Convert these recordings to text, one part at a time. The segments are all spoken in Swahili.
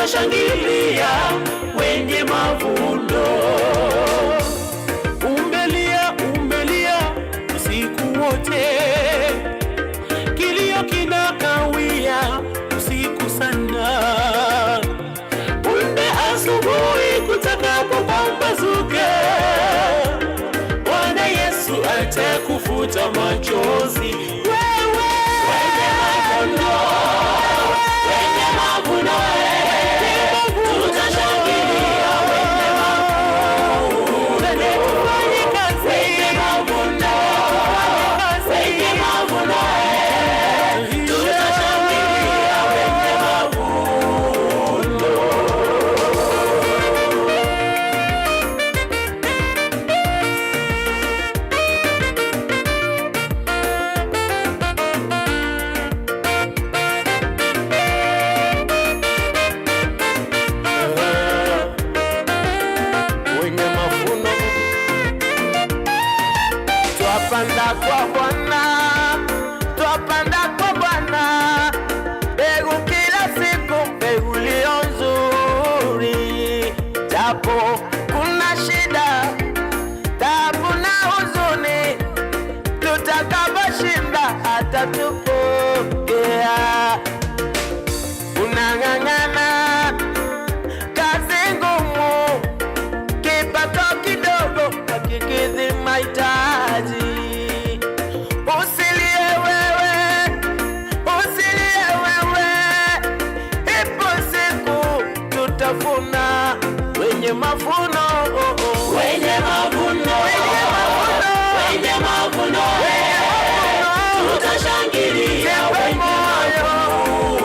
Tutashangilia wenye mavuno. Umelia, umelia usiku wote, kilio kinakawia usiku sana. Punde asubuhi kutakapopambazuka, Bwana Yesu atakufuta machozi. Wewe wenye mavuno, wenye mavuno, tutashangilia wenye mavuno, wenye mavuno, wenye mavuno, tutashangilia wenye mavuno. Wenye mavuno, twapanda kwa Bwana, twapanda kwa Bwana mbegu kila siku, mbegu iliyo nzuri, japo kuna shida, tabu na huzuni, tutakaposhinda atatupokea. Unang'ang'ana kazi ngumu, kipato kidogo hakikidhi mahitaji. Usilie wewe, usilie wewe, ipo siku tutavuna wenye mavuno, oh, oh. Wenye mavuno, Wenye mavuno, wenye mavuno, wenye mavuno, tutashangilia jipe wenye moyo,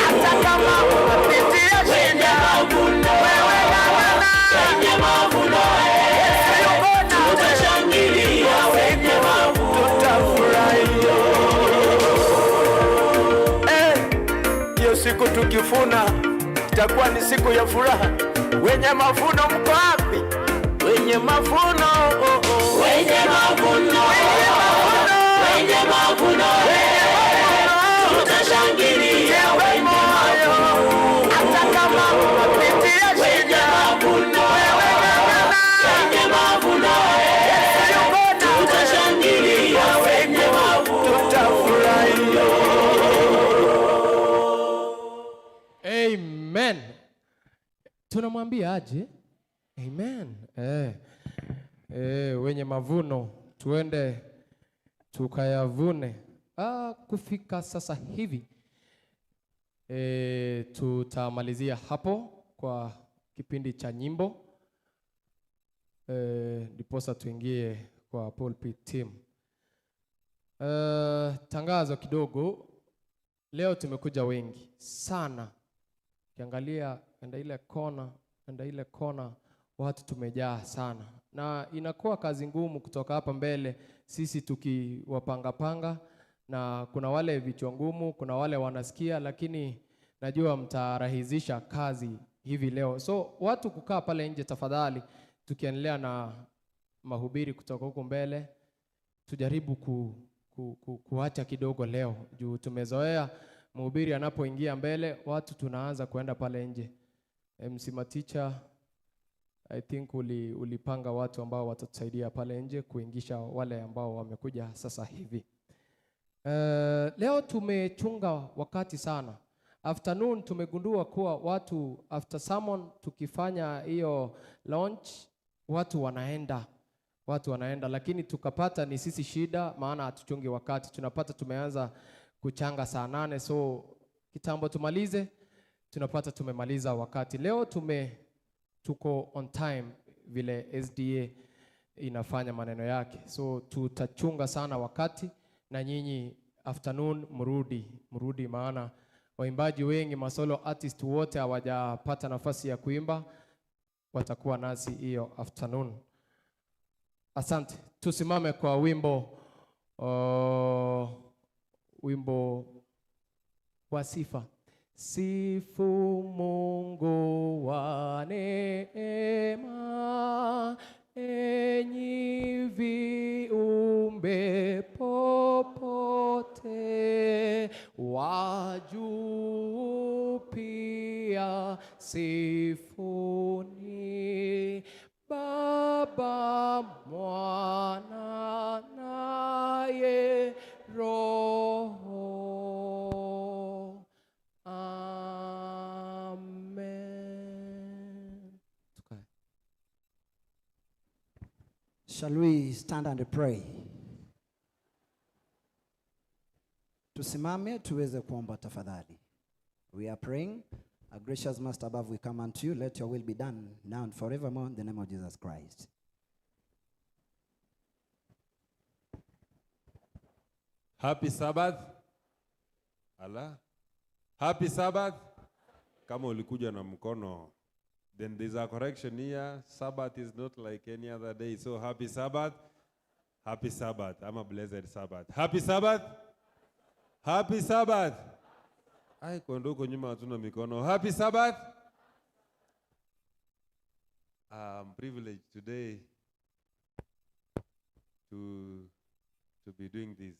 hata kama unapitia wenye shida, mavuno, wewe ng'ang'ana, wenye mavuno, Yesu yuko nawe, tutashangilia wenye mavuno. Tutafurahia. Eh, hiyo siku tukivuna itakuwa ni siku ya furaha. Wenye mavuno mko wapi? Wenye mavuno, oh, oh. Wenye mavuno, Wenye mavuno, wenye mavuno, wenye mavuno, tutashangilia jipe wenye moyo, hata kama unapitia wenye shida, mavuno, wewe ng'ang'ana, wenye mavuno, Yesu yuko nawe, tutashangilia wenye mavuno. Tutafurahia. Amen. Tunamwambia aje? Amen. Eh. Eh, wenye mavuno tuende tukayavune. Ah, kufika sasa hivi tutamalizia hapo kwa kipindi cha nyimbo, ndiposa tuingie kwa pulpit team. Tangazo kidogo. Leo tumekuja wengi sana. Ukiangalia enda ile kona, enda ile kona, watu tumejaa sana, na inakuwa kazi ngumu kutoka hapa mbele sisi tukiwapangapanga, na kuna wale vichwa ngumu, kuna wale wanasikia, lakini najua mtarahisisha kazi hivi leo. So watu kukaa pale nje tafadhali, tukiendelea na mahubiri kutoka huku mbele, tujaribu kuacha kidogo leo juu tumezoea mhubiri anapoingia mbele watu tunaanza kuenda pale nje. MC Maticha, I think ulipanga watu ambao watatusaidia pale nje kuingisha wale ambao wamekuja sasa hivi. Leo tumechunga wakati sana. Afternoon tumegundua kuwa watu after sermon tukifanya hiyo launch watu wanaenda, lakini tukapata ni sisi shida, maana hatuchungi wakati. Tunapata tumeanza kuchanga saa 8, so kitambo tumalize, tunapata tumemaliza wakati. Leo tuko on time vile SDA inafanya maneno yake, so tutachunga sana wakati, na nyinyi afternoon mrudi, mrudi, maana waimbaji wengi, masolo artist wote hawajapata nafasi ya kuimba, watakuwa nasi hiyo afternoon. Asante, tusimame kwa wimbo wa sifa. Sifu Mungu wa neema, enyi viumbe popote, wa juu pia. Haleluya, sifuni Baba, Mwana naye Roho. Amen. Tukae. Shall we stand and pray? Tusimame tuweze kuomba tafadhali. We are praying. Our gracious Master above, we come unto you. Let your will be done now and forevermore in the name of Jesus Christ. Happy Sabbath. Ala. Happy Sabbath. Kama ulikuja na mkono, then there's a correction here. Sabbath is not like any other day. So happy Sabbath. Happy Sabbath. I'm a blessed Sabbath. Happy Sabbath. Happy Sabbath. Ai, kwenda huko nyuma hatuna mikono. Happy Sabbath. I'm privileged today to be doing this.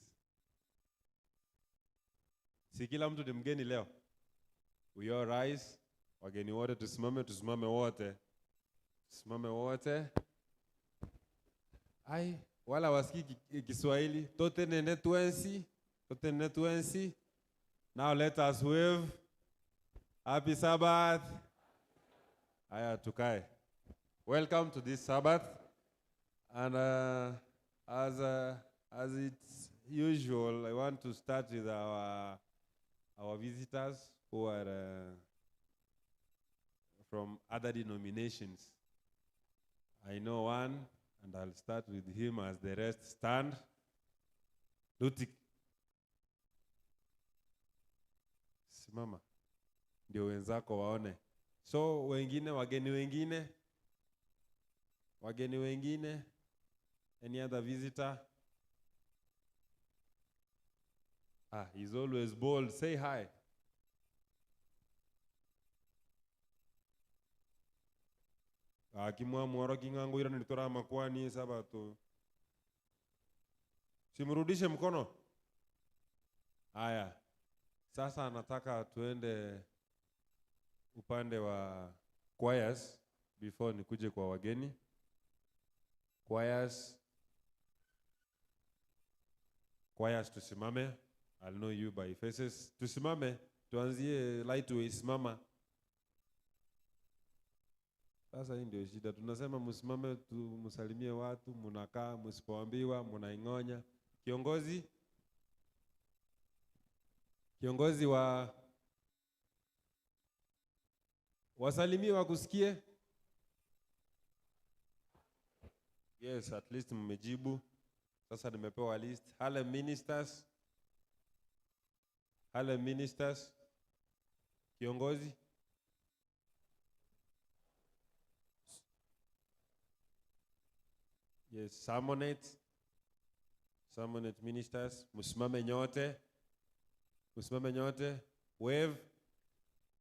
Si kila mtu ni mgeni leo. We all rise. Wageni wote tusimame, tusimame wote. Tusimame wote. Ai, wala wasikii Kiswahili. Tote nene tuensi. Tote nene tuensi. Now let us wave. Happy Sabbath. Aya, tukae. Welcome to this Sabbath. And as it's usual, I want to start with our visitors who are from other denominations. I know one, and I'll start with him as the rest stand. Lutik. Simama. Ndio wenzako waone. So wengine, wageni wengine, wageni wengine, any other visitor? Ah, he's always bold. Say hi. Akimwa mworo king'ango ira nilitora makwani sabato. Simrudishe mkono. Haya. Sasa nataka tuende upande wa choirs before nikuje kwa wageni. Choirs. Choirs tusimame. I'll know you by faces. Tusimame, tuanzie Lightway, simama. Sasa hii ndio shida. Tunasema msimame msalimie watu, mnakaa, msipoambiwa mnaingonya. Kiongozi? Kiongozi wa wasalimie wakusikie. Yes, at least mmejibu. Sasa nimepewa list. Harlem Ministers. Harlem Ministers. Kiongozi? Yes, Sermonate. Sermonate Ministers. Msimame nyote. Msimame nyote. Wave.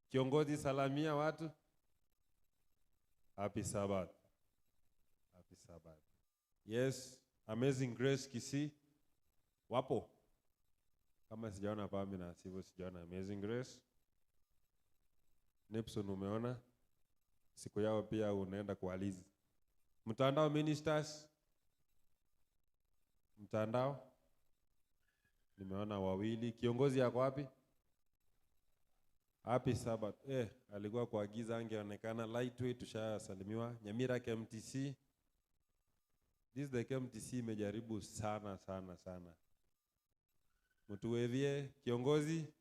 Kiongozi salamia watu. Happy Sabbath. Happy Sabbath. Yes, Amazing Grace Kisii. Wapo? Kama sijaona pami na sivyo sijaona Amazing Grace. Nipson umeona? Siku yao pia unaenda kualizi. Mtandao Ministers. Mtandao. Nimeona wawili. Kiongozi yako wapi? Happy Sabbath. Alikuwa kuagiza angeonekana. Lightweight tushasalimiwa. Nyamira KMTC. This the KMTC imejaribu sana sana sana. Mtuwevie kiongozi.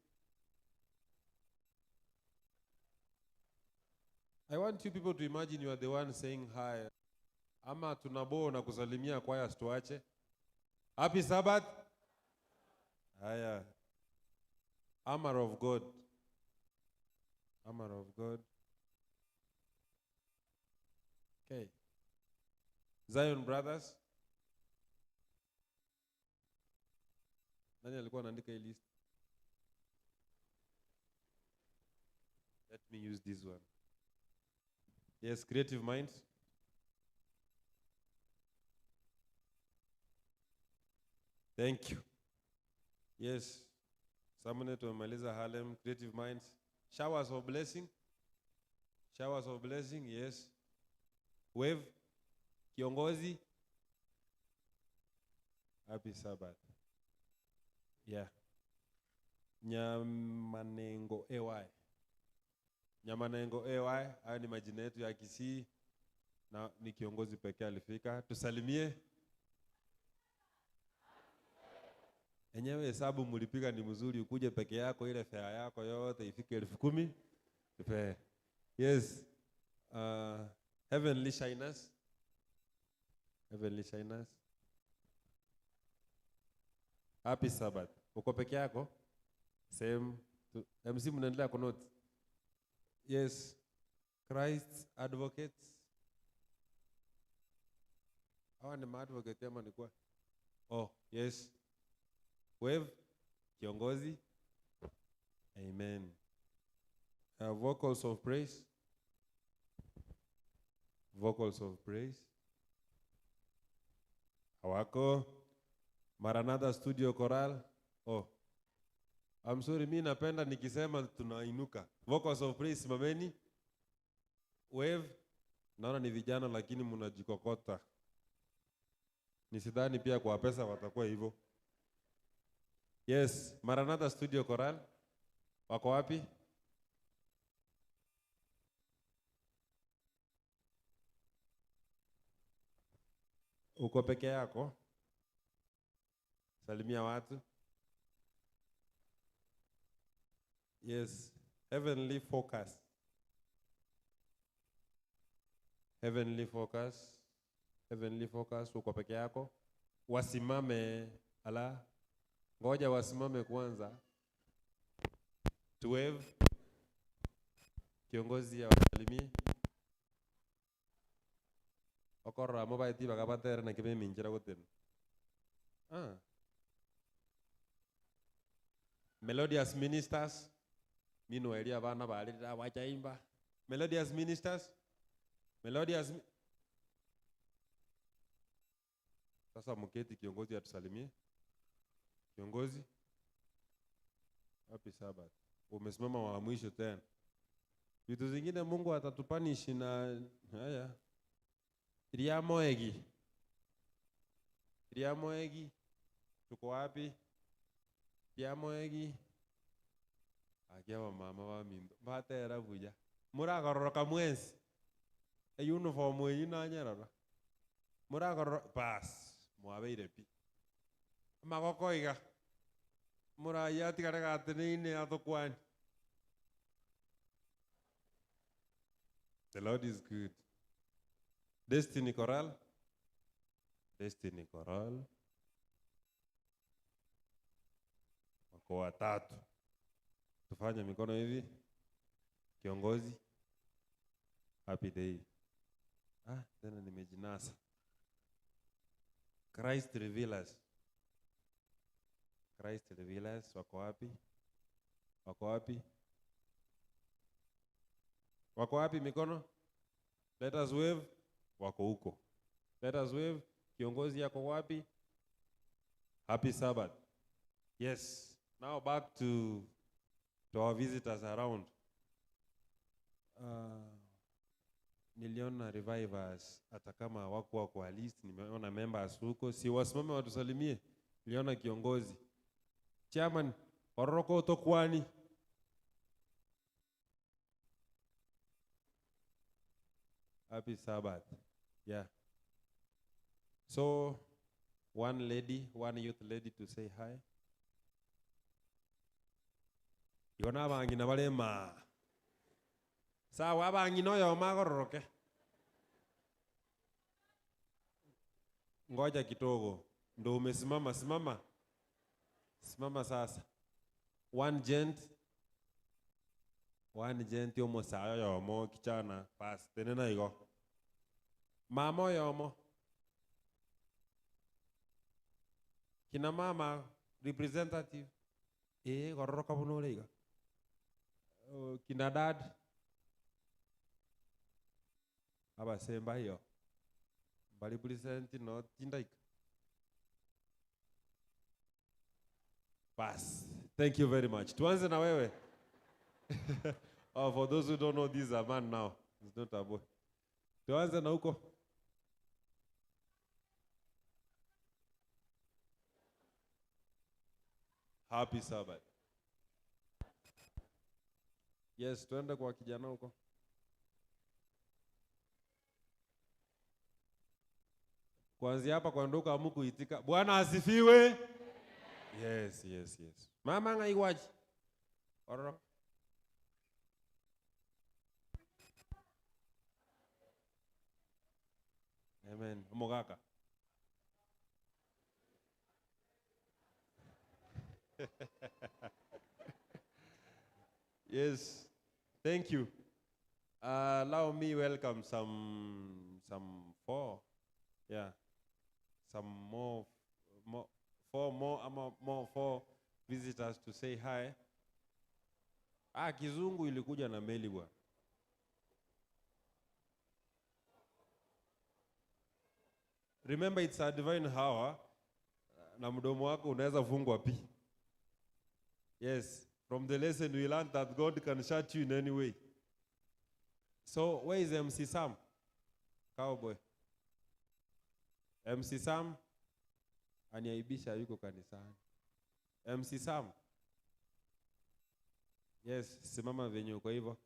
I want you people to imagine you are the one saying hi. Ama tunabo na kusalimia kwaya tuache. Happy Sabbath. Haya. Armor of God. Armor of God. Okay. Zion Brothers. Nani alikuwa anaandika hii list? Let me use this one. Yes, Creative Minds. Thank you. Yes. Someone tumemaliza Harlem, Creative Minds. Showers of Blessing. Showers of blessing, yes. Wave. Kiongozi. Happy Sabbath. Yeah. Nyamanengo AY. Nyamanengo AY, hayo ni majina yetu ya Kisii na ni kiongozi pekee alifika. Tusalimie. Enyewe hesabu mlipiga ni mzuri, ukuje peke yako ile fare yako yote ifike 10,000. Tupe. Yes. Heavenly Shiners. Heavenly Shiners. Happy Sabbath. Uko peke yako? Same. MC mnaendelea kunote. Yes. Christ Advocates. Hawa ni ma-advocate ama ni kwa? Oh, yes. Wave. Kiongozi. Amen. Vocals of praise. Vocals of praise. Hawako. Maranatha Studio Choral. Oh. I'm sorry, mi napenda nikisema tunainuka. Vocals of praise, simameni. Wave. Naona ni vijana lakini mnajikokota. Nisidhani pia kwa pesa watakuwa hivyo. Yes, Maranatha Studio Choral. Wako wapi? Uko peke yako? Salimia watu. Yes, Heavenly Focus. Heavenly Focus. Heavenly Focus, uko peke yako? Wasimame, ala. Ngoja wasimame kwanza. 12. Kiongozi ya wasalimie. Okorra mobaiti bakabatere na kebe minjira gotena. Ah. Melodious Ministers. Mino elia bana balira wachaimba. Melodious Ministers. Melodious. Sasa mketi kiongozi atusalimie. Kiongozi. Happy Sabbath. Umesimama wa mwisho tena. Vitu zingine Mungu atatupanishi na haya. Riamoegi. Riamoegi. Tuko wapi? Riamoegi. Akia mama wa mindo. Batera buya. Muragororoka mwensi. E uniform eyi nanyerora. Muragororo pass. Mwabeire pi. Magoko iga. Muraya tigare gateneine atokwani. The Lord is good. Destiny Choral. Destiny Choral. Wako watatu. Tufanye mikono hivi. Kiongozi. Happy day. Ah, tena nimejinasa. Christ Revealers. Christ Revealers wako wapi? Wako wapi? Wako wapi mikono? Let us wave. Wako huko. Let us wave. Kiongozi yako wapi? Happy Sabbath. Yes. Now back to our visitors around. Niliona revivers hata kama wako kwa list, nimeona members huko, si wasimame watusalimie. Niliona kiongozi. Chairman Oroko Tokwani. Happy Sabbath. Yeah. So one lady, one youth lady to say hi. Yona abangina balema. Sawa abangina oyo magororoke. Ngoja kidogo. Ndo umesimama, simama. Simama sasa. One gent. One gent yomo sayo yomo kichana. Pass tenena igo. Mama yomo. Kina mama representative. Gororoka bunore iga. Kina dad. Abasemba hiyo. Bali present no tindaika. Pass. Thank you very much. Tuanze na wewe. Oh, for those who don't know, this is a man now. It's not a boy. Tuanze na huko. Happy Sabbath. Yes, tuende kwa kijana huko. Kuanzia hapa kwa nduka hamkuitika. Bwana asifiwe. Yes, yes, yes. Mama ngaiwaji. Oro. Amen. Mogaka. Yes. Thank you. Allow me welcome some four. Yeah. Some more four visitors to say hi. Ah, kizungu ilikuja na meli bwana. Remember it's a divine hour. Na mdomo wako unaweza fungwa pi. Yes, from the lesson we learned that God can shut you in any way. So where is MC Sam? Cowboy. MC Sam aniaibisha yuko kanisani. MC Sam. Yes, simama venye uko hivyo.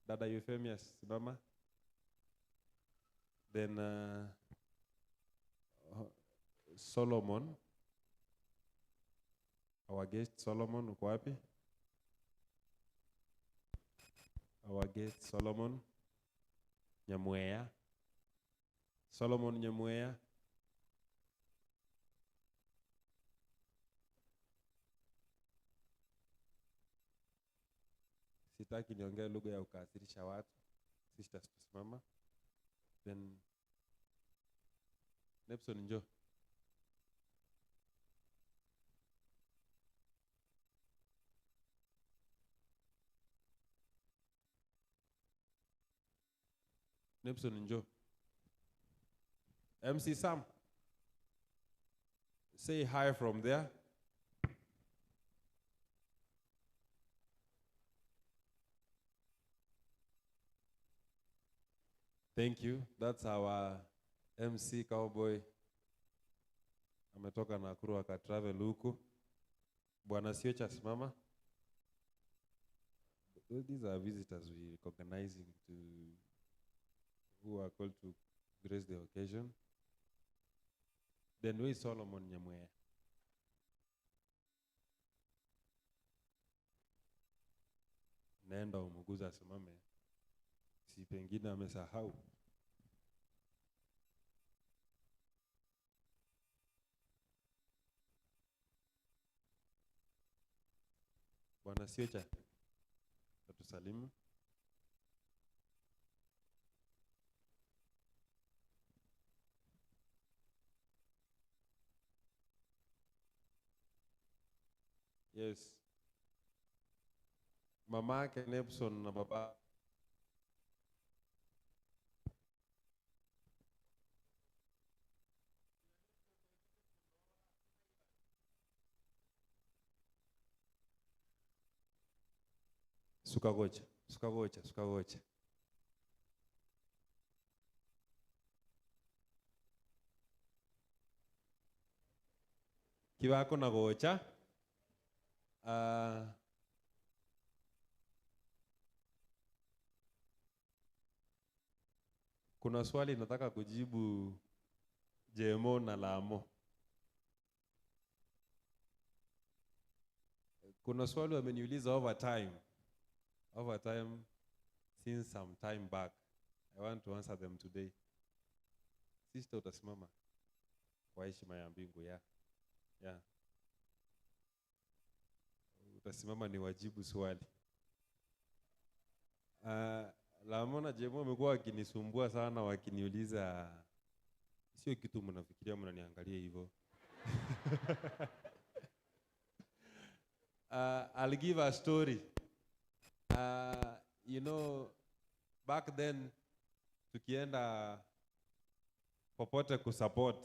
Dada Euphemia, simama. Then Solomon. Our guest Solomon, uko wapi? Our guest Solomon Nyamweya. Solomon Nyamweya. Sitaki niongee lugha ya ukasirisha watu. Sisters tusimama. Then Nepson njoo. Nepson njoo. MC Sam, say hi from there. Thank you. That's our MC Cowboy. Ametoka Nakuru akatravel huku. Bwana Siocha, simama. These are visitors we recognizing to who are called to grace the occasion. Then we Solomon Nyamweya. Nenda umuguza asimame. Si pengine amesahau. Bwana Siocha, tusalimu. Yes. Mamake Nepson na baba. Sukagocha, sukagocha, sukagocha. Kibako na gocha. Kuna swali nataka kujibu Jemo na Lamo. Kuna swali wameniuliza over time. Over time, since some time back. I want to answer them today. Sister utasimama kwa heshima ya mbingu ya. Yeah. Utasimama ni wajibu swali. Lamo na Jemo wamekuwa wakinisumbua sana wakiniuliza, sio kitu mnafikiria mnaniangalia hivyo. I'll give a story. You know, back then tukienda popote kusupport,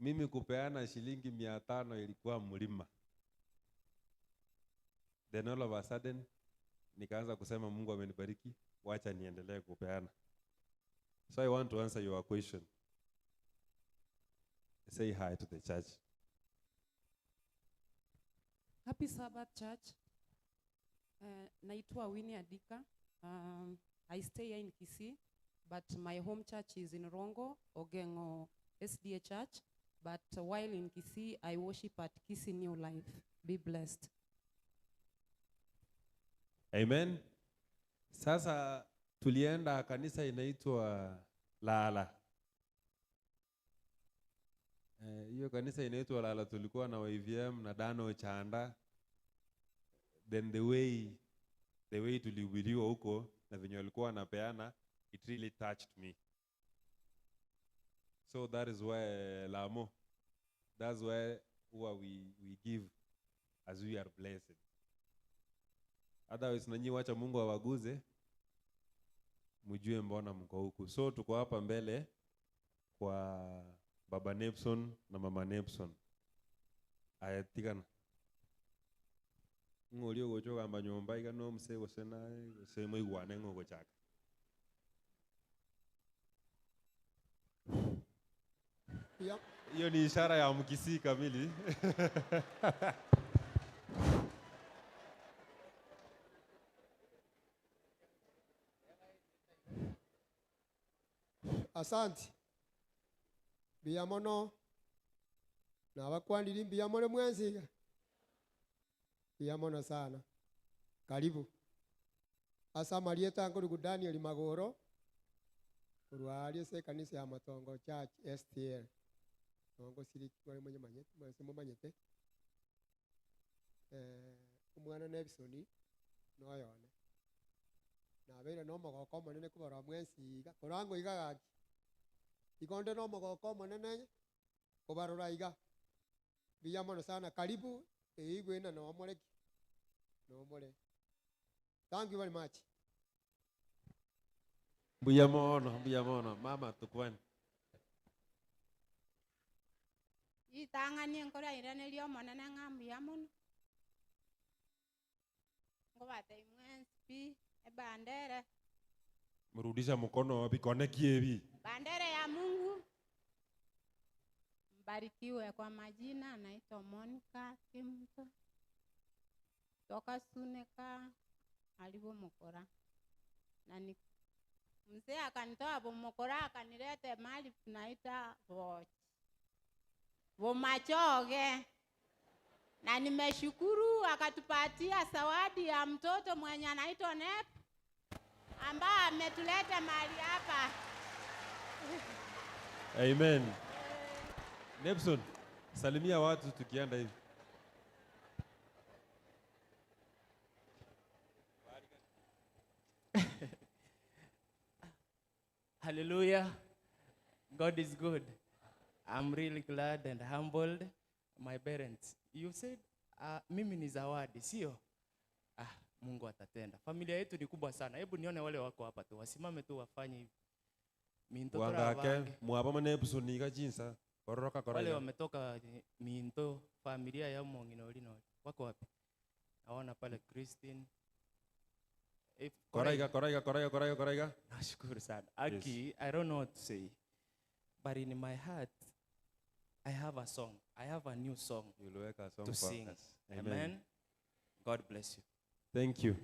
mimi kupeana shilingi 500 ilikuwa mlima. Then all of a sudden nikaanza kusema Mungu amenibariki, Wacha niendelee kupeana. So I want to answer your question. Say hi to the church. Happy Sabbath, Church. Naitwa Winnie Adika. I stay here in Kisii, but my home church is in Rongo, Ogengo SDA Church. But while in Kisii, I worship at Kisii New Life. Be blessed. Amen. Sasa tulienda kanisa inaitwa Lala. Hiyo kanisa inaitwa Lala, tulikuwa na YVM na Dano Chanda. Then the way tulihubiriwa huko na venye walikuwa wanapeana, it really touched me. So that is why Lamo, that's why huwa we give as we are blessed. Otherwise nanyi wacha Mungu awaguze mjue mbona mko huku. So tuko hapa mbele kwa Baba Nepson na Mama Nepson. Ayatigana. Ng'ori ogocha ogamba nyomba iga no omuse gose naye gose moigwane ng'o ogochaka. Yep. Hiyo ni ishara ya Mkisii kamili. Asante. Mbuya mono nabakwandiri mbuya more mwensiga. Mbuya mono sana. Karibu. Asa marieta nkorigu Daniel Magoro kurwarie se kanisa ya Matongo Church STL. Tongo siriki wale mwenye manyete, mwese mumanyete. Omwana Nebisoni noyone. Nabeire no omogoko omonene kobora mwensi iga korango iga gaki. Igonde no omogoko omonene kobarora iga. Mbuya mono sana, karibu eigwena no omoreki. No omore. Thank you very much. Mbuya mono, mbuya mono. Mama tukwani. Itang'anie nkora iraneria omonene ng'a mbuya mono. Ngobatei mwensi pi ebandere. Mrudisha mkono wapi koneki hivi. Bandera ya Mungu. Mbarikiwe. Kwa majina naitwa Monica Kimto. Toka Suneka alipo Mokora. Na ni mzee akanitoa Bomokora akanilete mahali tunaita Boch. Bomachoge. Na nimeshukuru akatupatia zawadi ya mtoto mwenye anaitwa Nep ambaye ametuleta mahali hapa. Amen. Nepson, salimia watu tukienda hivi. Hallelujah. God is good. I'm really glad and humbled. My parents, you said mimi ni zawadi, sio? Ah, Mungu atatenda. Familia yetu ni kubwa sana. Hebu nione wale wako hapa tu. Wasimame tu wafanye hivi. Minto Wangake mwaba Nepson iga jinsa. Kororoka wale koraya. wametoka Minto, familia ya Monginori nori. Wako wapi? Naona pale Christine. If Koraiga, koraiga, koraiga, koraiga, koraiga. Nashukuru sana. Aki, I don't know what to say. But in my heart, I have a song. I have a new song You'll a song to for sing. us. Amen. Amen. God bless you. Thank you.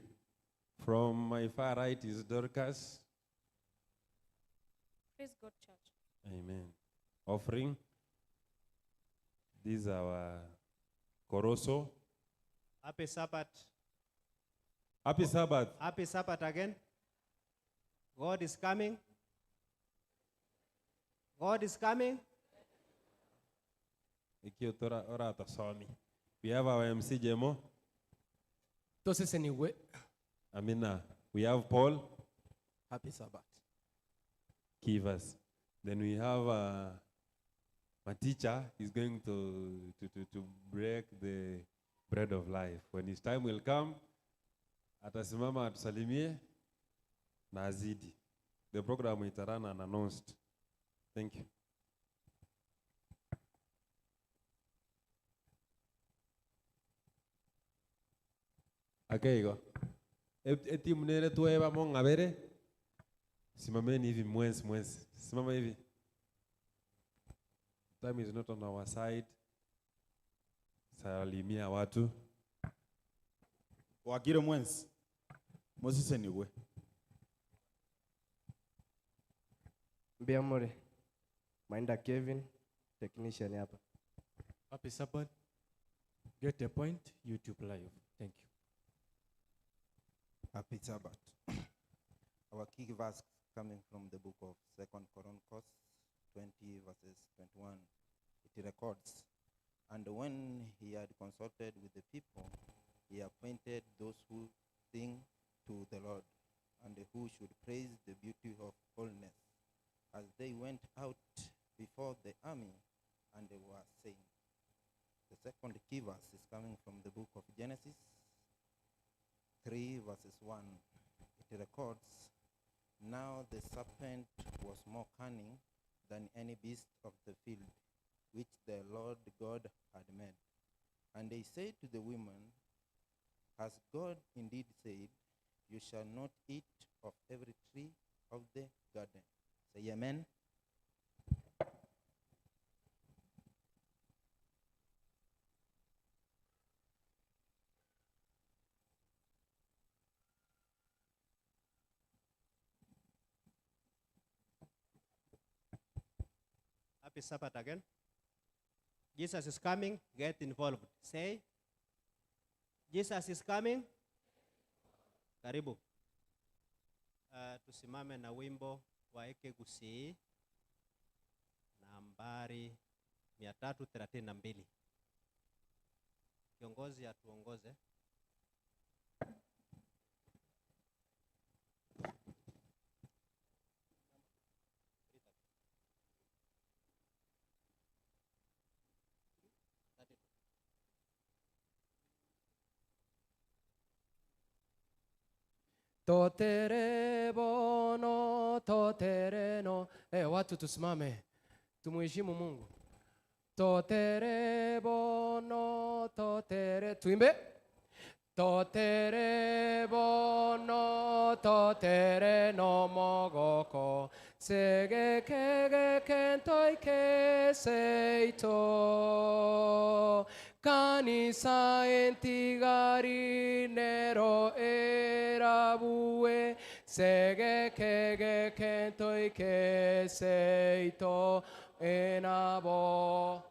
From my far right is Dorcas. Praise God, Church. Amen. Offering. These are our Koroso. Happy Sabbath. Happy Sabbath. Happy Sabbath again. God is coming. God is coming. Ikio tora ora tasomi. We have our MC Jemo. Entonces, anyway, Amina. We have Paul. Happy Sabbath. Kivas. Then we have my teacher is going to break the bread of life. When his time will come, atasimama atusalimie na azidi. The program will run and announced. Thank you. Okay, go. Etimu nere tueba mong'abere. Simameni hivi mwenzi mwenzi. Simama hivi. Time is not on our side. Salimia watu. Wakire mwenzi. Mosisenigwe. Mbiamore. Mainda Kevin, technician hapa. Happy Sabbath. Get the point, YouTube Live. Thank you. Happy Sabbath. Our key verse coming from the book of 2 Chronicles 20 verses 21. It records, and when he had consulted with the people, he appointed those who sing to the Lord and who should praise the beauty of holiness, as they went out before the army and they were saying. The second key verse is coming from the book of Genesis 3 verses 1. It records, now the serpent was more cunning than any beast of the field which the Lord God had made. And they said to the woman, has God indeed said, you shall not eat of every tree of the garden? Say amen. Happy Sabbath again. Jesus is coming, get involved. Say, Jesus is coming. Karibu. Tusimame na wimbo wa Ekegusii nambari 332. Kiongozi atuongoze. Totere bono, totere no. Watu tusimame. Tumuheshimu Mungu. Totere bono, totere. Tuimbe. Totere bono, totere no mogoko. Sege kege kentoi ke seito. Kanisa entigari nero erabue. Sege kege kentoi ke seito. Enabo.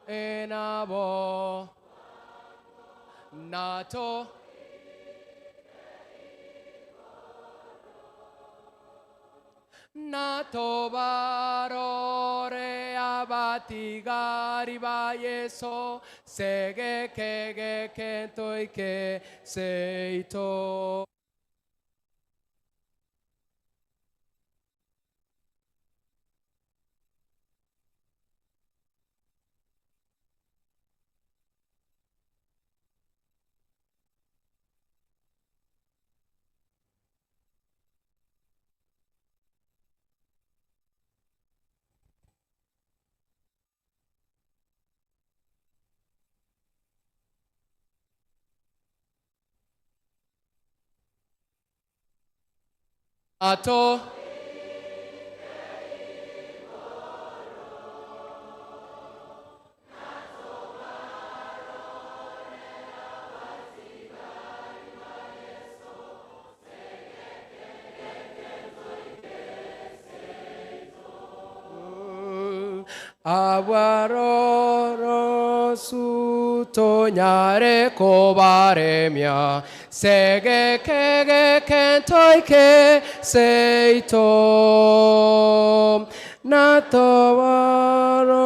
Enabo. Nato. Nato barore abatigari bayeso sege kege kentoi ke seito. Ato. Awaroro sutonyare kobaremia sege kege kentoi ke seito natowaro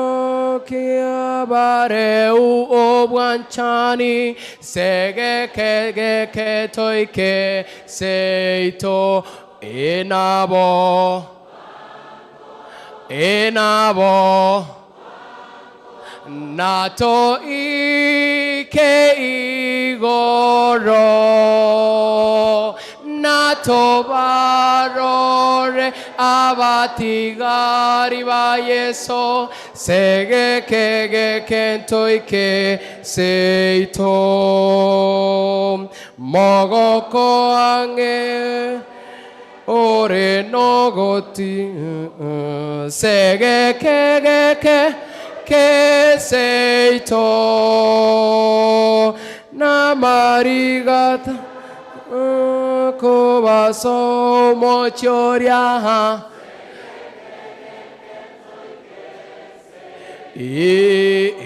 kiabare u obwanchani sege kege kentoi ke seito enabo enabo nato ike igoro nato barore Abatigari ba Yeso segekege kentoike seito mogoko ange ore nogoti segekegeke ke seito na marigata kobaso mochoria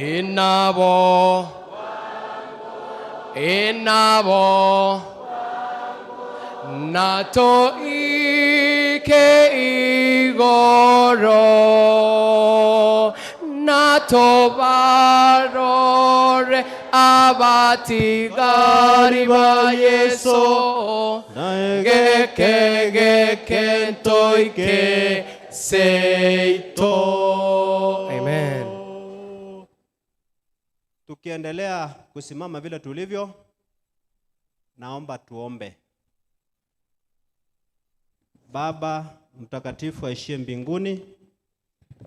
inabo inabo nato ike igoro nato barore abatigari ba Yeso geke kentoike seito. Amen. Tukiendelea kusimama vile tulivyo, naomba tuombe. Baba mtakatifu aishie mbinguni,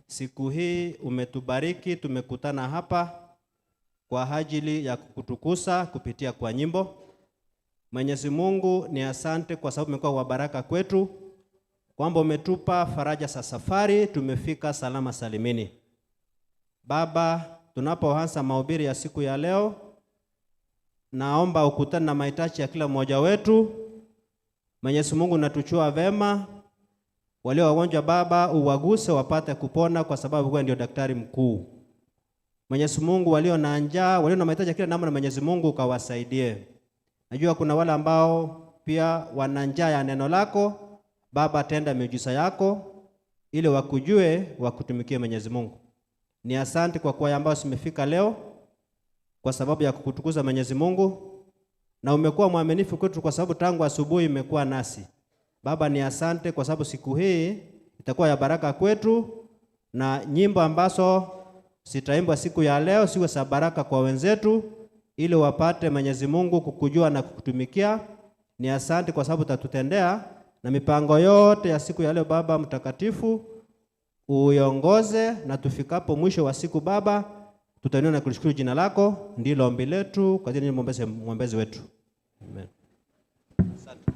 siku hii umetubariki, tumekutana hapa kwa ajili ya kukutukuza kupitia kwa nyimbo. Mwenyezi Mungu ni asante kwa sababu umekuwa wa baraka kwetu, kwamba umetupa faraja za safari, tumefika salama salimini. Baba, tunapoanza mahubiri ya siku ya leo, naomba ukutane na mahitaji ya kila mmoja wetu. Mwenyezi Mungu, natuchua vema walio wagonjwa Baba, uwaguse wapate kupona, kwa sababu wewe ndio daktari mkuu. Mwenyezi Mungu, walio na njaa, walio na mahitaji ya kila namna, Mwenyezi Mungu ukawasaidie. Najua kuna wale ambao pia wana njaa ya neno lako Baba, tenda miujiza yako ili wakujue, wakutumikie Mwenyezi Mungu. Ni asante kwa kuwa ambao simefika leo kwa sababu ya kukutukuza Mwenyezi Mungu, na umekuwa mwaminifu kwetu kwa sababu tangu asubuhi umekuwa nasi. Baba, ni asante kwa sababu siku hii itakuwa ya baraka kwetu, na nyimbo ambazo sitaimbwa siku ya leo siwe za baraka kwa wenzetu, ili wapate Mwenyezi Mungu kukujua na kukutumikia. Ni asante kwa sababu utatutendea, na mipango yote ya siku ya leo Baba mtakatifu uiongoze, na tufikapo mwisho wa siku Baba tutainua na kulishukuru jina lako. Ndilo ombi letu kwa jina la mwombezi wetu. Amen. Asante.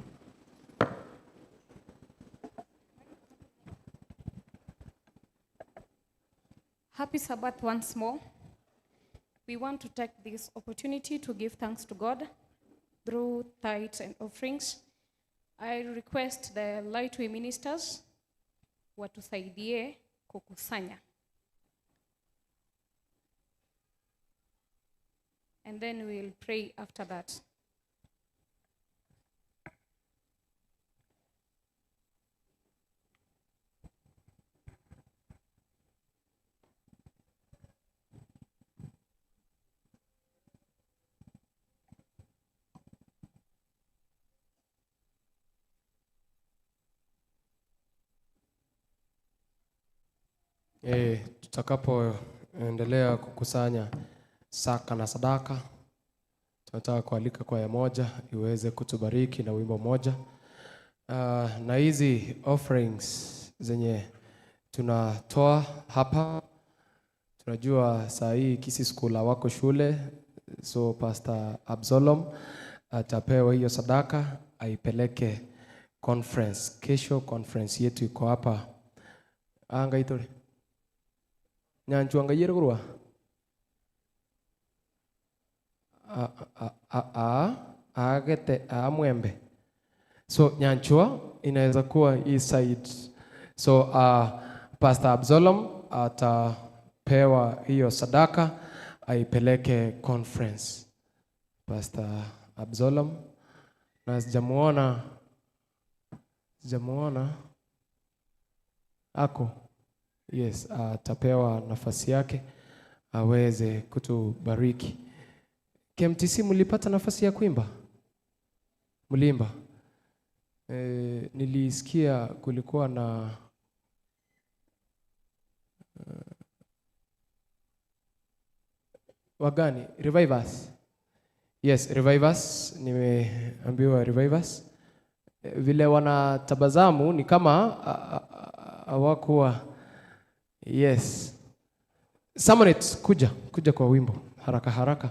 Happy Sabbath once more. We want to take this opportunity to give thanks to God through tithes and offerings. I request the Lightway ministers watusaidie kukusanya. And then we'll pray after that. Tutakapoendelea kukusanya saka na sadaka, tunataka kualika kwaya moja iweze kutubariki na wimbo moja. Na hizi offerings zenye tunatoa hapa, tunajua saa hii Kisii School wako shule, so Pastor Absalom atapewa hiyo sadaka aipeleke conference. Kesho conference yetu iko hapa anga itore nyanchu anga yere kurwa a agete a mwembe, so nyanchua inaweza kuwa hii side. So Pastor Absalom atapewa hiyo sadaka aipeleke conference. Pastor Absalom, na sijamuona ako. Yes, atapewa nafasi yake aweze kutubariki. KMTC, mlipata nafasi ya kuimba? Mliimba? Nilisikia kulikuwa na wagani? Revivers. Yes, Revivers, nimeambiwa Revivers. Vile wanatabasamu ni kama Hawakuwa. Yes. Samonet, kuja kwa wimbo haraka haraka.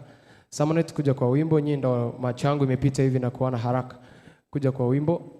Samonet, kuja kwa wimbo. Nyinyi ndo macho yangu imepita hivi na kuona haraka. Kuja kwa wimbo.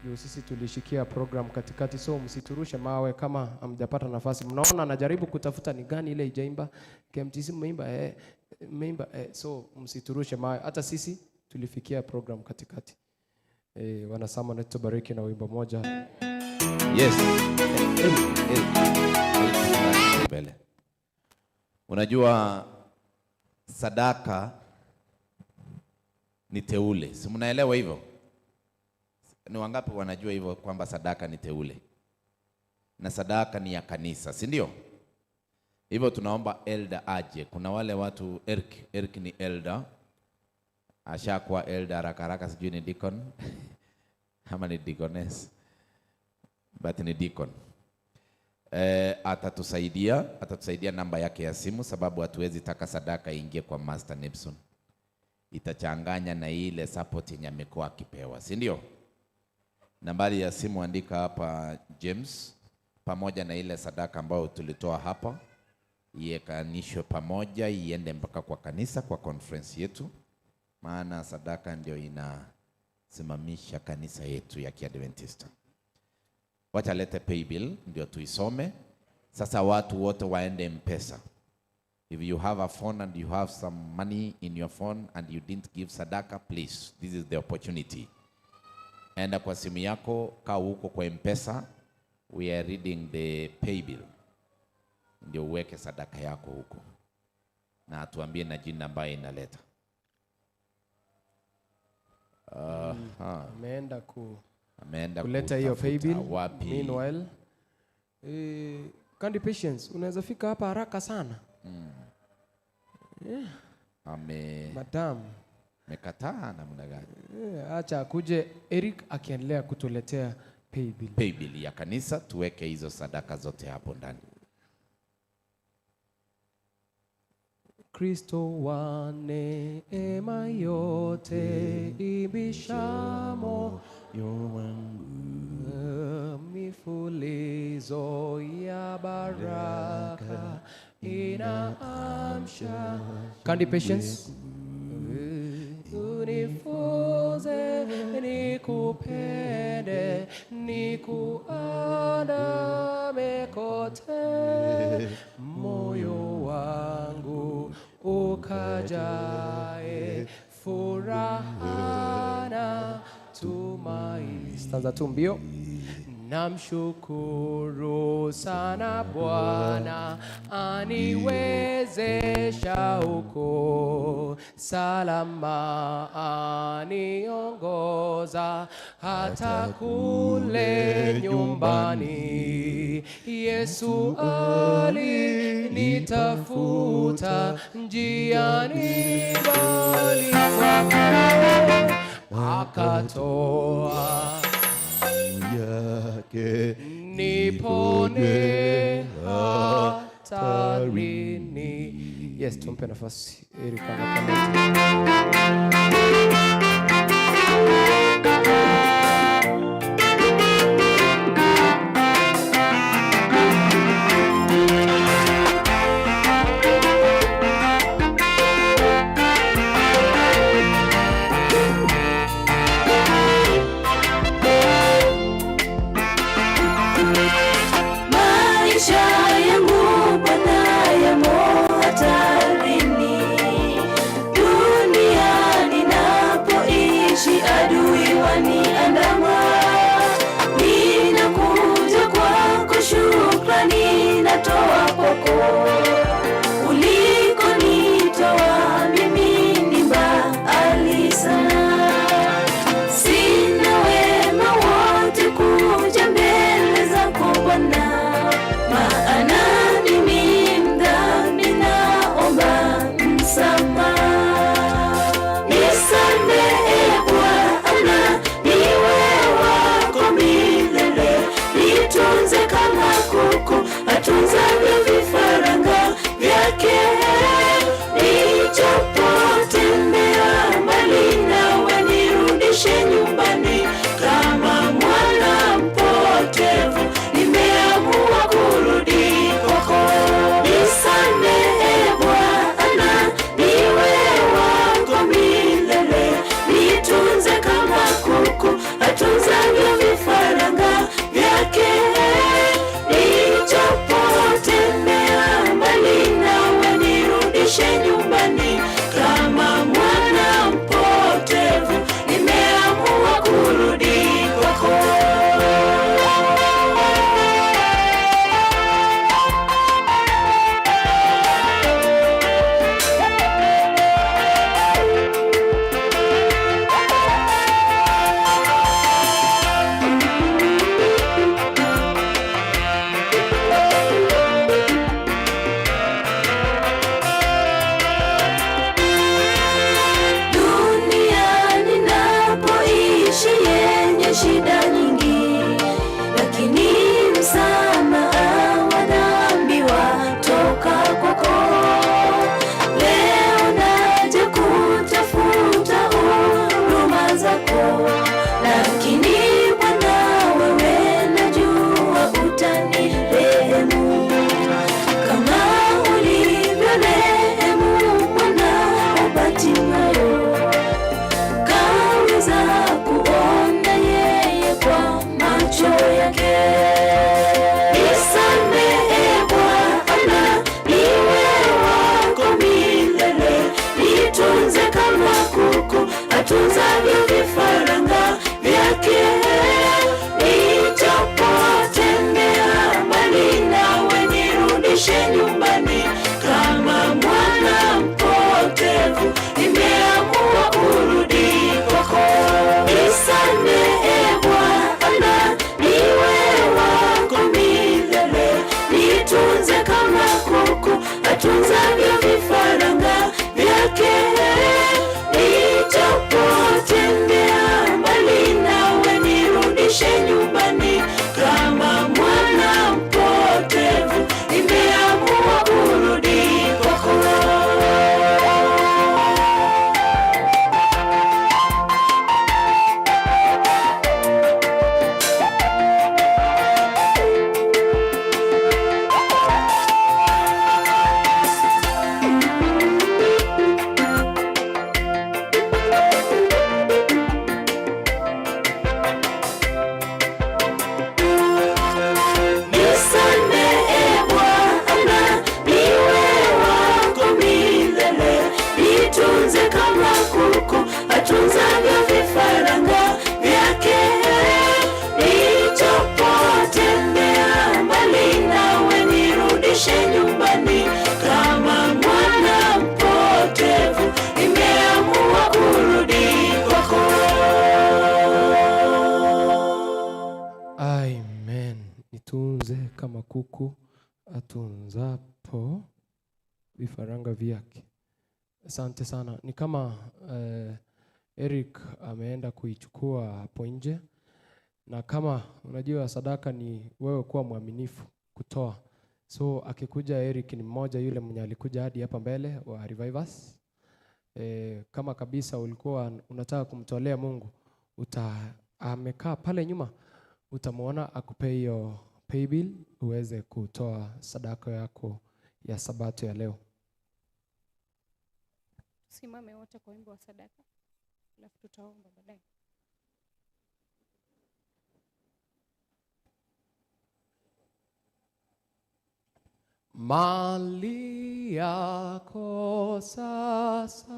Juu sisi tulishikia program katikati, so msiturushe mawe kama hamjapata nafasi. Mnaona najaribu kutafuta ni gani ile ijaimba. KMTC mmeimba, mmeimba, so msiturushe mawe. Hata sisi tulifikia program katikati. Wanasema na tubariki na wimbo moja. Yes. Mbele. Unajua sadaka ni teule. Si mnaelewa hivyo? Ni wangapi wanajua hivyo kwamba sadaka ni teule? Na sadaka ni ya kanisa, si ndio? Hivyo tunaomba elder aje. Kuna wale watu Eric ni elder. Ashakuwa elder haraka haraka, sijui ni deacon ama ni deaconess. But ni deacon. Atatusaidia namba yake ya simu sababu hatuwezi taka sadaka ingie kwa Master Nipson. Itachanganya na ile support yenye amekuwa akipewa, si ndio? Nambari ya simu andika hapa James, pamoja na ile sadaka ambayo tulitoa hapa iekanishwe pamoja, iende mpaka kwa kanisa kwa conference yetu, maana sadaka ndio inasimamisha kanisa yetu ya Kiadventista. Wacha lete pay bill ndio tuisome. Sasa watu wote waende M-Pesa. If you have a phone and you have some money in your phone and you didn't give sadaka, please, this is the opportunity. Enda kwa simu yako, kaa huko kwa M-Pesa, we are reading the pay bill. Ndio uweke sadaka yako huko. Na tuambie na jina ambayo inaleta. Ameenda kuleta hiyo pay bill. Wapi? Meanwhile, Candy Patience, unaweza fika hapa haraka sana. Yeah. Madam mekataa namna gani? Acha akuje Eric akiendelea kutuletea pay bill. Pay bill ya kanisa, tuweke hizo sadaka zote hapo ndani. Kristo wa neema yote ibishamo mifulizo ya baraka inaamsha. Candy Patience, unifunze nikupende nikuandame kote, moyo wangu ukajae furaha na tumaini. Stanza tu mbio. Namshukuru sana Bwana aniwezesha huko salama, aniongoza hata kule nyumbani. Yesu alinitafuta njiani mbali kwake, akatoa yake nipone hatarini. Yes, tumpe nafasi Eric anapanda. Maisha yangu Bwana yamo hatarini, dunia ninapo Amen. Nitunze kama kuku atunzapo vifaranga vyake. Asante sana. Ni kama Eric ameenda kuichukua hapo nje. Na kama unajua sadaka ni wewe kuwa mwaminifu kutoa. So akikuja Eric ni mmoja yule mwenye alikuja hadi hapa mbele wa Revivers. Kama kabisa ulikuwa unataka kumtolea Mungu, amekaa pale nyuma, utamuona akupe hiyo paybill uweze kutoa sadaka yako ya Sabato ya leo. Simame wote kwa wimbo wa sadaka, alafu tutaomba baadaye. Mali yako sasa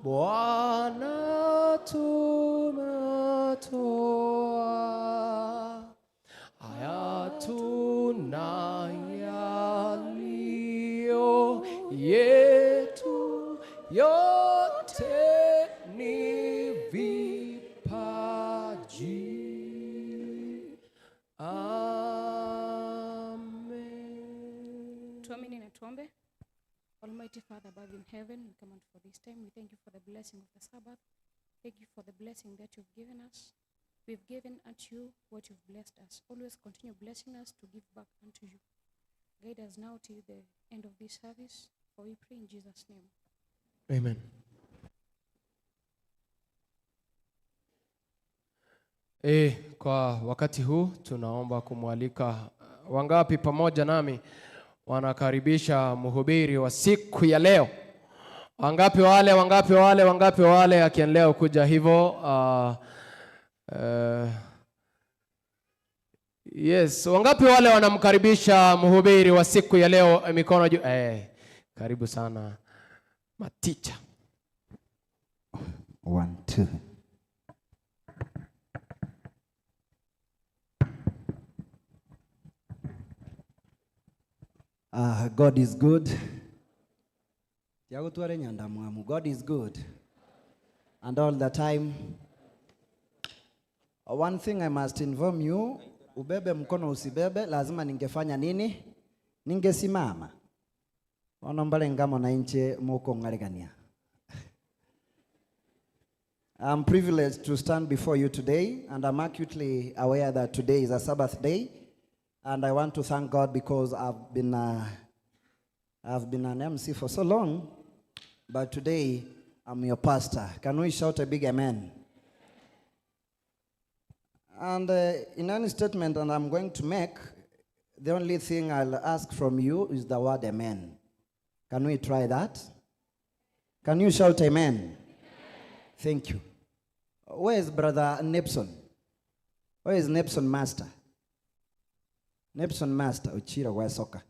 Bwana tumetoa, haya tuna yaliyo yetu, yote ni vipaji. Amen. Tuamini na tuombe. Almighty Father above in heaven, we come unto for this time. We thank you for the blessing of the Sabbath. Thank you for the blessing that you've given us. We've given unto you what you've blessed us. Always continue blessing us to give back unto you. Guide us now to the end of this service, for we pray in Jesus' name. Amen. Kwa wakati huu tunaomba kumwalika wangapi pamoja nami wanakaribisha mhubiri wa siku ya leo. Wangapi wale, wangapi wale, wangapi wale akiendelea kuja hivyo. Yes, wangapi wale wanamkaribisha mhubiri wa siku ya leo, mikono juu. Karibu sana Maticha. 1 2. God is good. God is good. And all the time. One thing I must inform you, ubebe mkono usibebe, lazima ningefanya nini? Ningesimama. Wanombale ngamo na inche moko ngaregania. I'm privileged to stand before you today, and I'm acutely aware that today is a Sabbath day. And I want to thank God because I've been an MC for so long, but today I'm your pastor. Can we shout a big amen? And in any statement that I'm going to make, the only thing I'll ask from you is the word amen. Can we try that? Can you shout amen? Amen. Thank you. Where is Brother Nepson? Where is Nepson Master? Nepson Master, Uchira Wasoka.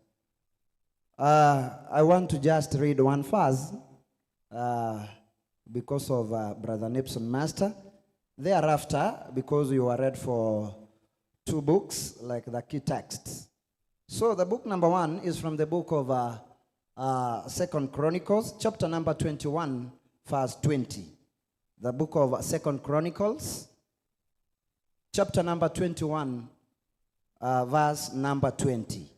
I want to just read one verse because of Brother Nepson Master. Thereafter, because you are read for two books, like the key texts. So the book number 1 is from the book of 2 Chronicles, chapter number 21, verse 20. The book of 2 Chronicles, chapter number 21, verse number 20.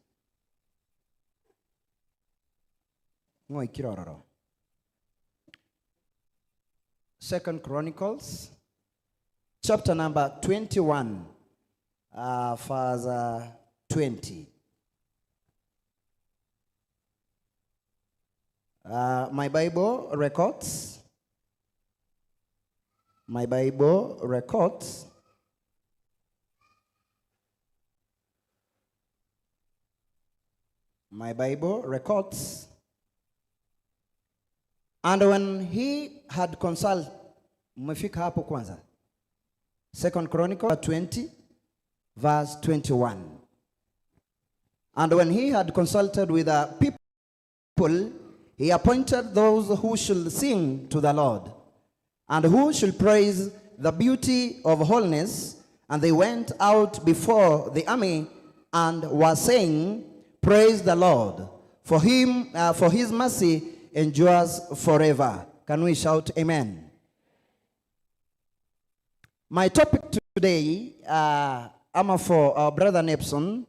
2 Chronicles, chapter number 21, verse 20. My Bible records. My Bible records. My Bible records. And when he had consulted, umefika hapo kwanza. 2 Chronicles 20, verse 21. And when he had consulted with the people, he appointed those who should sing to the Lord, and who should praise the beauty of holiness. And they went out before the army and were saying, Praise the Lord, for him, for his mercy endures forever. Can we shout amen? My topic today ama for our brother Nepson,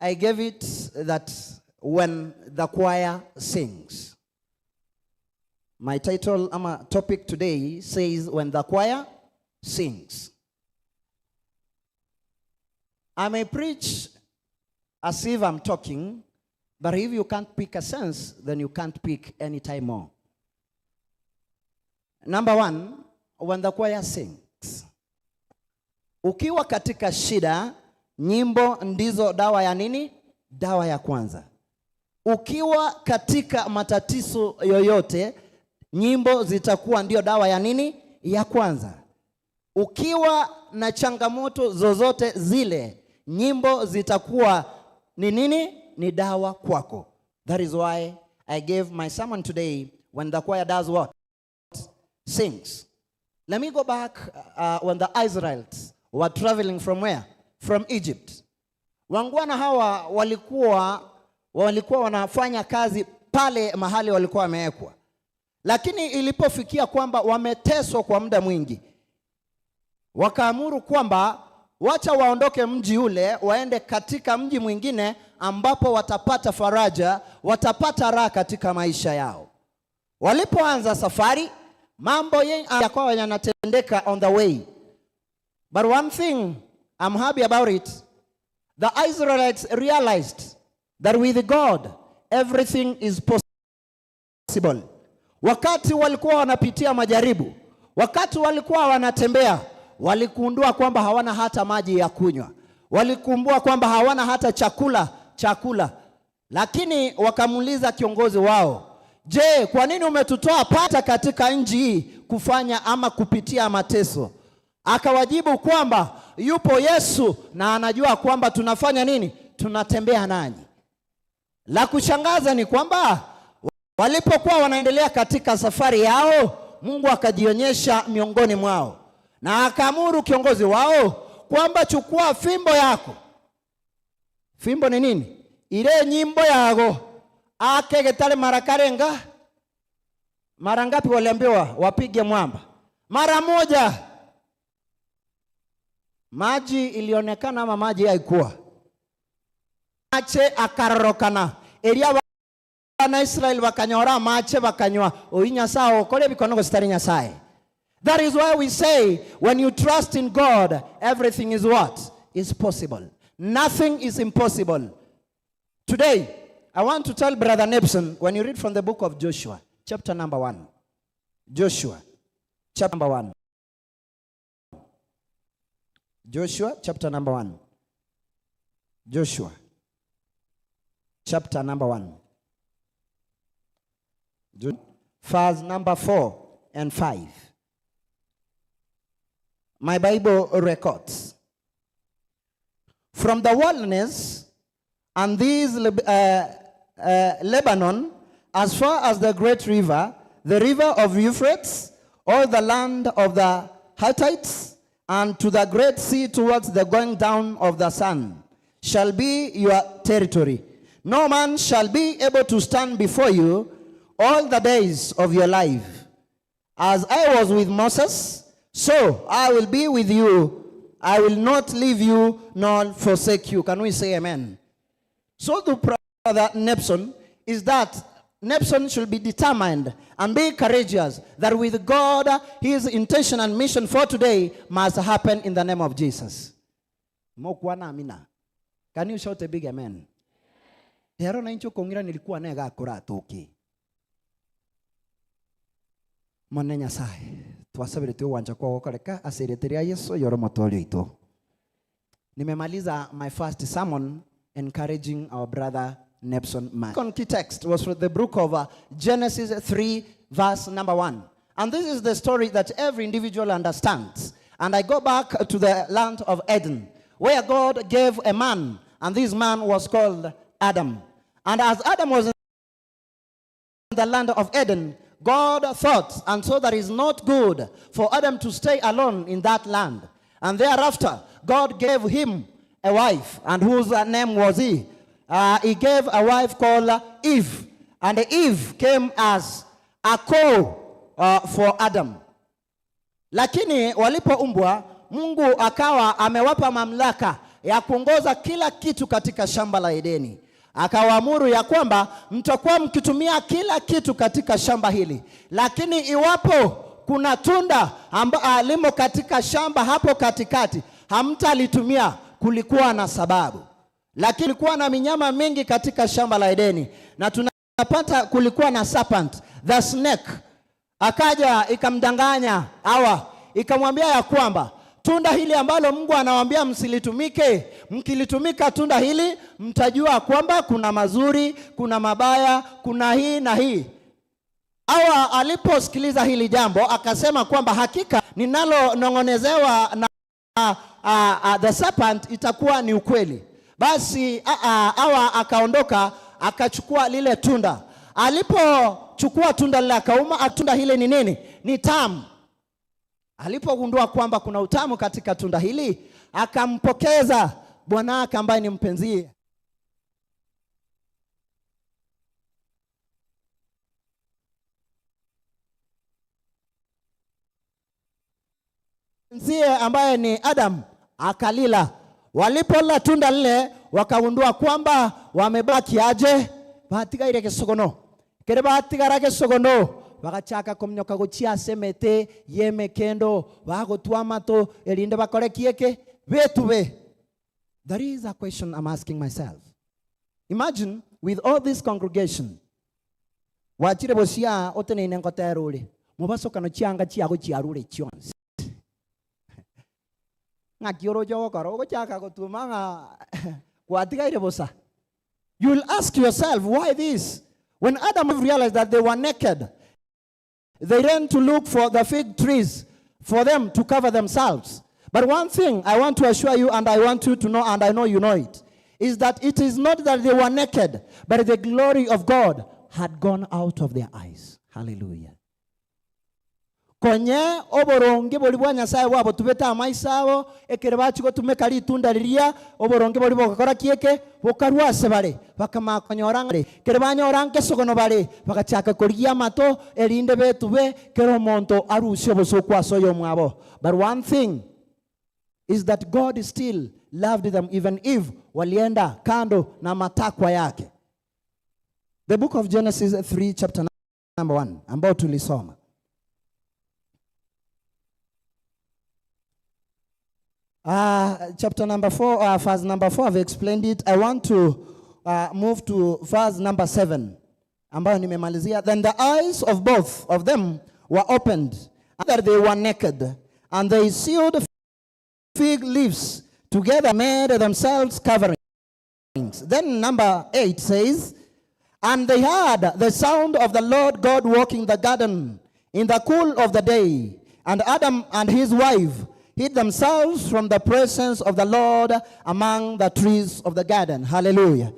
I gave it that when the choir sings. My title ama topic today says when the choir sings. I may preach as if I'm talking, but if you can't pick a sense, then you can't pick any time more. Number one, when the choir sings. Ukiwa katika shida, nyimbo ndizo dawa ya nini? Dawa ya kwanza. Ukiwa katika matatizo yoyote, nyimbo zitakuwa ndio dawa ya nini? Ya kwanza. Ukiwa na changamoto zozote zile, nyimbo zitakuwa ni nini? Ni dawa kwako. That is why I gave my sermon today, when the choir does what? Sings. Let me go back when the Israelites were traveling from where? From Egypt. Wangwana hawa walikuwa wanafanya kazi pale mahali walikuwa wamewekwa. Lakini ilipofikia kwamba wameteswa kwa muda mwingi, wakaamuru kwamba wacha waondoke mji ule waende katika mji mwingine ambapo watapata faraja, watapata raha katika maisha yao. Walipoanza safari, mambo yakawa yanatendeka on the way. But one thing I'm happy about it, the Israelites realized that with God everything is possible. Wakati walikuwa wanapitia majaribu, wakati walikuwa wanatembea, waligundua kwamba hawana hata maji ya kunywa, walikumbua kwamba hawana hata chakula. Lakini wakamuuliza kiongozi wao, je, kwa nini umetutoa pata katika nchi hii kufanya ama kupitia mateso? Akawajibu kwamba yupo Yesu na anajua kwamba tunafanya nini? Tunatembea nanyi. La kushangaza ni kwamba walipokuwa wanaendelea katika safari yao, Mungu akajionyesha miongoni mwao na akaamuru kiongozi wao kwamba chukua fimbo yako. Fimbo ni nini? Ile nyimbo yako akegetale mara karenga. Mara ngapi waliambiwa wapige mwamba? Mara moja. Maji ilionekana ama maji haikuwa? Mache akarorokana. Elia wana Israel wakanyora mache wakanywa. Oyi Nyasaye okore bikono gositari Nyasaye. That is why we say when you trust in God, everything is what? Is possible. Nothing is impossible. Today, I want to tell Brother Nepson, when you read from the book of Joshua, chapter number 1. Joshua, chapter number 1. Joshua, chapter number 1. Joshua, chapter number 1. Verse number 4 and 5. My Bible records, from the wilderness and these Lebanon, as far as the great river, the river of Euphrates, all the land of the Hittites, and to the great sea towards the going down of the sun, shall be your territory. No man shall be able to stand before you all the days of your life. As I was with Moses, so I will be with you. I will not leave you nor forsake you. Can we say amen? So the brother Nepson is that Nepson should be determined and be courageous that with God, his intention and mission for today must happen in the name of Jesus. Mokwana amina. Can you shout a big amen? Hero na incho kongira nilikuwa naye gakora toki. Mwana Nyasaye, twasabire tu wanja kwa gokoreka asireteria Yesu yoro motolio ito. Nimemaliza my first sermon encouraging our brother Nepson Man. Second key text was from the book of Genesis 3 verse number 1. And this is the story that every individual understands. And I go back to the land of Eden, where God gave a man, and this man was called Adam. And as Adam was in the land of Eden, God thought, and so that is not good for Adam to stay alone in that land. And thereafter, God gave him a wife, and whose name was he? He gave a wife called Eve, and Eve came as a co for Adam. Lakini walipoumbwa, Mungu akawa amewapa mamlaka ya kuongoza kila kitu katika shamba la Edeni. Akawaamuru ya kwamba mtakuwa mkitumia kila kitu katika shamba hili, lakini iwapo kuna tunda limo katika shamba hapo katikati, hamtalitumia. Kulikuwa na sababu. Lakini kulikuwa na minyama mingi katika shamba la Edeni, na tunapata kulikuwa na serpent, the snake. Akaja ikamdanganya Hawa, ikamwambia ya kwamba tunda hili ambalo Mungu anawaambia msilitumike, mkilitumika tunda hili mtajua kwamba kuna mazuri, kuna mabaya, kuna hii na hii. Hawa aliposikiliza hili jambo akasema kwamba hakika ninalonong'onezewa na the serpent itakuwa ni ukweli. Basi Hawa akaondoka akachukua lile tunda. Alipochukua tunda lile akauma, tunda hili ni nini? Ni tamu. Alipogundua kwamba kuna utamu katika tunda hili, akampokeza bwanake ambaye ni mpenzie. Mpenzie ambaye ni Adam akalila. Walipola tunda lile wakagundua kwamba wamebaki aje, batigaire kisogono. Kere batigara kisogono, bagachaka komnyoka gochia semete yeme kendo bagotwa mato erinde bakore kieke betube. There is a question I'm asking myself. Imagine with all this congregation, wachire bosia otenene ngoterure mubasokano chianga chiago chiarure chionsi. Ng'aki oroche ogokora ogochaka gotuma ng'a gwatigaire bosa. You'll ask yourself, why this? When Adam realized that they were naked, they ran to look for the fig trees for them to cover themselves. But one thing I want to assure you, and I want you to know, and I know you know it, is that it is not that they were naked, but the glory of God had gone out of their eyes. Hallelujah. Konye oboronge bori bwa Nyasaye bwabo tubete amaisa abo ekere bachi gotumeka ritunda riria oboronge bori bogakora kieke bokarwa ase bare bakamakonyora ngare kere banyora nkesogono bare bagachaka korigia amato erinde betube kere omonto arusie obosoku ase oyo mwabo. But one thing is that God still loved them even if walienda kando na matakwa yake. The book of Genesis 3 chapter number 1 ambao tulisoma. Chapter number 4, verse number 4, I've explained it. I want to move to verse number 7, ambayo nimemalizia. Then the eyes of both of them were opened, and that they were naked, and they sewed fig leaves together, made themselves coverings. Then number 8 says, and they heard the sound of the Lord God walking the garden in the cool of the day, and Adam and his wife hid themselves from the presence of the Lord among the trees of the garden. Hallelujah.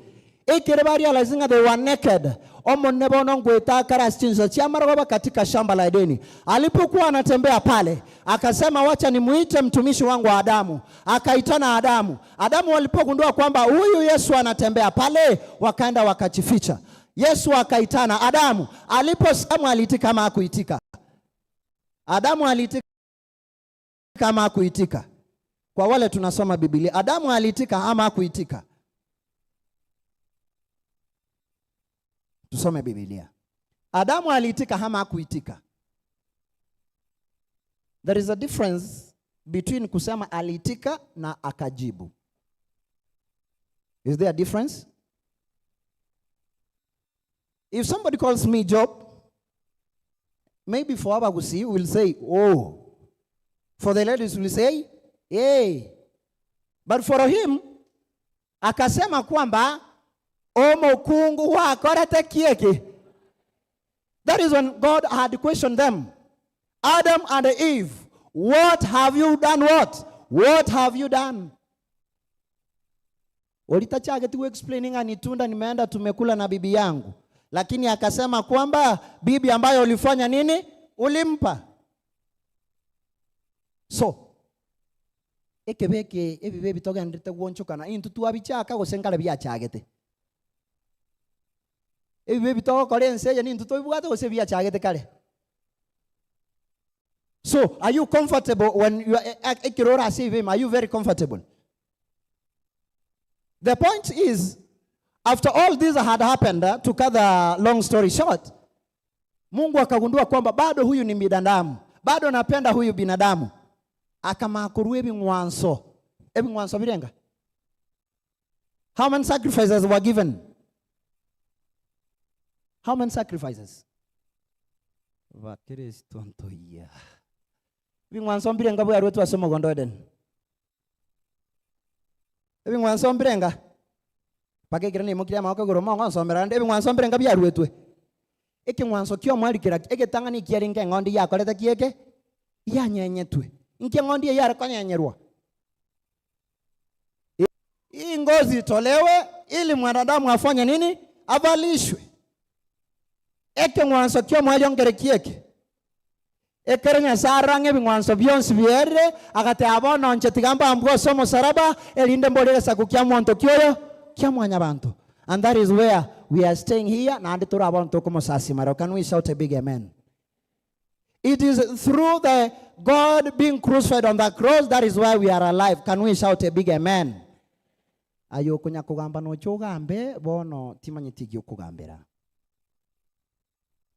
Ekere ba realizing that they were naked. Omonne bono ngweta karastinzo chiamaroba katika shamba la Edeni. Alipokuwa anatembea pale, akasema wacha nimuite mtumishi wangu Adamu. Akaitana Adamu. Adamu walipogundua kwamba huyu Yesu anatembea pale, wakaenda wakajificha. Yesu akaitana Adamu. Aliposikia aliitika ama hakuitika? Adamu aliitika kama hakuitika? Kwa wale tunasoma Biblia, Adamu aliitika ama hakuitika? Tusome Biblia. Adamu aliitika ama hakuitika? There is a difference between kusema aliitika na akajibu. Is there a difference? If somebody calls me Job, maybe for Abagusi will say, oh. For the ladies will say, hey. But for him, akasema kwamba, omokungu wakorete kieke. That is when God had questioned them. Adam and Eve, what have you done? What? What have you done? Ulitachage tu explaining anitunda nimeenda tumekula na bibi yangu. Lakini akasema kwamba bibi ambayo ulifanya nini? Ulimpa. So, ekebeke ebibe bitogendete gwonchokana intu twabichaka gose nkare biachagete. Ebibe bitogokora ense eye nintu tobibwate gose biachagete kare. So, are you comfortable when you are ekirora save him? Are you very comfortable? The point is, after all this had happened, to cut the long story short, Mungu akagundua kwamba bado huyu ni binadamu, bado napenda huyu binadamu. Akamakuru ebing'wanso. Ebing'wanso birenga. How many sacrifices were given? How many sacrifices? Bakristo ntoya. Ebing'wanso mbirenga bwarwetwe ase omogondo Eden. Ebing'wanso mbirenga. Pake ni mukira mako goro mongo nsomera nde ebing'wanso mbirenga byarwetwe. Eking'wanso kio mwarikira egetang'ani kiaringa eng'ondi yakorete kieke yanyenyetwe. Nkie ng'ondi yare konyenyerwa. Hii ngozi itolewe ili mwanadamu afanye nini? Avalishwe. Eking'wanso kio mwayongere kieke. Ekere Nyasaye arange ebing'wanso bionsi bierire agate abono nche tigamba mbwoso omosalaba erinde mborere saku kia monto kioyo kia mwanyabanto. And that is where we are staying here na andi turi abono tokomosasimara. Can we shout a big amen? It is through the God being crucified on the cross that is why we are alive. Can we shout a big amen? Ayo kunya kugamba no chogambe bono timanyitigi okugambira.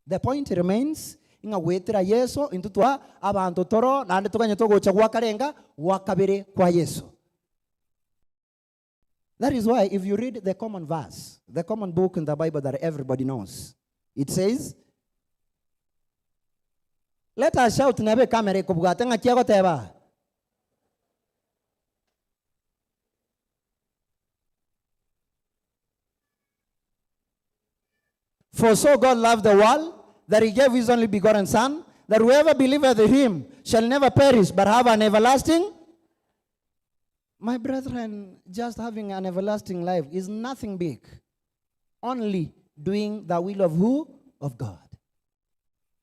The point remains inga wetera Yesu intutwa abantu toro nande tukanye togocha gwakarenga gwakabere kwa Yesu. That is why if you read the common verse, the common book in the Bible that everybody knows, it says, let us shout nebe kamera kubwate nga kiagoteba. For so God loved the world that he gave his only begotten Son, that whoever believeth in him shall never perish but have an everlasting. My brethren, just having an everlasting life is nothing big. Only doing the will of who? Of God.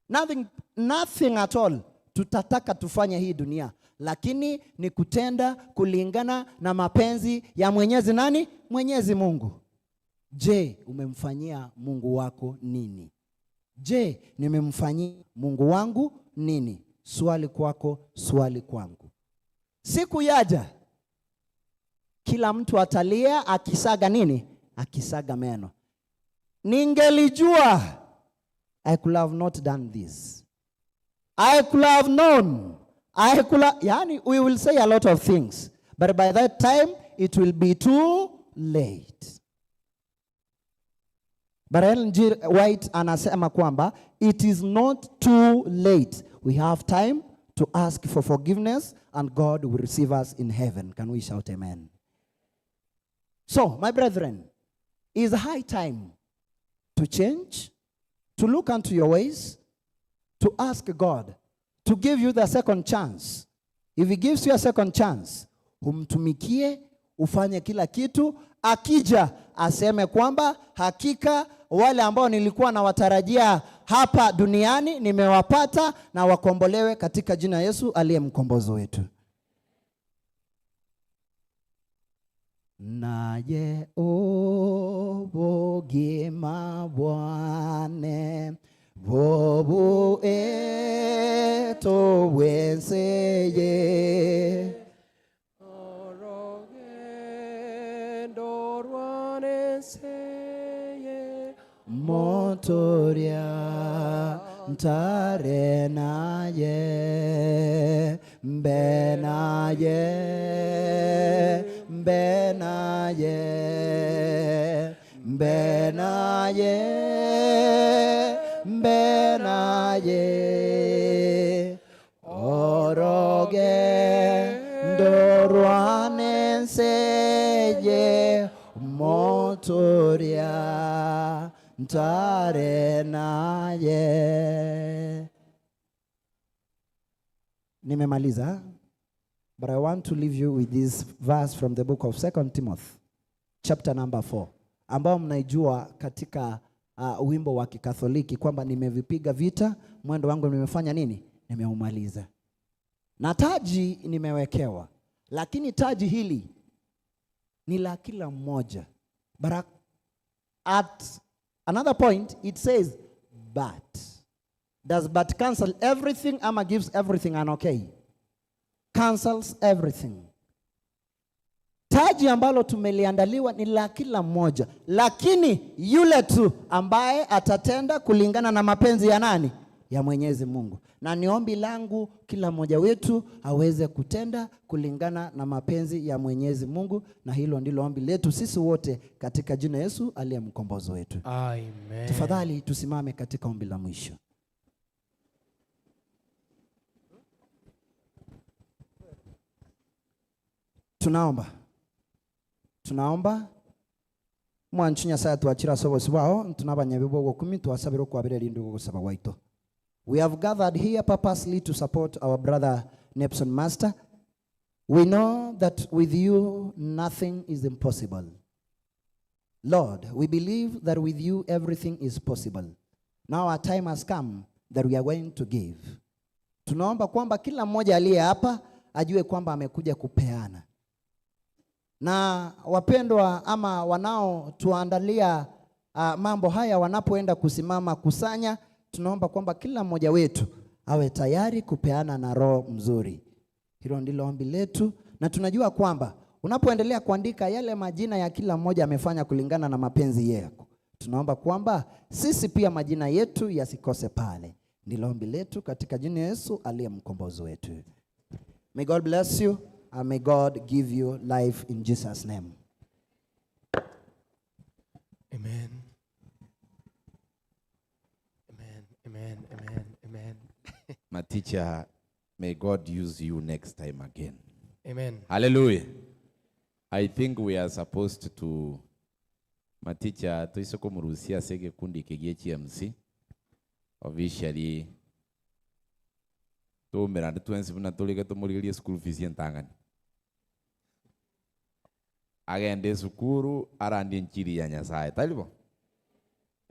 Nothing, nothing at all tutataka tufanye hii dunia, lakini ni kutenda kulingana na mapenzi ya Mwenyezi nani? Mwenyezi Mungu. Je, umemfanyia Mungu wako nini? Je, nimemfanyia Mungu wangu nini? Swali kwako, swali kwangu. Siku yaja, kila mtu atalia akisaga nini? Akisaga meno. Ningelijua, I could have not done this. I could have known. I could have, yani, we will say a lot of things. But by that time, it will be too late. But Ellen G. White anasema kwamba it is not too late. We have time to ask for forgiveness and God will receive us in heaven. Can we shout amen? So, my brethren, it's high time to change, to look unto your ways, to ask God to give you the second chance. If he gives you a second chance, umtumikie, ufanye kila kitu, akija aseme kwamba hakika wale ambao nilikuwa nawatarajia hapa duniani nimewapata, na wakombolewe katika jina Yesu aliye mkombozi wetu. Naye obogima bwane bobu eto wenseye motoria ntare naye mbenaye mbenaye mbenaye mbenaye oroge ndorwanenseye motoria ntare naye. Nimemaliza, but I want to leave you with this verse from the book of 2 Timothy chapter number 4, ambao mnaijua katika wimbo wa Kikatholiki kwamba nimevipiga vita, mwendo wangu nimefanya nini? Nimeumaliza. Na taji nimewekewa. Lakini taji hili ni la kila mmoja. But at another point it says, but Does but cancel everything ama gives everything an okay? Cancels everything. Taji ambalo tumeliandaliwa ni la kila mmoja, lakini yule tu ambaye atatenda kulingana na mapenzi ya nani? Ya Mwenyezi Mungu. Na ni ombi langu kila mmoja wetu aweze kutenda kulingana na mapenzi ya Mwenyezi Mungu, na hilo ndilo ombi letu sisi wote katika jina Yesu aliye mkombozi wetu. Amen. Tafadhali tusimame katika ombi la mwisho. Tunaomba. Tunaomba mwanchu Nyasaye twachira sobosi bwao ntunabanya bibogo 10 twasabira okwabira erindu gogosaba gwaito. We have gathered here purposely to support our brother Nepson Master. We know that with you nothing is impossible. Lord, we believe that with you everything is possible. Now our time has come that we are going to give. Tunaomba kwamba kila mmoja aliye hapa ajue kwamba amekuja kupeana. Na wapendwa ama wanaotuandalia mambo haya wanapoenda kusimama kusanya, tunaomba kwamba kila mmoja wetu awe tayari kupeana na roho mzuri. Hilo ndilo ombi letu, na tunajua kwamba unapoendelea kuandika yale majina ya kila mmoja amefanya kulingana na mapenzi yako, tunaomba kwamba sisi pia majina yetu yasikose pale. Ndilo ombi letu katika jina Yesu aliye mkombozi wetu. May God bless you and may God give you life in Jesus' name. Amen. Amen, amen, amen, amen. My teacher, may God use you next time again. Amen. Hallelujah. I think we are supposed to, my teacher, tuisoko murusia sege kundi kegie GMC. Officially, tumerande tuenzi buna tulike tumurigerie school fees yentangani. Agende sukuru arandi nchiri ya Nyasaye. Talibo?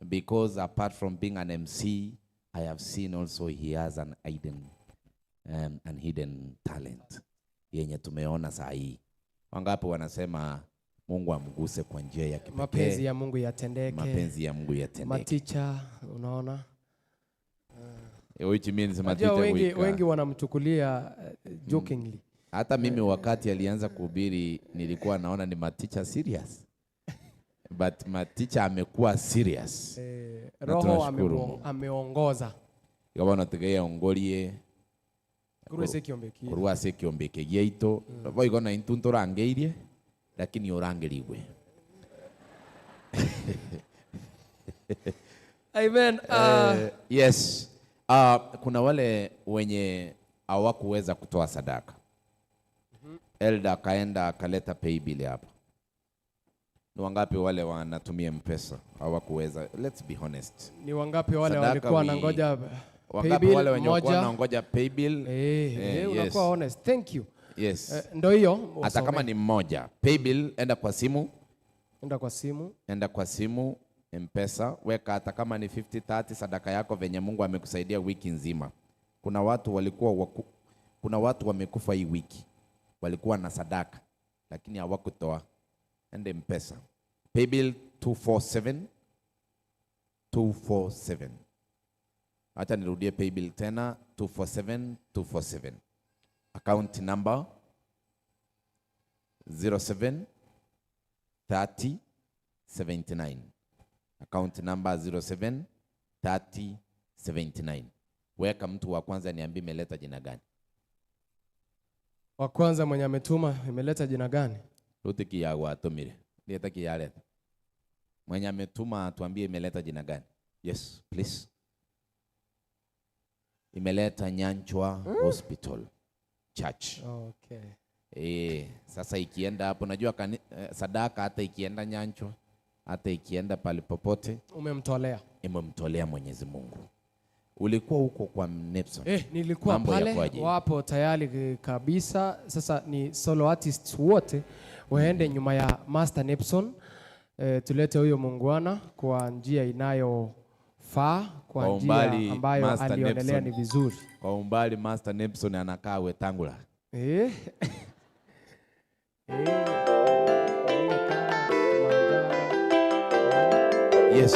Because apart from being an MC, I have seen also he has an hidden talent yenye tumeona saa hii. Wangapi wanasema Mungu amguse kwa njia ya kipekee? Mapenzi ya Mungu yatendeke. Mapenzi ya Mungu yatendeke. Maticha, unaona? Which means Unajua maticha wengi wanamchukulia jokingly. Hata mimi wakati alianza kuhubiri nilikuwa naona ni maticha serious. But maticha amekuwa serious. Na Roho tunashukuru Mungu. ameongoza. Gabana tugeya ongorie. Kurwa se kiombeki. Kurwa se kiombeki gieito. Boigo na intunto rangeirie lakini orangeriwe. Amen. Yes. Kuna wale wenye hawakuweza kutoa sadaka. Elda akaenda akaleta paybill hapa. Ni wangapi wale wanatumia M-Pesa hawakuweza? Let's be honest. Ni wangapi wale Sadaka walikuwa wanangoja wangapi paybill wale wenye walikuwa moja? wanangoja paybill? Unakuwa honest. Thank you. Yes. Ndio hiyo, Hata wasome. kama ni mmoja. Paybill, enda kwa simu. Enda kwa simu. Enda kwa simu M-Pesa, weka hata kama ni 50-30 sadaka yako venye Mungu amekusaidia wiki nzima. Kuna watu walikuwa kuna watu wamekufa hii wiki. Walikuwa na sadaka lakini hawakutoa. Ende M-Pesa. Paybill 247 247. Acha nirudie paybill tena 247 247. Account number 07 30 79. Account number 07 30 79. Weka mtu wa kwanza niambie imeleta jina gani. Wa kwanza mwenye ametuma imeleta jina gani? Rutiki ya watumire. Leta kiyaleta. Mwenye ametuma atuambie imeleta jina gani. Yes, please. Imeleta Nyanchwa Hospital Church. Okay. Sasa ikienda hapo najua sadaka hata ikienda Nyanchwa, hata ikienda pale popote umemtolea. Imemtolea Mwenyezi Mungu. Ulikuwa huko kwa Nepson? Nilikuwa Mambo pale, yakuaje? wapo tayari kabisa. Sasa ni solo artists wote waende nyuma ya Master Nepson. Tulete huyo muungwana kwa njia inayofaa, kwa Kwa njia umbali, ambayo Master alionelea Nepson. ni vizuri. Kwa umbali Master Nepson anakaa Wetangula. Yes.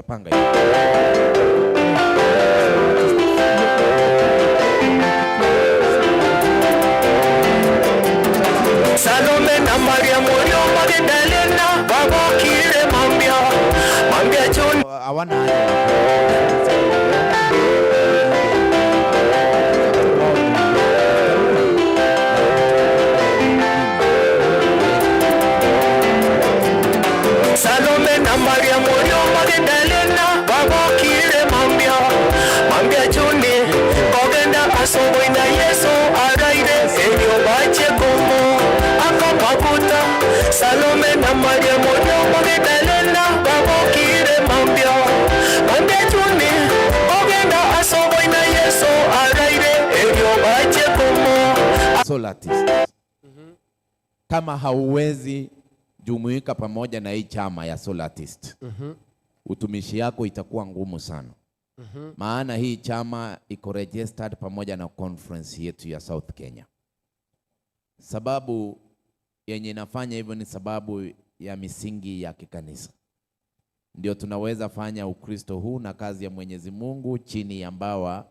Tutapanga hiyo. Salome na Maria Morio Magdalena babokire mambia mambia John hawana haja. Salome na Maria Morio Magdalena babokire mambia mambia John kogenda asubui na Yesu araire elio bache kumo akapakuta. Salome na Maria Morio Magdalena babokire mambia mambia John kogenda asubui na Yesu araire elio bache kumo. Soul artist. Kama hauwezi jumuika pamoja na hii chama ya Soul Artist, utumishi yako itakuwa ngumu sana. Maana hii chama iko registered pamoja na conference yetu ya South Kenya. Sababu yenye inafanya hivyo ni sababu ya misingi ya kikanisa. Ndio tunaweza fanya Ukristo huu na kazi ya Mwenyezi Mungu chini ya mbawa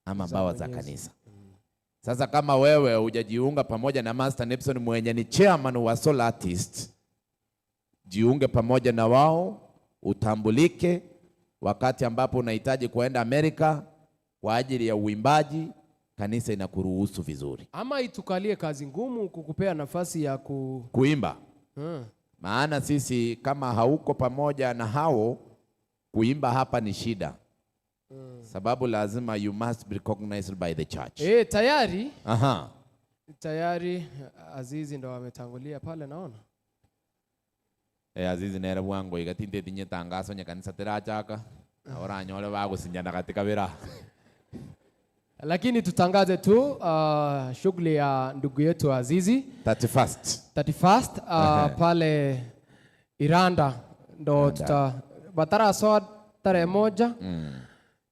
ama Za mbawa za Mwenyezi. kanisa. Sasa kama wewe hujajiunga pamoja na Master Nipson mwenye ni chairman wa Soul Artist, jiunge pamoja na wao, utambulike wakati ambapo unahitaji kuenda Amerika kwa ajili ya uimbaji, kanisa inakuruhusu vizuri Ama itukalie kazi ngumu kukupea nafasi ya kuimba. Maana sisi kama hauko pamoja na hao, kuimba hapa ni shida. Sababu lazima you must be recognized by the church. Tayari. Aha. Tayari Azizi ndo ametangulia pale naona. Azizi nere bwango igatinde tinye tangazo nya kanisa terachaka. Oranyole bagusinyana katika bira. Lakini tutangaze tu shughuli ya ndugu yetu Azizi 31st. 31st pale Iranda ndo tuta batara soa tarehe 1.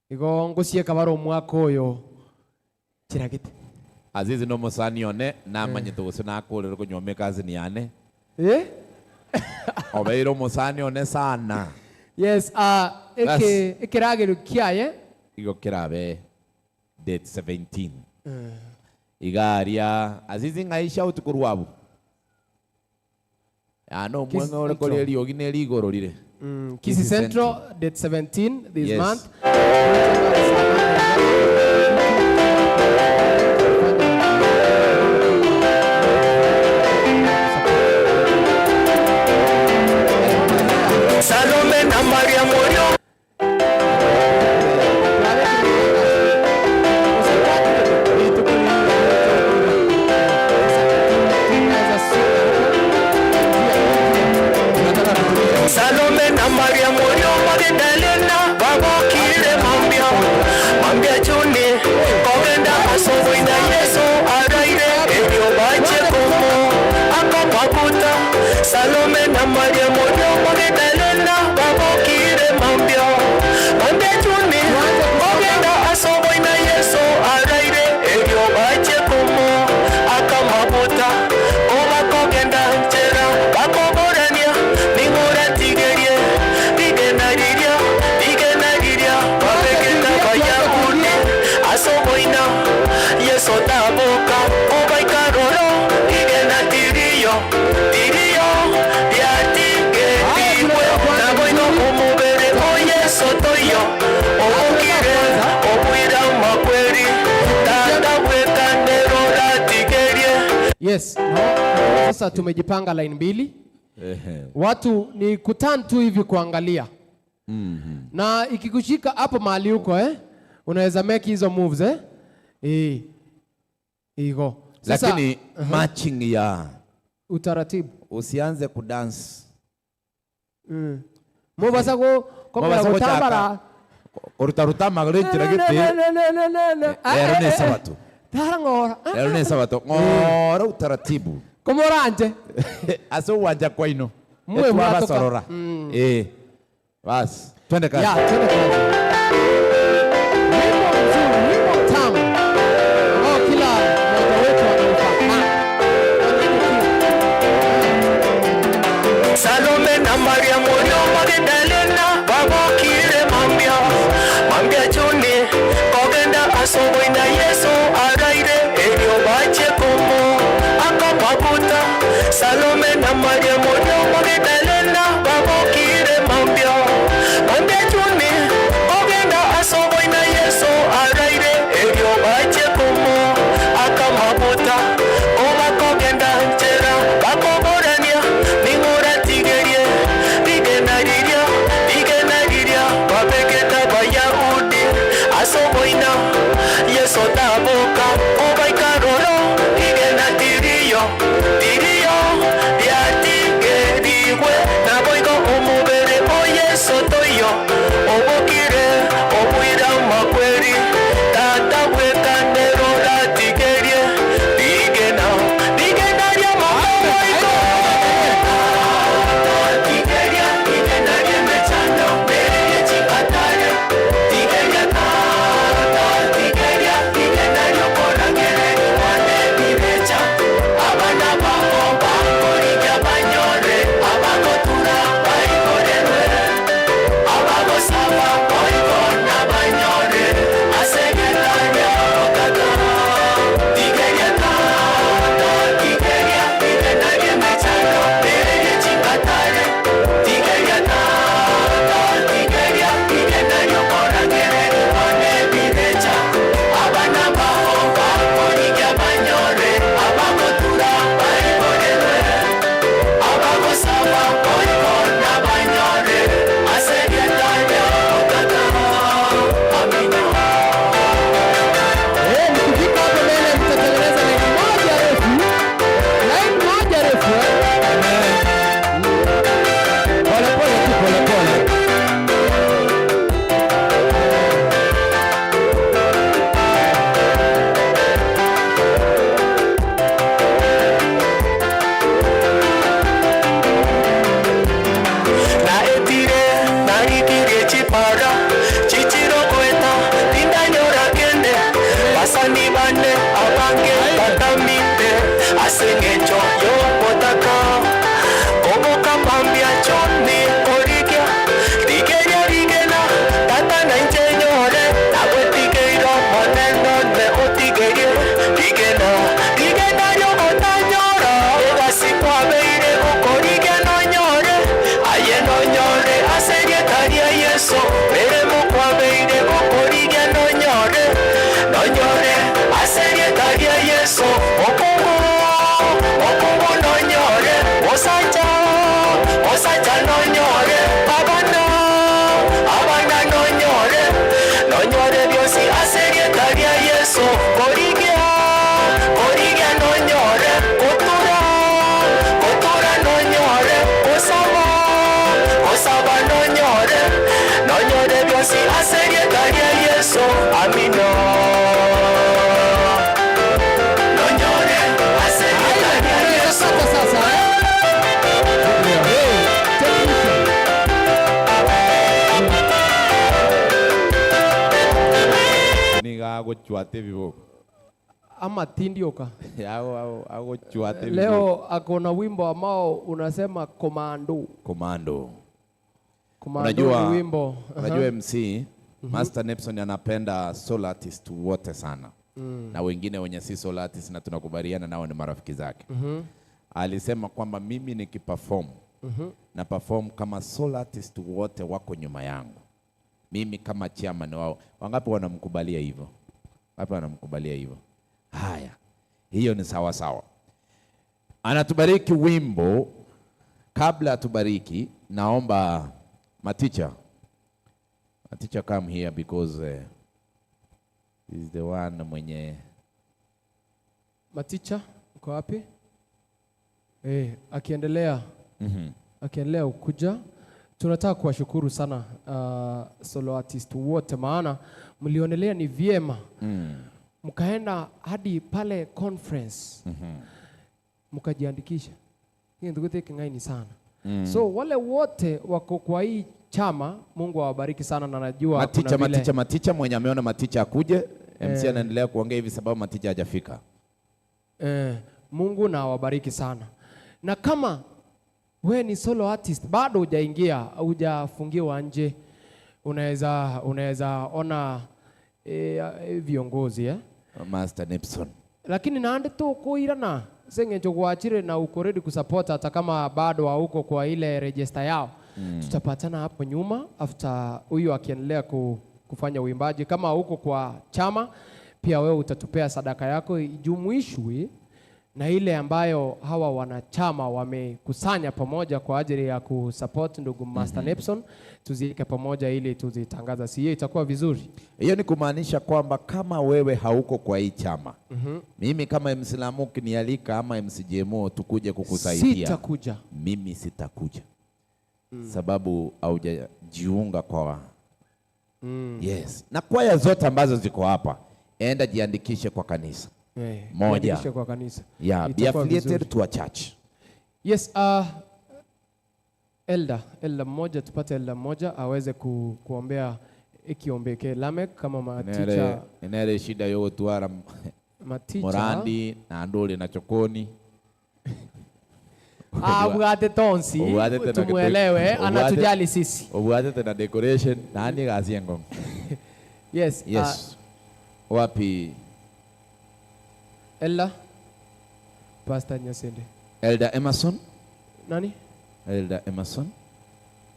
Igo ngucieka baro mwaka uyu chiragite. Azizi no musani one namanyete gose nakurire kunywa kazi ni yane. Obeire musani one sana. Yes, ekirageru kiaye igo kirabe date 17. Igaria Azizi ngaisha utukurwabu. Ano mwenga ore kori eriogi ne rigoro rire. Kisii Central date 17 this Yes. month. Salome na Maria Morio Salome na Maria Morio Magdalena babokire mambia mambia Juni kogenda asubui na Yesu araire elio bache kumo akapakuta. Salome na Maria Morio Magdalena babokire mambia mambia Juni kogenda asubui na Yesu araire elio bache kumo akamabuta oba kogenda njera bakoborania ningoratigerie rigenariria rigenariria babegeta bayahudi asoboina Yesu taboka obaikaroro rigenatiriyo tiriyo riatigetigwe naboino omubere o Yesu toyo obukire obwira makweri tandabwekanero ratigerie. Yes, no, sasa tumejipanga line mbili. Watu ni kutan tu hivi kuangalia. Na ikikushika hapo mahali huko unaweza make hizo moves Igo. Sasa, Lakini matching ya utaratibu. Usianze kudance. Mubasa ko Mubasa ko kutambara. Kurutaruta maguru chiragiti. Lero ni sabato. Tarangora. Lero ni sabato. Ngora utaratibu. Komoranje. Aso uwanja kwaino. Mwe Etwaba mwatoka. sorora. Bas, twende kazi. Ya, twende kazi. Wimbo mzuri, wimbo mtamu ambao kila mmoja wetu anaufahamu. Salome na Maria Morio Magdalena baba Agochwate viboko. Ama tindioka. Agochwate viboko. Leo akona wimbo ambao unasema Komando. Komando. Komando. Unajua, ni wimbo. Unajua MC, Master Nepson anapenda solo artist wote sana. Na wengine wenye si solo artist na tunakubaliana nao ni marafiki zake. Alisema kwamba mimi nikiperform na perform kama solo artist wote wako nyuma yangu. Mimi kama chairman wao. Wangapi wanamkubalia hivyo? Wangapi wanamkubalia hivyo? Haya. Hiyo ni sawa sawa. Anatubariki wimbo. Kabla atubariki, naomba Maticha. Maticha come here because he's the one mwenye. Maticha, uko wapi? Akiendelea. Akiendelea ukuja. Tunataka kuwashukuru sana solo artist wote, maana mlionelea ni vyema. Mkaenda hadi pale conference. Mkajiandikisha. Hii ndugu ngaini sana. So wale wote wako kwa hii chama, Mungu awabariki sana na najua Maticha, kuna vile. Maticha mwenye ameona Maticha akuje. MC anaendelea kuongea hivi sababu Maticha hajafika. Mungu na awabariki sana. Na kama we ni solo artist bado hujaingia, hujafungiwa nje, unaweza ona viongozi Master Nepson. Lakini naande tu kuirana sengencho kuachire na uko ready kusupport hata kama bado hauko kwa ile register yao. Tutapatana hapo nyuma after huyu akiendelea kufanya uimbaji. Kama huko kwa chama pia wewe utatupea sadaka yako ijumuishwe na ile ambayo hawa wanachama wamekusanya pamoja kwa ajili ya kusupport ndugu Master Nepson, tuziweke pamoja ili tuzitangaza. Si hiyo itakuwa vizuri? Hiyo ni kumaanisha kwamba kama wewe hauko kwa hii chama, mimi kama MC Lamu ukinialika ama MC JMO tukuje kukusaidia, sitakuja. Mimi sitakuja. Sababu haujajiunga kwa Yes. Na kwaya zote ambazo ziko hapa, enda jiandikishe kwa kanisa. Moja. Jiandikishe kwa kanisa. Yeah, be Itakuwa affiliated vizuri. to a church. Yes, elder mmoja, tupate elder mmoja aweze kuombea ikiombeke Lamek kama maticha. Inere shida yo tuara maticha. Morandi na ndole na chokoni. Abwate tonsi, tumuelewe, anatujali sisi. Obwate na decoration, nani gazi ngong. Yes. Yes. Wapi? Elder Pastor Nyasende. Elder Emerson. Nani? Elder Emerson.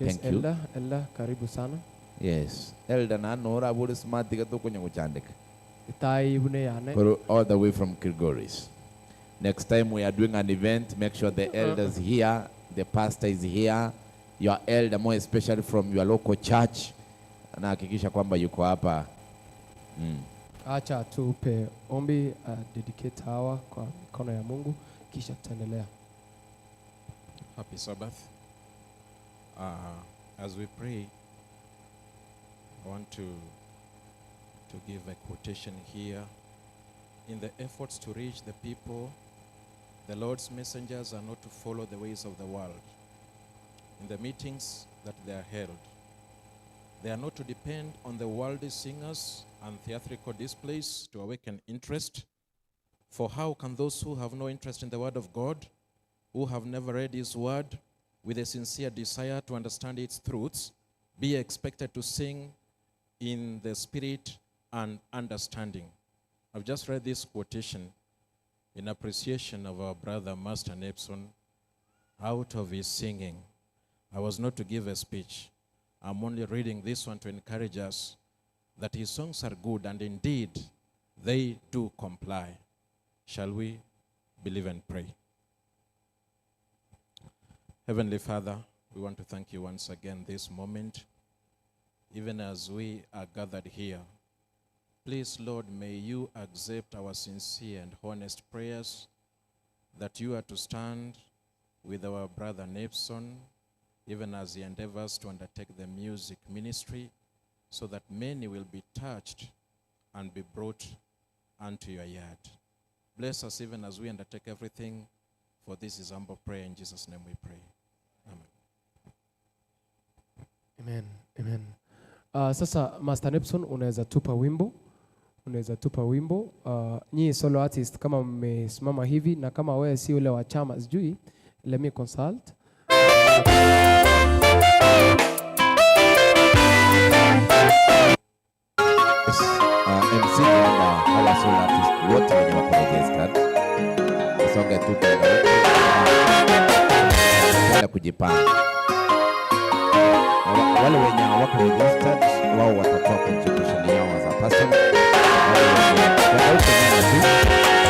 Yes, Thank you. Elder, karibu sana. Yes. Elder na nora buri smart diga to kunyo kuchandika. Tai bune yane. All the way from Kilgoris. Next time we are doing an event, make sure the elders here, the pastor is here, your elder more especially from your local church. Na hakikisha kwamba yuko hapa. Acha tupe ombi, dedicate hawa kwa mikono ya Mungu, kisha tutaendelea. Happy Sabbath. As we pray, I want to give a quotation here. In the efforts to reach the people, the Lord's messengers are not to follow the ways of the world. In the meetings that they are held, they are not to depend on the worldly singers and theatrical displays to awaken interest. For how can those who have no interest in the word of God, who have never read his word with a sincere desire to understand its truths, be expected to sing in the spirit and understanding? I've just read this quotation in appreciation of our brother Master Nepson out of his singing. I was not to give a speech. I'm only reading this one to encourage us that his songs are good and indeed they do comply. Shall we believe and pray? Heavenly Father, we want to thank you once again this moment, even as we are gathered here. Please, Lord, may you accept our sincere and honest prayers that you are to stand with our brother Nepson, even as he endeavors to undertake the music ministry, so that many will be touched and be brought unto your yard. Bless us even as we undertake everything, for this is humble prayer. In Jesus' name we pray. Amen. Amen. Amen. Sasa Master Nepson, unaweza tupa wimbo. Unaweza tupa wimbo. Nyinyi solo artist kama mmesimama hivi, na kama wewe si ule wa chama sijui, let me consult. Yes, MC naomba hawa solo artist wote wenye wako registered wasonge tu kwenda huko. Kwenda kujipanga. Na wale wenye hawako registered wao watatoa contribution yao as a person. Wale wenye kwenda huko nyuma tu,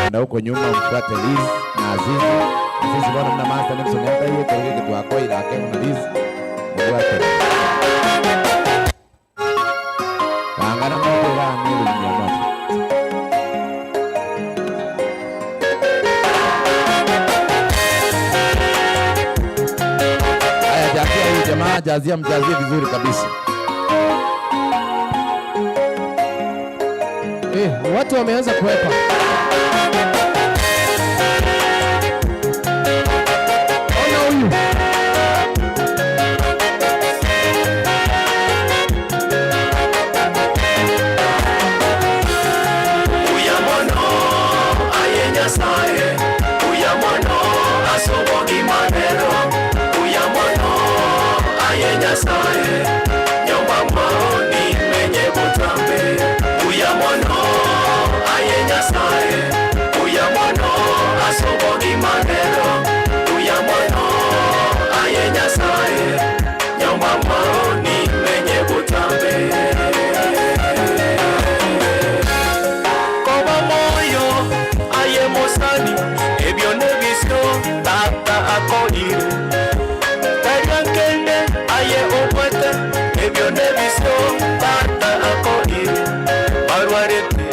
kwenda huko nyuma mfuate Liz na Azizi. Azizi bwana mna master Nelson hata hiyo kwa hiyo kitu yako ila ake na Liz. Mfuate. Kaangana mmoja wa mimi nyama. Haya, jazia huyu jamaa, jazia, mjazie vizuri kabisa. Watu wameanza kuwepa. Ona huyu. Uyamono aye Nyasaye, uyamono asobogi maneno, uyamono aye Nyasaye, nyomba maoni menye butambe. Uyamono aye Nyasaye, uyamono asobogi maneno, uyamono aye Nyasaye, nyomba maoni menye butambe. Koba moyo aye mosani, ebyo nebisyo tata akolire. Taryankende aye obwete, ebyo nebisyo tata akolire. Barwarete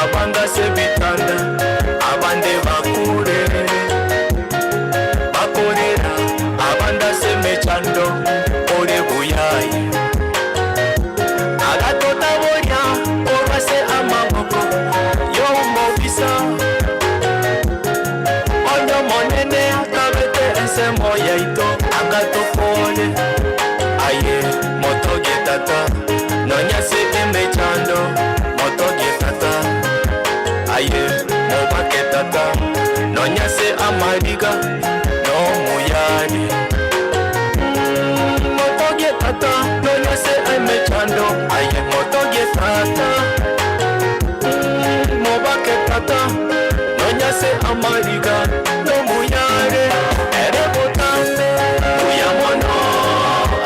abangase bitanda, abande bakure. Bakorera abandase mechando, ore buyaye. Agatota boria orwase amaboko yomobisa. Onyo monene akabete ensemo yaito agatokole. Aye motoge tata nonyase emechando motoge tata. Aye mobake tata nonyase amariga no muyari. Motoge tata nonyase emechando. Aye motoge tata mobake tata nonyase amariga no muyare. Erebotambe uyamono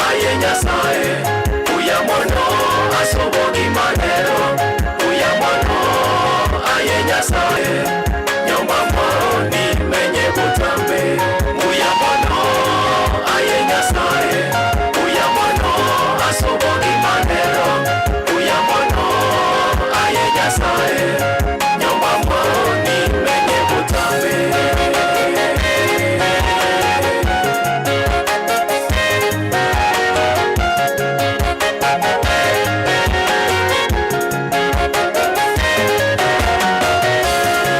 aye Nyasaye, uyamono asobogi manero, uyamono aye Nyasaye, nyomba maoni menye butambe. Uyamono aye Nyasaye, uyamono asobogi manero, uyamono aye Nyasaye, nyomba maoni menye butambe.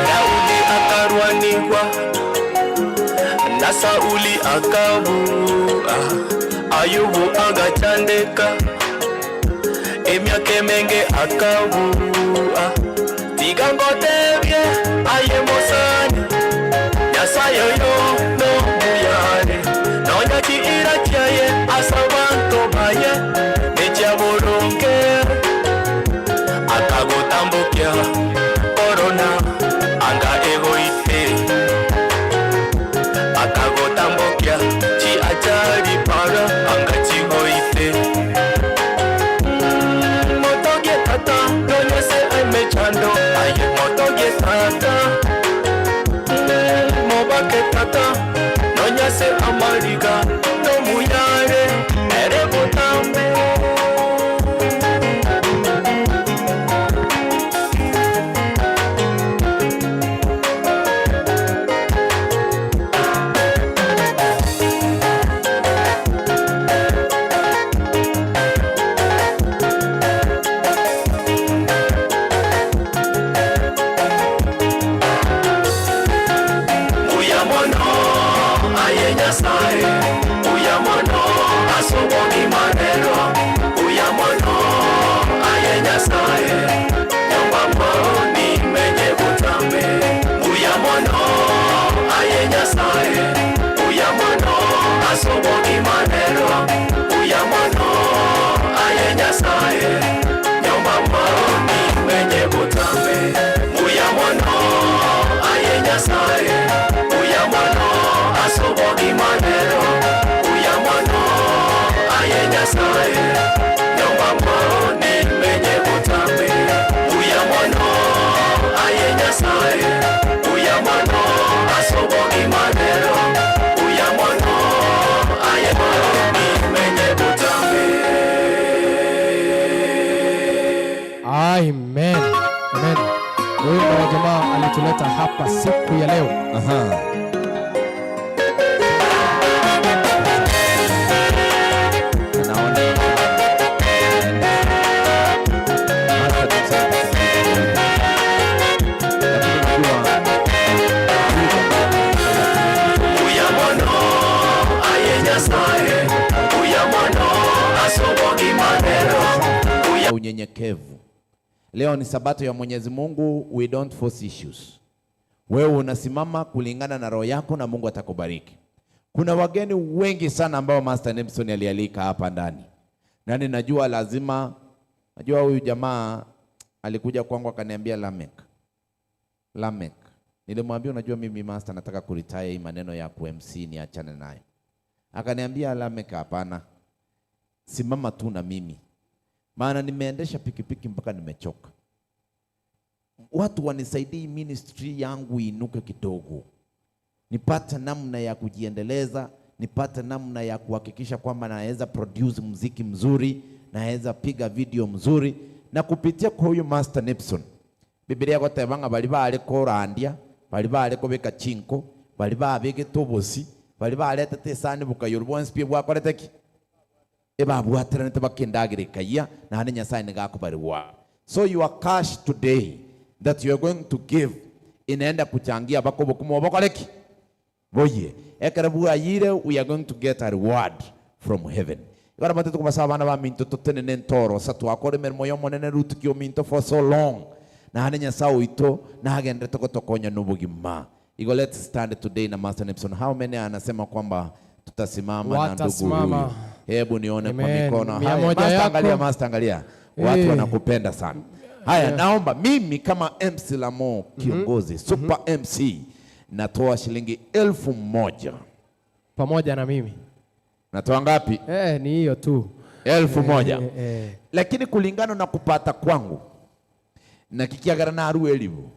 Daudi akarwanigwa na Sauli akabua, Ayubu agachandeka emyaka emenge akabua. Tigangotebye aye mosani, Nyasaye yo no muyare, nonya chiira chiaye asabanto baye nechiaboronge. Akagotambukia korona anga egoite, akagotambukia chi achari para anga chigoite. Motoge tata nonyese emechando, aye motoge tata mobake tata nonyese amariga no muyare. Erebotambe. Uyamono aye Nyasaye, uyamono asobogi maneno, uyamono aye Nyasaye, nyomba mwa Nyasaye uya mono asobogi manero uya mono aye Nyasaye nyomba maoni menye butambe uya mono aye Nyasaye uya mono asobogi manero uya mono aye Nyasaye nyomba maoni menye butambe uya mono aye Nyasaye uya mono asobogi manero uya mono aye maoni menye butambe. Amen. Amen. Huyu ndo jamaa alituleta hapa siku ya leo. Aha. Uya mono aye Nyasaye uya mono asobogi manero. Unyenyekevu. Leo ni sabato ya Mwenyezi Mungu, we don't force issues. Wewe unasimama kulingana na roho yako na Mungu atakubariki. Kuna wageni wengi sana ambao Master Nelson alialika hapa ndani. Na ninajua lazima, najua huyu jamaa alikuja kwangu akaniambia Lamek. Lamek. Nilimwambia unajua mimi Master nataka kuretire hii maneno ya ku MC niachane nayo. Akaniambia Lamek hapana. Simama tu na mimi. Maana nimeendesha pikipiki mpaka nimechoka. Watu wanisaidie ministry yangu inuke kidogo. Nipate namna ya kujiendeleza, nipate namna ya kuhakikisha kwamba naweza produce muziki mzuri, naweza piga video mzuri, na kupitia kwa huyu Master Nipson. Biblia gotebanga bali bali korandia, bali bali kobeka chinko, bali babege tobosi, bali baletete sani bukayuru bonsi pia bwakoreteki. Ebabwaterane bakendagirikaya na hane Nyasaye nigakubariwa. So your cash today that you are going to give inaenda kuchangia bakobo kumobokoleki boye ekerebu ayire, we are going to get a reward from heaven. Ibara matatu kubasa abana ba minto totene nentoro satu akore mirimo yo monene rutu kyo minto for so long na hane Nyasaye oito na hagende tokotokonya nubugima. Igo let's stand today na Master Nipson. How many anasema kwamba tutasimama na ndugu huyu? Hebu nione kwa mikono. Haya, Master angalia, Master angalia. Watu wanakupenda sana. Haya, naomba mimi kama MC Lamo kiongozi, Super MC, natoa shilingi 1,000. Pamoja na mimi. Natoa ngapi? Ni hiyo tu. 1,000. Lakini kulingana na kupata kwangu na kikiagara na aru elimu.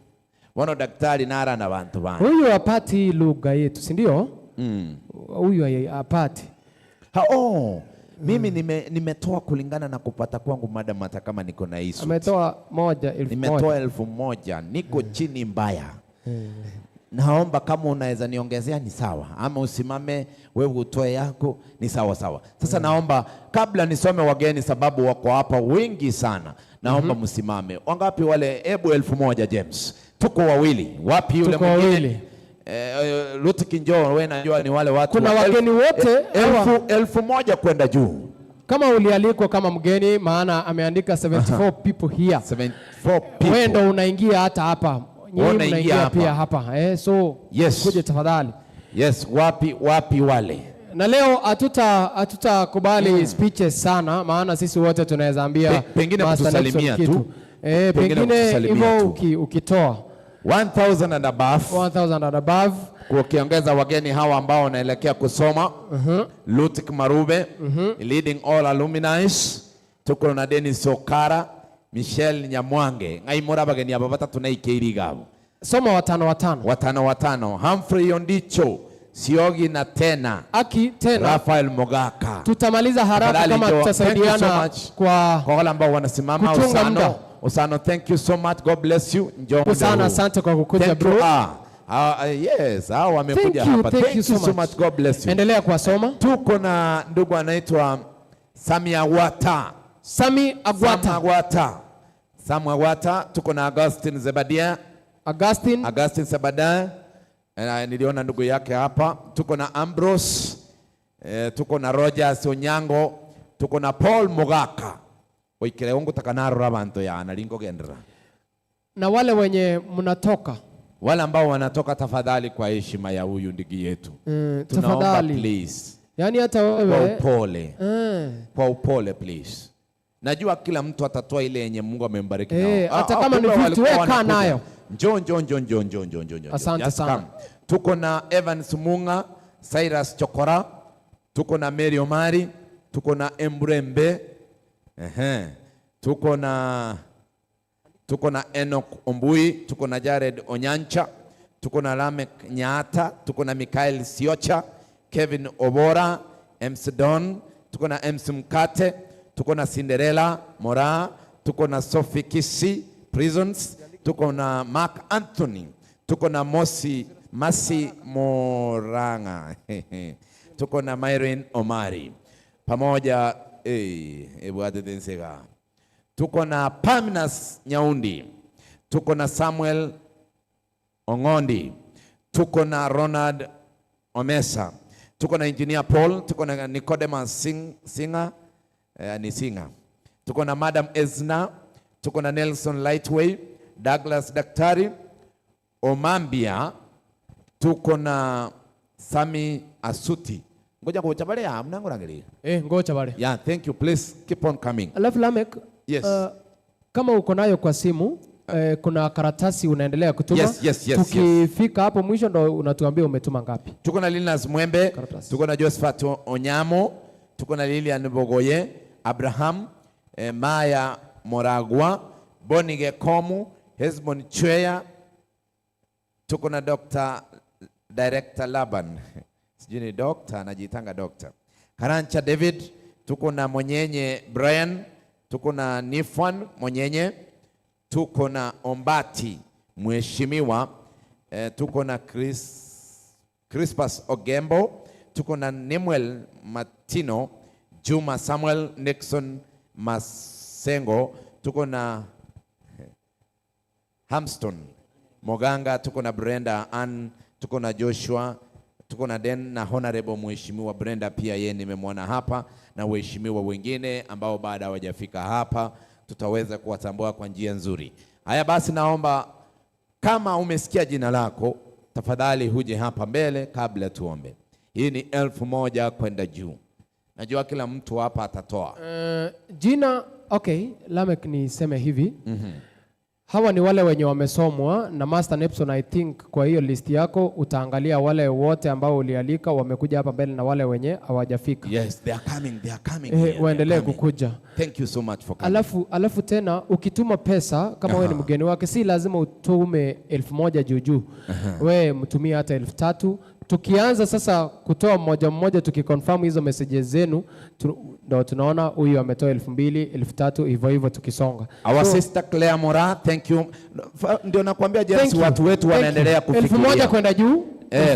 Wana daktari nara na bantu bana. Huyu hapati lugha yetu, si ndio? Huyu hapati. Mimi nimetoa kulingana na kupata kwangu madam, hata kama niko na hizo. Ametoa 1,000. Nimetoa 1,000. Niko chini mbaya. Naomba kama unaweza niongezea ni sawa, ama usimame wewe utoe yako ni sawa sawa. Sasa naomba kabla nisome wageni sababu wako hapa wengi sana. Naomba msimame. Wangapi wale? Hebu 1,000 James. Tuko wawili. Wapi yule mwingine? Ruth Kinjo, wewe najua ni wale watu. Kuna wageni wote 1,000 kwenda juu. Kama ulialikwa kama mgeni, maana ameandika 74 people here. 74 people. Wewe ndo unaingia hata hapa. Nyinyi mnaingia pia hapa. So yes. Kuje tafadhali. Yes, wapi wale? Na leo hatutakubali speeches sana, maana sisi wote tunaweza ambia pengine kutusalimia tu. Pengine hivyo ukitoa 1,000 and above. 1,000 and above. Kukiongeza wageni hawa ambao wanaelekea kusoma. Lutik Marube, leading all alumni. Tuko na Dennis Okara, Michelle Nyamwange. Ngaimora bageni aba batatu na ikeiri gabo. Soma watano watano. Watano watano. Humphrey Ondicho, Siogi na tena. Aki tena. Rafael Mogaka. Tutamaliza haraka kama tutasaidiana so kwa wale ambao wanasimama. Usano. Osano, thank you so much. God bless you. Njoo. Osano, asante kwa kukuja bro. Yes, hao wamekuja hapa. Thank you so much. God bless you. Endelea kuwasoma. Tuko na ndugu anaitwa Sami Agwata. Sami Agwata. Sami Agwata. Tuko na Augustine Zebadia. Augustine Zebadia. Niliona ndugu yake hapa. Tuko na Ambrose. Tuko na Rogers Onyango. Tuko na Paul Mogaka. Oikere ongo takanaro rabanto ya analingo gendra. Na wale wenye mnatoka. Wale ambao wanatoka, tafadhali, kwa heshima ya huyu ndugu yetu, tunaomba Tafadhali. please, Yaani hata kwa wewe upole, kwa upole please. Najua kila mtu atatoa ile yenye Mungu amembariki nao. Hata kama ni Kumbe 50 walikuwa wewe kaa wanakuja. nayo. Njoo, njoo, njoo, njoo, njoo, njoo, njoo, njoo. Asante Just sana. come. Tuko na Evans Munga, Cyrus Chokora, tuko na Mary Omari, tuko na Embrembe. Ehe. Tuko na Enoch Ombui, tuko na Jared Onyancha, tuko na Lamek Nyaata, tuko na Michael Siocha, Kevin Obora, MC Don, tuko na MC Mkate, tuko na Cinderella Mora, tuko na Sophie Kisi Prisons, tuko na Mark Anthony, tuko na Mosi Masi Moranga, tuko na Myron Omari pamoja ebwadedensega, tuko na Pamnas Nyaundi, tuko na Samuel Ongondi, tuko na Ronald Omesa, tuko na Engineer Paul, tuko na Nicodemus Singer, ni Singer, tuko na Madam Ezna, tuko na Nelson Lightway, Douglas Daktari Omambia, tuko na Sami Asuti. Ngoja ngoja bale ya mnangorangelia. Ngoja bale. Yeah, thank you. Please keep on coming. Alafu Lamek, Yes. Kama uko nayo kwa simu, kuna karatasi unaendelea kutuma. Yes. Tukifika hapo mwisho ndo unatuambia umetuma ngapi. Tuko na Linus Mwembe, tuko na Josephat Onyamo, tuko na Lilian Bogoye, Abraham, Maya Moragwa, Bonige Komu, Hesbon Chweya, tuko na Dr. Director Laban. Sijui ni doctor, anajiitanga doctor. Karancha David, tuko na Monyenye Brian, tuko na Nifwan Monyenye, tuko na Ombati Mheshimiwa, tuko na Crispas Ogembo, tuko na Nemuel Matino, Juma Samuel, Nixon Masengo, tuko na Hamston Moganga, tuko na Brenda Ann, tuko na Joshua, tuko na Den na Honorable Mheshimiwa Brenda pia yeye nimemwona hapa, na waheshimiwa wengine ambao bado hawajafika hapa, tutaweza kuwatambua kwa njia nzuri. Haya basi, naomba kama umesikia jina lako, tafadhali huje hapa mbele kabla tuombe. Hii ni 1000 kwenda juu. Najua kila mtu hapa atatoa. Jina, okay, Lamek, niseme hivi. Hawa ni wale wenye wamesomwa na Master Nepson. I think kwa hiyo list yako utaangalia wale wote ambao ulialika wamekuja hapa mbele na wale wenye hawajafika. Yes, they are coming, they are coming here, they are Waendelee coming. kukuja. Thank you so much for coming. Alafu tena ukituma pesa kama wewe ni mgeni wake, si lazima utume 1000 juu juu. Wewe mtumie hata 3000. Tukianza sasa kutoa mmoja mmoja, tukiconfirm hizo messages zenu, ndo tunaona huyu ametoa 2000, 3000, hivyo hivyo tukisonga. Our sister Claire Mora, thank you. Ndio nakwambia James, Thank you. watu wetu Thank you. wanaendelea kufikiria. 1000 kwenda juu.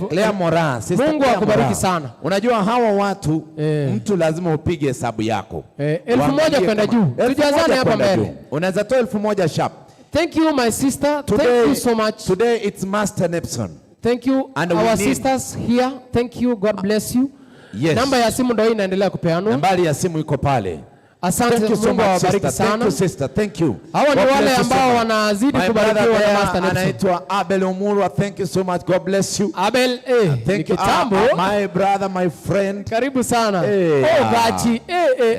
Claire Mora, sister Mungu Claire akubariki Mora. sana. Unajua hawa watu, mtu lazima upige hesabu yako. 1000 Waangalie kwenda kama juu. 1000 Tujazane hapa kwenda mbele. juu. Unaweza toa 1000 sharp. Thank you, my sister. Today, Thank you so much. Today it's Master Nepson. Thank you And we our sisters here. Thank you. God bless you. Yes. Namba ya simu ndio hii inaendelea kupeanwa. Nambari ya simu iko pale. Asante, Thank you so Mungu much, awabariki sister. Thank sana. you, sister. Thank you. Hawa ni God wale bless you so ambao much. wanazidi My kubarikiwa brother na there Master Nepson. anaitwa Abel Omurwa. Thank you so much. God bless you. Abel, Thank ni you. kitambo. My brother, my friend. Karibu sana. Oh, Gachi.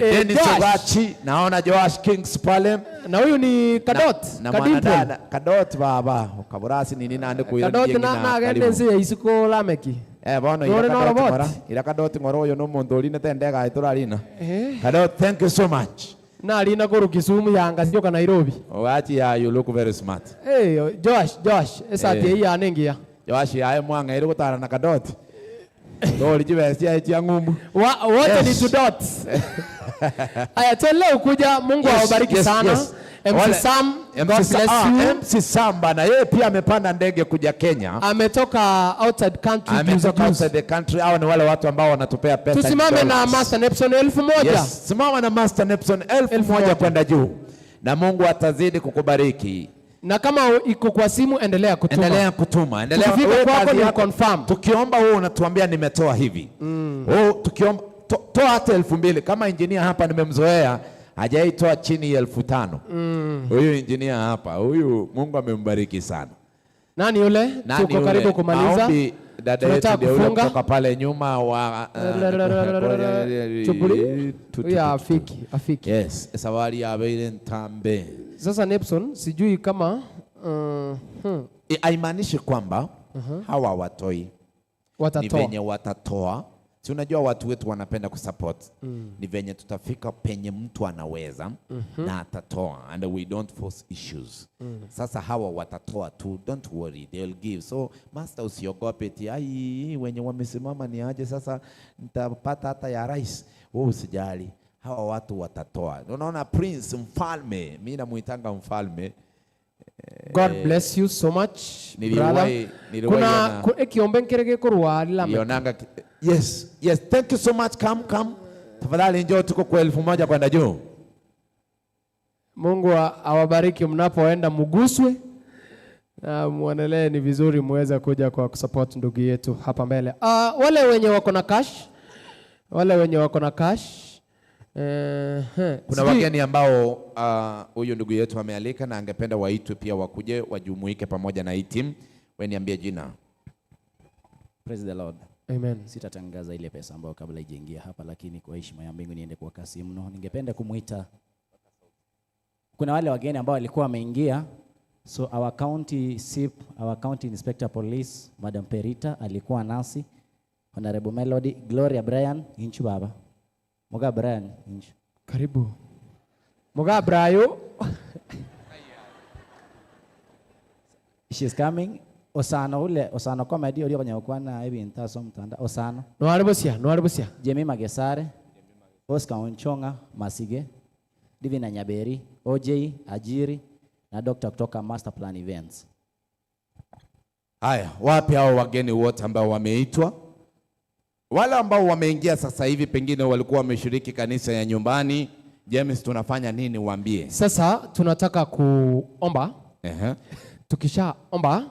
Dennis Josh. Ogachi. Naona Joash Kings pale. Na huyu ni Kadot. Na Kadimple. mwanadada Kadot baba. Kaburasi ni nini ande kuira Kadot na agende nsi ya isiko Lameki. Bono ira Rore no Kadot robot. ng'ora. Ira Kadot ng'ora uyu no mundu uri nete ndega iturarina. Kadot, thank you so much. Na alina koru Kisumu yanga sio Nairobi. Ogachi ya, you look very smart. Josh, Josh, esati hii anengia. Josh yae mwanga iri gutara na Kadot. Tori jibecia chia ng'umbu. Wote ni two dots. Aya, tuendelee kuja. Mungu awabariki sana. MC Sam, MC God bless you. MC Sam bana, yeye pia amepanda ndege kuja Kenya. Ametoka outside country juzi Ametoka juzi. outside the country. Hao ni wale watu ambao wanatupea pesa in Tusimame na dollars. Master Nepson 1000. Yes, simama na Master Nepson 1000 kwenda juu. Na Mungu atazidi kukubariki. Na kama iko kwa simu endelea kutuma. Endelea kutuma. Endelea. Tukifika Wewe kwako kazi ni yako. confirm. Tukiomba wewe unatuambia nimetoa hivi. Wewe tukiomba toa hata 2000. Kama engineer hapa nimemzoea hajaitoa chini ya 5000. Huyu engineer hapa, huyu Mungu amembariki sana. Nani yule? Nani Tuko yule? karibu kumaliza. Maombi, dada yetu Tunataka ndio yule kufunga. kutoka pale nyuma wa Chubuli. Huyu afiki, afiki. Yes, safari ya Beire Ntambe. Sasa Nepson, sijui kama Haimaanishi kwamba hawa watoi Watatoa. Ni venye watatoa. Si unajua watu wetu wanapenda kusupport. Ni venye tutafika penye mtu anaweza na atatoa, and we don't force issues. Sasa hawa watatoa tu, don't worry, they'll give. So master, usiogope eti ai wenye wamesimama ni aje sasa nitapata hata ya rais. Wewe usijali, hawa watu watatoa. Unaona prince, mfalme, mimi namuitanga mfalme. God bless you so much, brother. Niliwahi Kuna ona- ekiombe nkerege korwa Lamek. Nilionanga yes, yes, thank you so much. Come, come. Tafadhali njoo, tuko kwa 1000 kwenda juu. Mungu awabariki mnapoenda, muguswe na muonelee ni vizuri muweze kuja kwa kusupport ndugu yetu hapa mbele. Wale wenye wako na cash, wale wenye wako na cash. Kuna wageni ambao huyu ndugu yetu amealika na angependa waitwe pia wakuje wajumuike pamoja na hii team. Wewe niambie jina. Praise the Lord. Amen. Sitatangaza ile pesa ambayo kabla haijaingia hapa, lakini kwa heshima ya mbingu niende kwa kasi mno. Ningependa kumuita, kuna wale wageni ambao walikuwa wameingia. So our county SIP, our county inspector police, Madam Perita alikuwa nasi, Honorable Melody, Gloria Brian, inchu baba. Muga Brian, inchu. Karibu. Muga Brayo. She's coming. Osano ule, Osano comedy uri kwenye ukwana hivi ntaso mtanda Osano. Nwaribusia, nwaribusia. Jemima Magesare, Oscar Onchonga, Masige, Divina Nyaberi, OJ Ajiri na Dr. kutoka Master Plan Events. Haya, wapi hao wageni wote ambao wameitwa? Wale ambao wameingia sasa hivi pengine walikuwa wameshiriki kanisa ya nyumbani. James, tunafanya nini waambie? Sasa tunataka kuomba. Tukishaomba,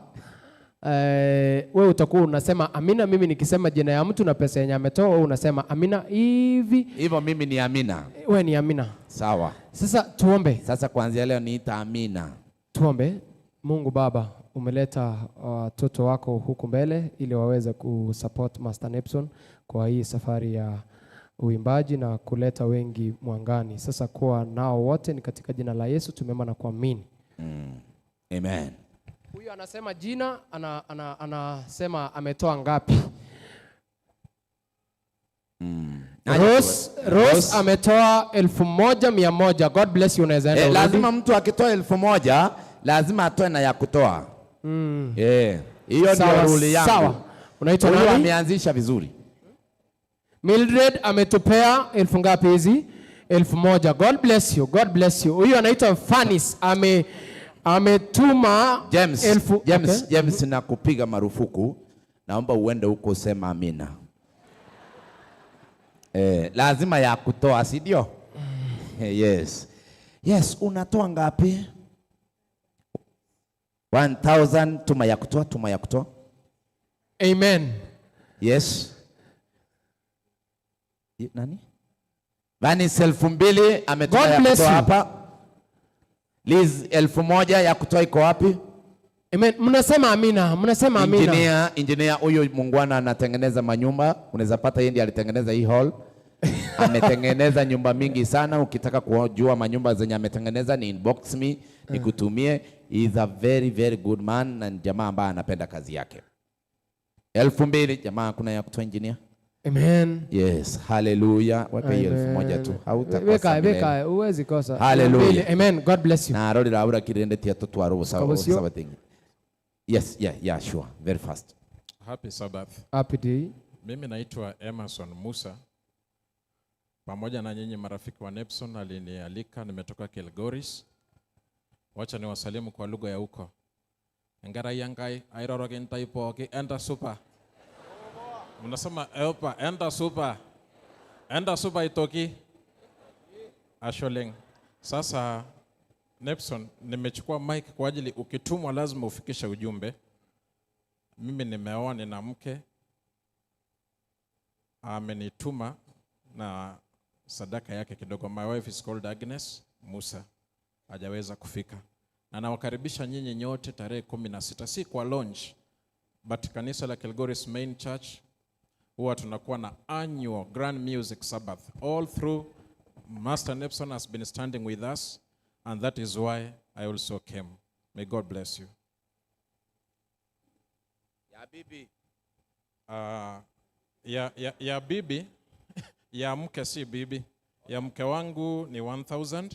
wewe utakuwa unasema amina, mimi nikisema jina ya mtu na pesa yenye ametoa, wewe unasema amina hivi. Hivyo mimi ni amina. Wewe ni amina. Sawa. Sasa tuombe. Sasa kuanzia leo niita amina. Tuombe. Mungu Baba, umeleta watoto wako huku mbele ili waweze kusupport Master Nepson kwa hii safari ya uimbaji na kuleta wengi mwangani. Sasa kuwa nao wote ni katika jina la Yesu tumeomba na kuamini. Amen. Huyu anasema jina, anasema ametoa ngapi? Rose ametoa 1100. God bless you, unaweza enda urudi. Lazima mtu akitoa 1000 lazima atoe na ya kutoa. Hiyo ndio rule yangu. Sawa. Unaitwa Huyu nani? ameanzisha vizuri. Mildred ametupea 1000 ngapi hizi? 1000. God bless you. God bless you. Huyu anaitwa Fanis ametuma James, elfu, James, okay. James, nakupiga marufuku. Naomba uende huko usema amina. Lazima ya kutoa, si ndio? Yes. Yes, unatoa ngapi? 1000, tuma ya kutoa, tuma ya kutoa. Amen. Yes. Nani? Vanis 2000 ametoa God ya bless kutoa you. hapa. Liz 1000 ya kutoa iko wapi? Amen. Mnasema amina, mnasema amina. Engineer huyo muungwana anatengeneza manyumba. Unaweza pata yeye ndiye alitengeneza hii hall. Ametengeneza nyumba mingi sana. Ukitaka kujua manyumba zenye ametengeneza ni inbox me, nikutumie. He is a very very good man na jamaa ambaye anapenda kazi yake. 2000 jamaa, kuna ya kutoa engineer? Amen. Yes, hallelujah. Weka hiyo 1000 tu. Hautakosa Weka, milele. weka, huwezi kosa. Hallelujah. Amen. God bless you. Na rori la ura kirende tia tutwaro busa. Kabosio. Sabatingi. Yes, yeah, sure. Very fast. Happy Sabbath. Happy day. Mimi naitwa Emerson Musa. Pamoja na nyinyi marafiki wa Nepson alinialika, nimetoka Kilgoris. Wacha niwasalimu kwa lugha ya huko. Ngara yangai airoroge ntai pooki enda super. Mnasema eopa enda super. Enda super itoki. Asholeng. Sasa Nepson, nimechukua mic kwa ajili ukitumwa lazima ufikishe ujumbe. Mimi nimeoa, nina mke. Amenituma na sadaka yake kidogo. My wife is called Agnes Musa. Hajaweza kufika. Na nawakaribisha nyinyi nyote tarehe 16, si kwa launch, but kanisa la Kilgoris Main Church huwa tunakuwa na annual Grand Music Sabbath. All through Master Nepson has been standing with us, and that is why I also came. May God bless you. Ya bibi. Ya bibi, ya mke si bibi. Ya mke wangu ni 1000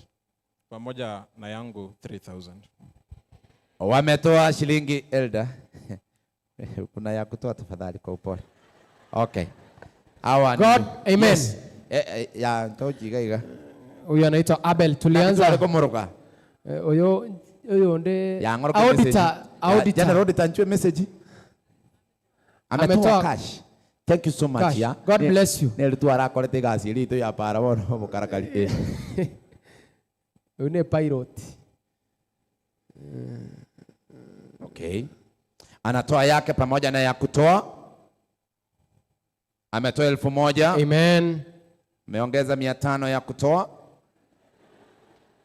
pamoja na yangu 3000. Wametoa shilingi elda. Kuna ya kutoa tafadhali kwa upole. Okay. Hawa God, amen. Yes. Ya ntoji iga. Huyu anaitwa Abel. Tulianza Kumuruka. Huyo huyo ndiye Ya ngoro auditor, auditor. General auditor nchwe message. Ametoa cash. Thank you so much. Cash. Ya. God bless you. Neli tu arakorete gasi iri ya para bono bukarakari. Huyu ni pilot. Okay. Anatoa yake pamoja na ya kutoa. Ametoa 1000. Amen. Ameongeza 500 ya kutoa.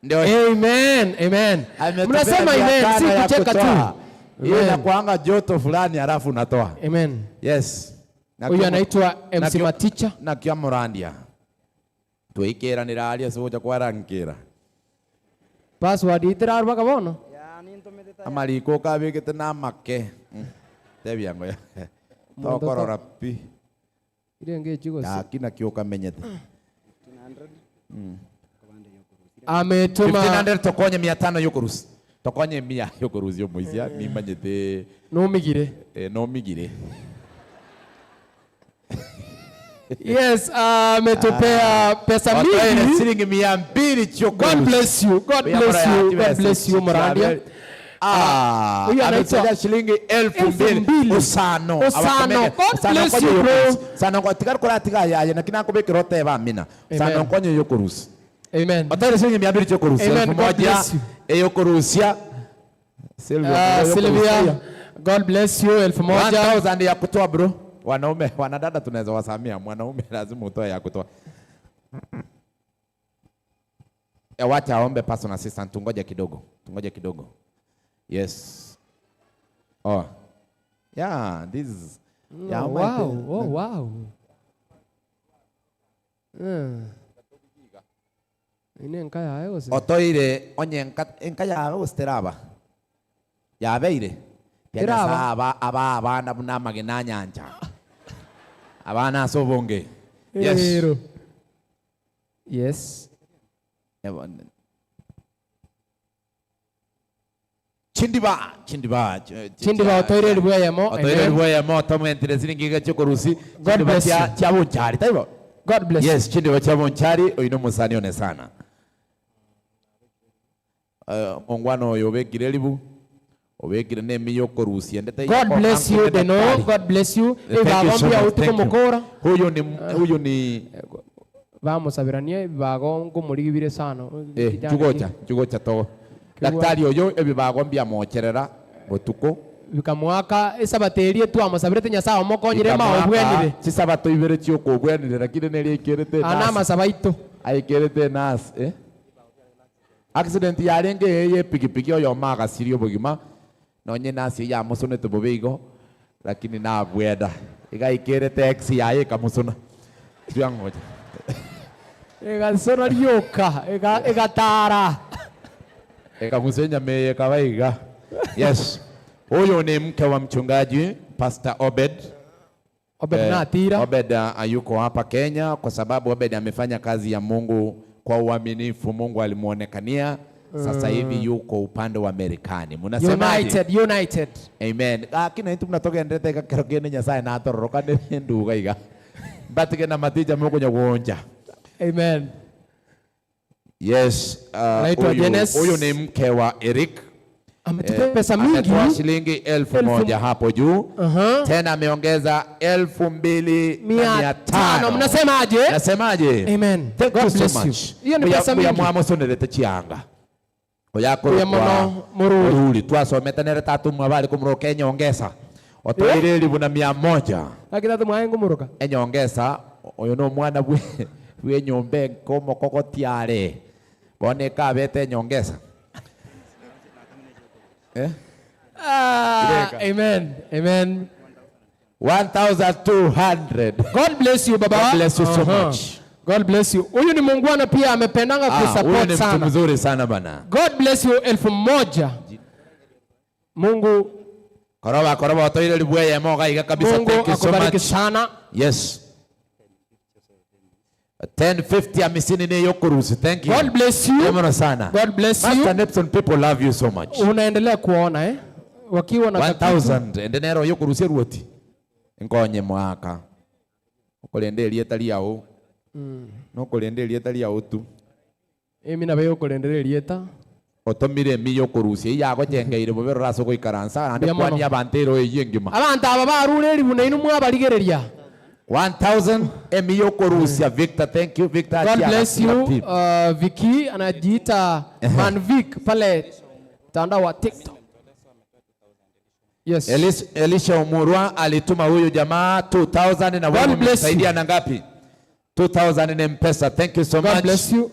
Ndio. Amen. Amen. Mnasema amen, si kucheka tu. Hiyo inakuanga joto fulani halafu unatoa. Amen. Yes. Huyu anaitwa MC Maticha na kia Murandia. Tuikira ni raria soja kwarankira. Password itira arwaga bono. Amariko kabigete na make. Tebia ngoya. Tokorora pi. Ile ngejigo. Lakini kio kamenyete. 1500. Ametuma 1500 tokonye 500 yokurusi. Tokonye 100 yokurusi yomuizia nimanyete. No migire. No migire. Yes, ametupea pesa mingi. Shilingi 200 chokurusi. God bless you. God bless you. God bless you Murandia. Huyu anaitwa shilingi 2000 usano. Usano. God bless you bro. Sano kwa tikar kora tika ya na kina kubekero teba amina. Sano konye yokurusi. Amen. Otare shilingi 200 chokurusi. Amen. God bless you. Eyokurusia. Sylvia, God bless you 1000. 1000 ya kutoa bro. Wanaume, wanadada tunaweza wasamia, mwanaume lazima utoe ya kutoa. Wacha aombe personal assistant, tungoje kidogo. Tungoje kidogo. Yes. Oh. Yeah, this is yeah, wow. Oh, wow. Ine nkaya ayo se. Otoire onye nkaya ayo steraba. Ya beire. Teraba aba abana buna magena nyanja. Abana sobonge. Yes. Yes. Chindiba, chindiba. Chindiba otoire rweyemo. Otoire rweyemo tomwentire siringi gachokorusi. God bless you. Chia bonchari taibo. God bless you. Yes, chindiba chia bonchari oino musani one sana. Ongwano yobekire libu. Obekire nemi yokorusi endete. God bless you Deno. God bless you. Ebagombi utuko mukora. Huyo ni bamusabiranie bagongo murigibire sana. Jugocha, jugocha to. Daktari oyo ebibagombia mocherera botuko bikamwaka esabaterie twamusabirete Nyasaye omokonyire maobwenire chisabato ibere chiokobwenire lakini neri ikerete ana masabaito aikerete nas accident yarenge ye pikipiki oyo magasirio bugima nonye nasi ya musonete bobeigo lakini na bweda igaikerete ex yaye kamusona tyangoja egasona rioka egatara ekamusenya meye kawaiga. Yes. Huyo ni mke wa mchungaji Pastor Obed. Obed na Atira. Obed yuko hapa Kenya kwa sababu Obed amefanya kazi ya Mungu kwa uaminifu. Mungu alimuonekania. Sasa hivi yuko upande wa Marekani. Mnasemaje? United, United. Amen. Lakini itu mnatoka ndete kakerogene Nyasaye na atororoka ne nduga iga. Batige na matija Mungu nyagonja. Amen. Yes, huyu ni mke wa Eric. Ametupea pesa mingi. Ametoa shilingi 1000 hapo juu. Tena ameongeza 2500. Mnasemaje? Nasemaje? Amen. Thank God you so bless much. you. Hiyo ni pesa mingi. Uya mwamosonerete chianga. Oya mururi twasometanere tatu mwabali kumuruka enyongesa. Otoire ribu na 100. Lakini tatu mwaengu muruka. Enyongesa oyo no mwana bwe nyombe nkomo kokotiare. Bone kabete nyongesa. Eh? Ah, amen. Amen. 1200. God bless you baba. God bless you so much. God bless you. Huyu ni muungwana pia amependanga Ah, huyu kusupport ni mtu sana. mzuri sana bana. God bless you 1000. Mungu Koroba koroba otoire libweye moga iga kabisa. Mungu Thank you so akubariki much. sana. Yes. 1050 hamsini ni yokurusi. Thank you. God bless you. Yamano sana. God bless you. Master Nepson, people love you so much. Unaendelea kuona eh? Wakiwa na kakitu. 1000 endenero yokurusia ruoti. Nkonye mwaka. Ukulende rieta riao. No kulende rieta riao tu. Emi nabe yokulenderea rieta. Otomire emi yokurusia yagocengeire bobero raso goikaransa ande Mbuya mono. kwani abantero eyi engima. Abantu aba barure eribu nainu mwabarigereria. 1000 emi yokurusia Victor, thank you Victor. God Atia bless you. Latif. Vicky anajiita Man Vic pale mtandao wa TikTok. Yes. Elisha Omurwa alituma huyu jamaa 2000 na wewe God bless you. umemsaidia na ngapi? 2000 ni M-Pesa. Thank you so God much. bless you.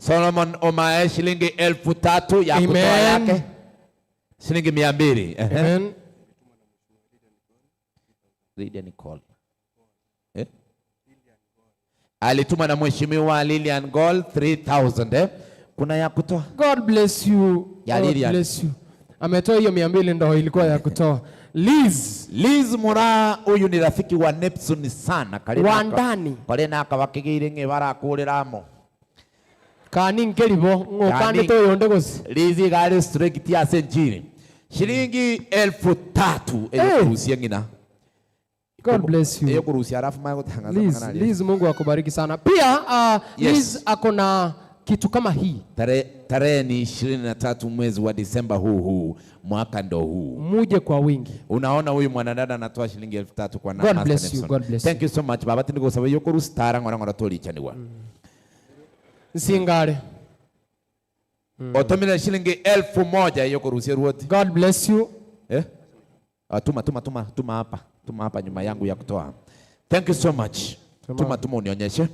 Solomon Omae shilingi 3000 ya kutoa Amen. yake. Shilingi 200. Ehe. Amen. Lydia Nicole. Eh? Alituma na mheshimiwa Lilian Gold 3000 eh? Kuna ya kutoa? God bless you. Ya God Lilian. bless you. Ametoa hiyo 200 ndo ilikuwa ya kutoa. Liz. Liz Mura huyu ni rafiki wa Neptune sana. Wa ndani. Kale naka wakigire ng'e barakureramo. Kani nkeribo ng'okande toyo ndegosi. Liz gari strict ya senjiri. Shilingi 3000 Eh. eyo kurusia ng'ina. God bless you. Eyo kurusia alafu mayo kutangaza Liz, mang'ana Liz Mungu akubariki sana. Pia Yes. Liz ako na kitu kama hii. Tarehe ni 23 mwezi wa Disemba huu mwaka ndo huu. Muje kwa wingi. Unaona huyu mwanadada anatoa shilingi 3000 kwa God Master bless you, Nelson. God bless Thank you so much baba tindi gusaba yuko rustara ngora ngora tolichaniwa. Nsingare. Otomile shilingi 1000 hiyo kuruhusia ruoti. God bless you. Eh? Tuma tuma tuma tuma hapa. Tuma hapa nyuma yangu ya kutoa. Thank you so much. Tuma. Tuma tuma unionyeshe.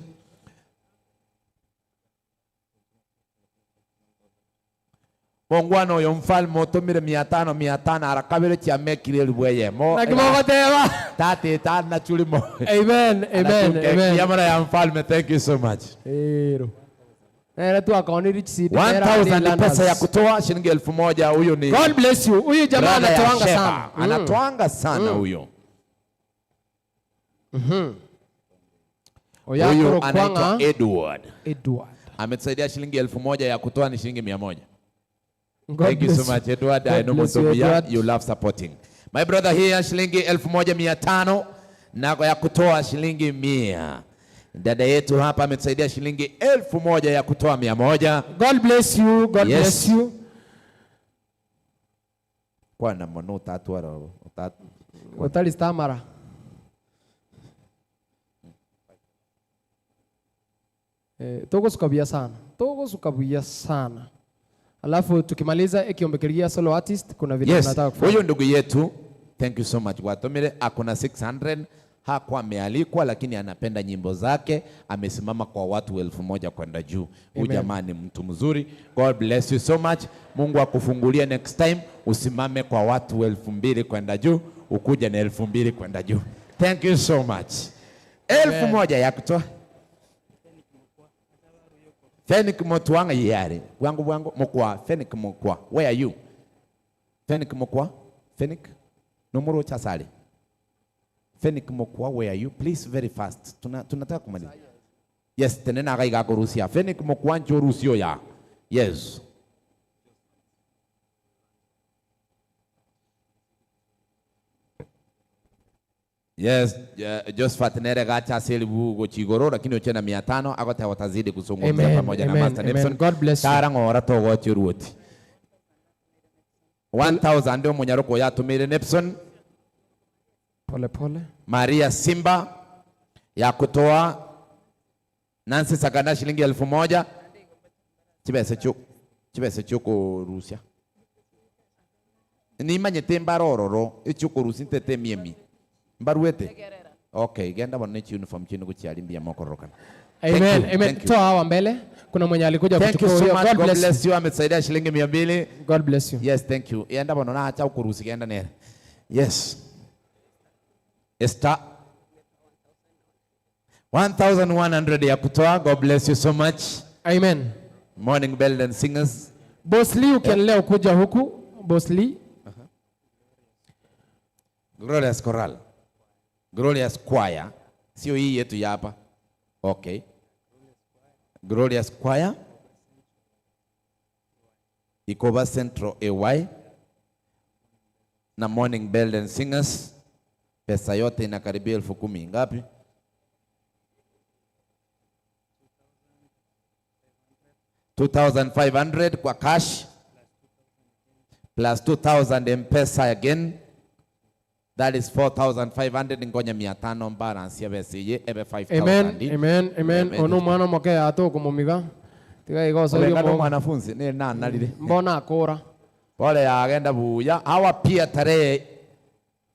Mongwano uyo mfalme otomire 500 500 arakabire chiamekire ribweye mo Na kimogoteba. Tate tana chulimo. Amen, amen, Anachuke. amen. Yamara ya mfalme, thank you so much. Ero. Era tu akaoni rich seed. 1000 pesa ya kutoa shilingi 1000 huyu ni God bless you. Huyu jamaa brother ya anatoanga Sheba. sana. Anatoanga sana huyo. Oya Huyu koro anaitwa kwanga. Edward. Edward. Ametusaidia shilingi 1000 ya kutoa ni shilingi 100. God Thank you so bless you. much Edward. God I know bless you, Mutobia, Edward. you love supporting. My brother here shilingi 1500 na ya kutoa shilingi 100. Dada yetu hapa ametusaidia shilingi 1000 ya kutoa 100. God bless you. God Yes. bless you. Kwa na mono tatu aro tatu. Otali stamara. Togo suka sana. Togo suka sana. Alafu tukimaliza ekiombekeria solo artist kuna vile Yes. tunataka kufanya. Huyu ndugu yetu, thank you so much. Watomire akona 600, hakuwa amealikwa lakini anapenda nyimbo zake, amesimama kwa watu 1000 kwenda juu. Huyu Amen. jamaa ni mtu mzuri. God bless you so much. Mungu akufungulie next time usimame kwa watu 2000 kwenda juu, ukuje na 2000 kwenda juu. Thank you so much. 1000 ya kutoa. Fenik Motwanga yare. Wangu wangu mokwa Fenik Mokwa. Where are you? Fenik Mokwa? Fenik? Nomoro chasale. Fenik Mokwa, where are you? Please very fast. Tunataka kumaliza. Yes, tenena gaiga kurusia. Fenik Mokwa ncho rusio ya. Yes. Yes, Josephat Nere gacha selibu gochigoro lakini ochena 500 agote watazidi kuzungumza Amen, pamoja na amen, Master amen. Nepson. God bless you. Tara ngora togochi ruoti. 1000 ndio munyaruko yatumire Nepson. Pole pole. Maria Simba ya kutoa. Nancy Sagana shilingi 1000. Chibese chu. Chibese chuko Rusia. Ni manyete mbarororo ichuko Rusia tete miemi. Mbaruete. Okay, genda bono nechi uniform chinu kuchialimbia mokorokana. Amen. Amen. Toa hawa mbele. Kuna mwenye alikuja Thank you kuchukua so huyo. much. God God bless you. bless you. Ametusaidia shilingi 200. God bless you. Yes, thank you. Yenda bono na acha ukuruhusi genda nere. Yes. Esther 1100 ya kutoa. God bless you so much. Amen. Morning Bell and Singers. Boss Lee ukiendelea kuja huku, Boss Lee. Glorious Choral. Glorious Choir. Sio hii yetu ya hapa. Okay. Glorious Choir. Ikoba Central AY na Morning Bell and Singers. Pesa yote inakaribia 10,000. Ngapi? 2,500 kwa cash plus 2,000 M-Pesa again, that is 4,500. Ngonya 500 balance ya bese ye ebe 5,000. Amen. Amen. Amen. Ono mwana moke ato kumumiga. Tiga igoso Olenga yo no mwanafunzi ni na nalire. Mbona akora? Pole ya agenda buya. Hawa pia tarehe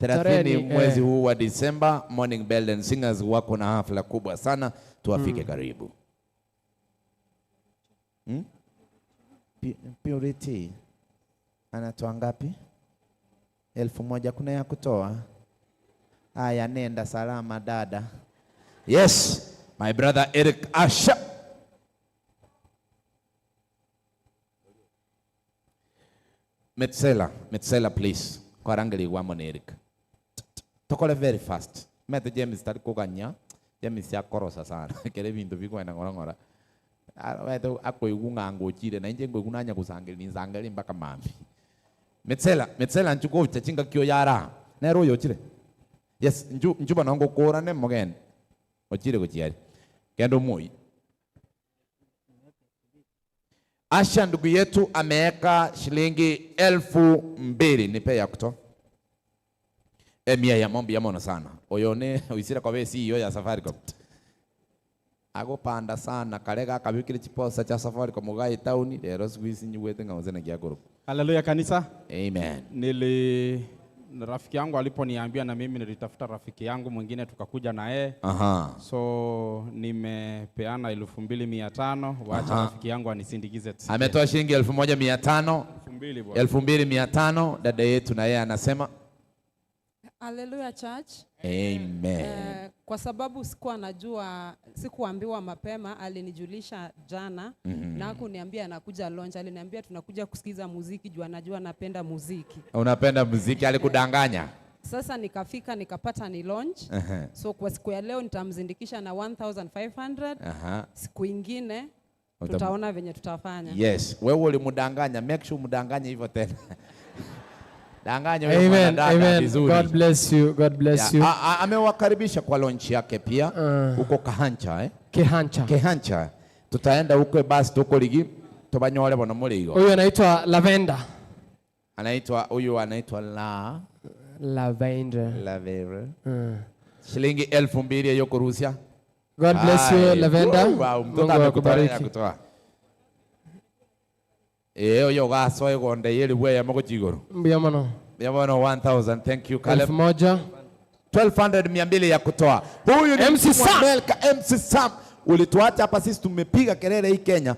30 mwezi huu wa Disemba, Morning Bell and Singers wako na hafla kubwa sana, tuwafike karibu. Purity anatoa ngapi? 1,000. Kuna ya kutoa? Aya, nenda salama dada. Yes, my brother Eric Asha. Metsela, Metsela please. Kwa rangeli wamo ni Eric. Tokole very fast. Mete James tari kuganya. James ya korosa sana. Kere bintu biko ena ngora ngora. Mete ako igunga ngochire na inje ngogunanya kusangeli nizangeli mpaka mambi. Metsela, Metsela nchuko chachinga kio yara. Nero yochire. Yes, njuba nango kora ne mogen. Ochire gochiari. Kendo moi. Asha ndugu yetu ameweka shilingi 2,000. Nipe ya kutoa. Mia ya mombi ya mono sana. Oyone uisira kwa CEO ya Safaricom. Ago panda sana karega kabikire chiposa cha Safaricom mugai town lero siku hizi nyuwete ngawazena kiakoro. Haleluya kanisa. Amen. Nili rafiki yangu aliponiambia na mimi nilitafuta rafiki yangu mwingine tukakuja na yeye. Aha. So nimepeana 2,500, waacha rafiki yangu anisindikize. Ametoa shilingi 1,500. 2,000 bwana. 2,500 dada yetu na yeye anasema Hallelujah church. Amen. Kwa sababu sikuwa najua, sikuambiwa mapema, alinijulisha jana na kuniambia anakuja launch, aliniambia tunakuja kusikiza muziki juu anajua napenda muziki. Unapenda muziki, alikudanganya. Sasa nikafika nikapata ni launch. So kwa siku ya leo nitamzindikisha na 1,500. Siku ingine tutaona venye tutafanya. Yes, wewe ulimdanganya, make sure mdanganye hivyo tena. Danganya wewe. Amen, amen. God bless you. God bless you. Amewakaribisha kwa launch yake pia huko Kahancha eh? Kehancha. Kehancha. Tutaenda huko basi tuko ligi tobanyole bona muligo. Huyu anaitwa Lavender. Anaitwa huyu anaitwa la Lavender. Lavender. Shilingi 2,000 hiyo kuruhusia. God bless you Lavender. Wow, mtoto amekubariki kutoa. Eyo gaso egonde yeli bwe moko chigoro. Mbia mono. Mbia mono 1000. Thank you Caleb. 1,000. 1200 200 ya kutoa. Huyu ni MC Sam. MC Sam. Ulituacha hapa sisi tumepiga kelele hii Kenya.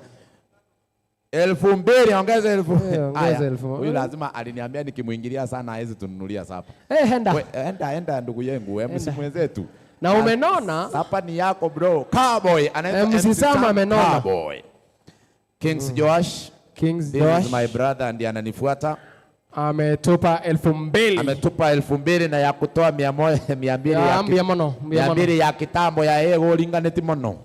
2,000 ongeza 1,000. Ongeza 1,000. Huyu lazima aliniambia nikimuingilia sana hawezi tununulia sapa. Henda. We, enda enda ndugu yangu, MC mwenzetu. Na umenona? Sapa ni yako bro. Cowboy anaitwa MC Sam amenona. Cowboy. Kings Joash. Kings This Joash. is my brother ndiye ananifuata. Ametupa 2,000. Ametupa 2,000 na ya kutoa 100 200 ya 200 ya kitambo ya yego linganeti mono.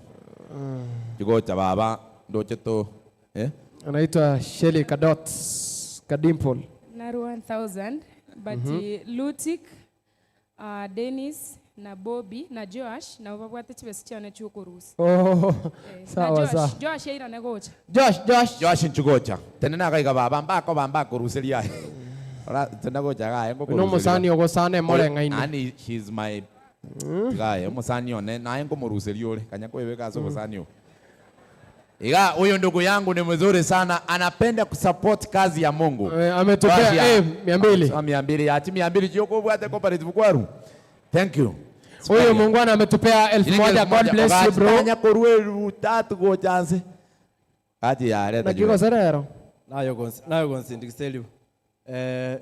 Kigocha baba ndoche to eh? Anaitwa Shelly Kadot Kadimple. Naru 1000 but Lutik, Dennis na Bobby na Josh na babwate chibesi chane chukurusi. Oh, sawa sawa. Josh ira negocha. Josh Josh. Josh nchugocha. Tena kaiga baba mbako bamba kuruselia. Ora tena gocha gae ngoko. No musani ogosane morenga ine. Ani she's my guy. Musani one naye ngomuruselia ore kanya kwebeka so musani. Iga huyu ndugu yangu ni mzuri sana, anapenda kusupport kazi ya Mungu. Ametokea 200. 200 ya 200 joko bwate cooperative kwaru. Thank you. Huyu muungwana ametupea 1000. God bless you bro. Tanya korweru tatu go chance. Ati ya leta. Na kiko serero. Nayo gonsi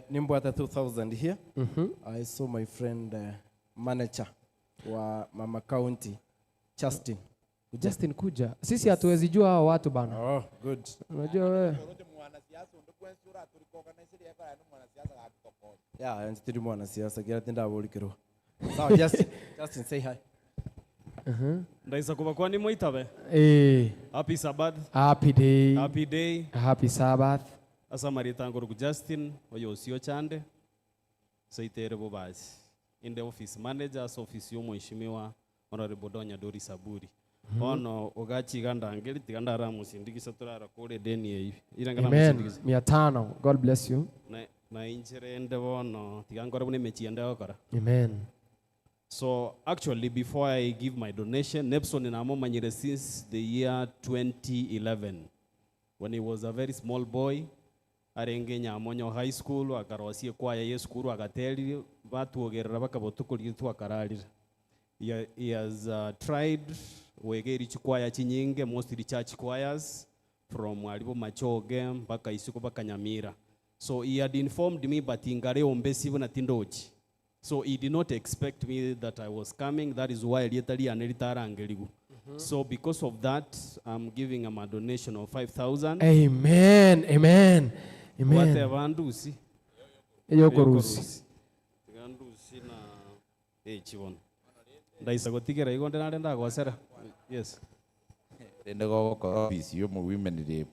nimbwata 2000 here. I saw my friend manager wa Mama County Justin. Justin kuja. Sisi hatuwezi jua hao watu bana. Oh, good. Unajua wewe. Yeah, and tiri mwanasiasa kira tinda bolikiro. Sawa, Justin, Justin say hi. Ndaisa kuba kwani moitabe. Eh. Happy Sabbath. Happy day. Happy day. Happy Sabbath. Asa maritango ku Justin oyo sio chande. Saitere bobazi. In the office manager's office yo mheshimiwa Honorable Donya Dori Saburi. Ono ugachiga ndangeri tigandara musindikisa turara kore deni eyi. Irangana musindikisa. 500. God bless you. Na inchere ndebono tigangora bune mechi ndakora. Amen. So actually before I give my donation, Nepson namomanyire since the year 2011 when he was a very small boy. Arenge Nyamonyo High School akarosie kwaya yesukuru agateri batuogerera bakabotukuritwa akararira. He has tried wegeri chikwaya chinyinge, mostly church choirs from alibo Machoge mpaka Isiko mpaka Nyamira. So he had informed me but ingare ombesibu na tindochi. So he did not expect me that I was coming. That is why lietali anelitarangeligu. So because of that, I'm giving him a donation of 5,000. Amen. Amen. Amen. Whatever ndusi. Yokorusi. Ndusi na chibono. Ndaisa gotigera igo ndinare ndagosera. Yes. Rende gogokora office yo mu women rep.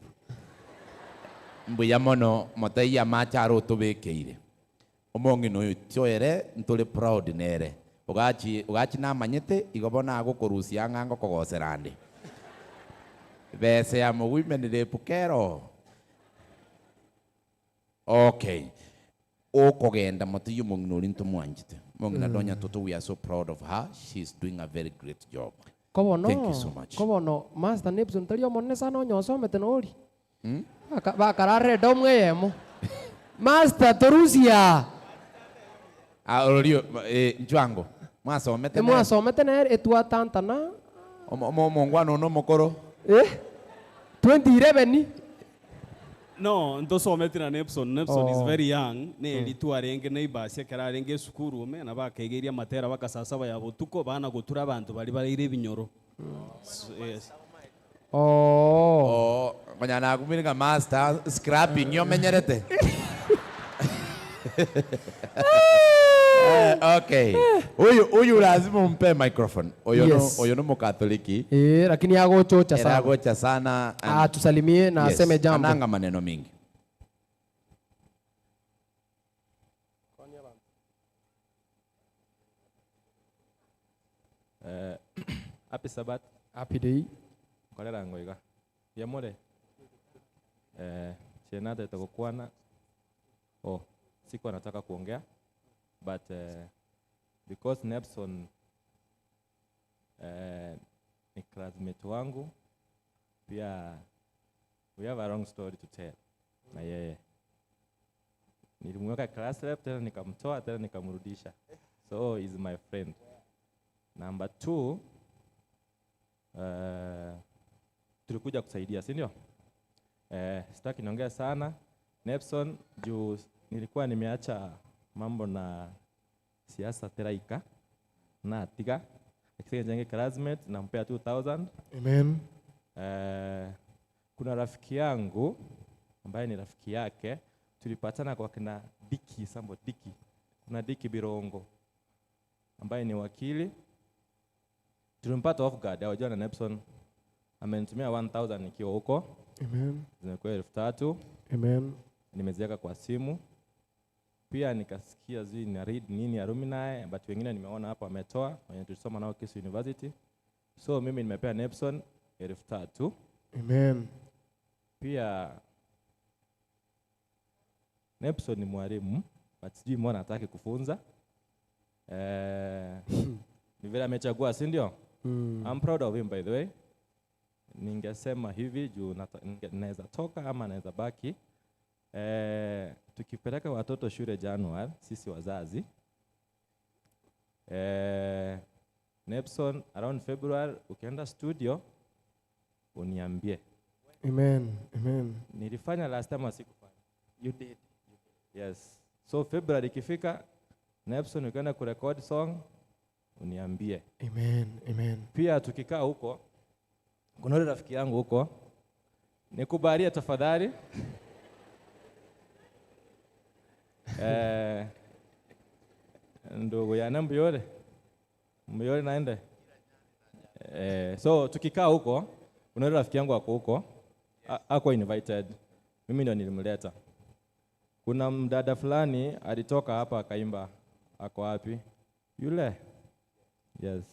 Mbuya mono motaiya macharo tubekeire. Omongi no tyoere ntole proud nere. Ugachi ugachi namanyete igobona agokorusia ng'ango kogoserande. Bese ya mu women rep kero. Okay. Okogenda motiyo mongino rinto mwanjite. Mongina Donya Toto, we are so proud of her. She is doing a very great job. Kobono. Thank you so much. Kobono Master Nipson tali omonene sana onyosomete nori. Bakarare domweyemo. Master Torusia. Ah, olio njwango. Mwasomete. Mwasomete nere etwa tantana. Omo mongwano no mokoro. 2011. No, ntosomete na Nepson. Nepson is very young. Ne litu arenge neighbors yakara arenge sukuru me na bakaigeria matera bakasasa ya botuko bana gotura abantu bali barire binyoro. Yes. Oh. Konyana kumirika master scrapping yo menyerete. Okay. Huyu lazima umpe microphone. Huyu no, huyu no Mkatoliki. Lakini agochocha sana. Agocha sana. Tusalimie na aseme jambo. Ananga maneno mingi. Happy Sabbath. Happy day. Kolera ngoiga. Yamore. Chenate tokokwana. Oh, sikuwa nataka kuongea. But because Nepson ni classmate wangu, pia we have a long story to tell. Na yeye nilimweka class rep, tena nikamtoa, tena nikamrudisha. So he's my friend. Number 2, tulikuja kusaidia, si ndio? Sitaki niongea sana. Nepson juu nilikuwa nimeacha mambo na siasa teraika na tiga akisema jenge classmate nampea 2000. Amen. Kuna rafiki yangu ambaye ni rafiki yake, tulipatana kwa kina Diki Sambo Diki. Kuna Diki Birongo ambaye ni wakili. Tulimpata off guard, hawajua na Nepson amenitumia 1000 nikiwa huko. Amen. Zimekuwa 3000. Amen. Nimeziweka kwa simu. Pia nikasikia zi na read nini alumni, but wengine nimeona hapa wametoa wenye tulisoma nao Kisii University. So mimi nimepea Nepson 3000. Amen. Pia Nepson ni mwalimu, but sijui mbona hataki kufunza. Ni vile amechagua, si ndio? I'm proud of him by the way. Ningesema hivi juu naweza toka ama naweza baki. Tukipeleka watoto shule Januari, sisi wazazi, Nepson, around February ukienda studio uniambie. Amen. Amen. Nilifanya last time asikufanya. You did. Yes. So February ikifika, Nepson ukienda kurecord song uniambie. Amen. Amen. Pia tukikaa huko, kuna yule rafiki yangu huko, nikubalie tafadhali. Ndugu yana mbuyore. Mbuyore naende. So tukikaa huko, kuna yule rafiki yangu ako huko, ako invited. Mimi ndio nilimleta. Kuna mdada fulani alitoka hapa akaimba. Ako wapi? Yule. Yes.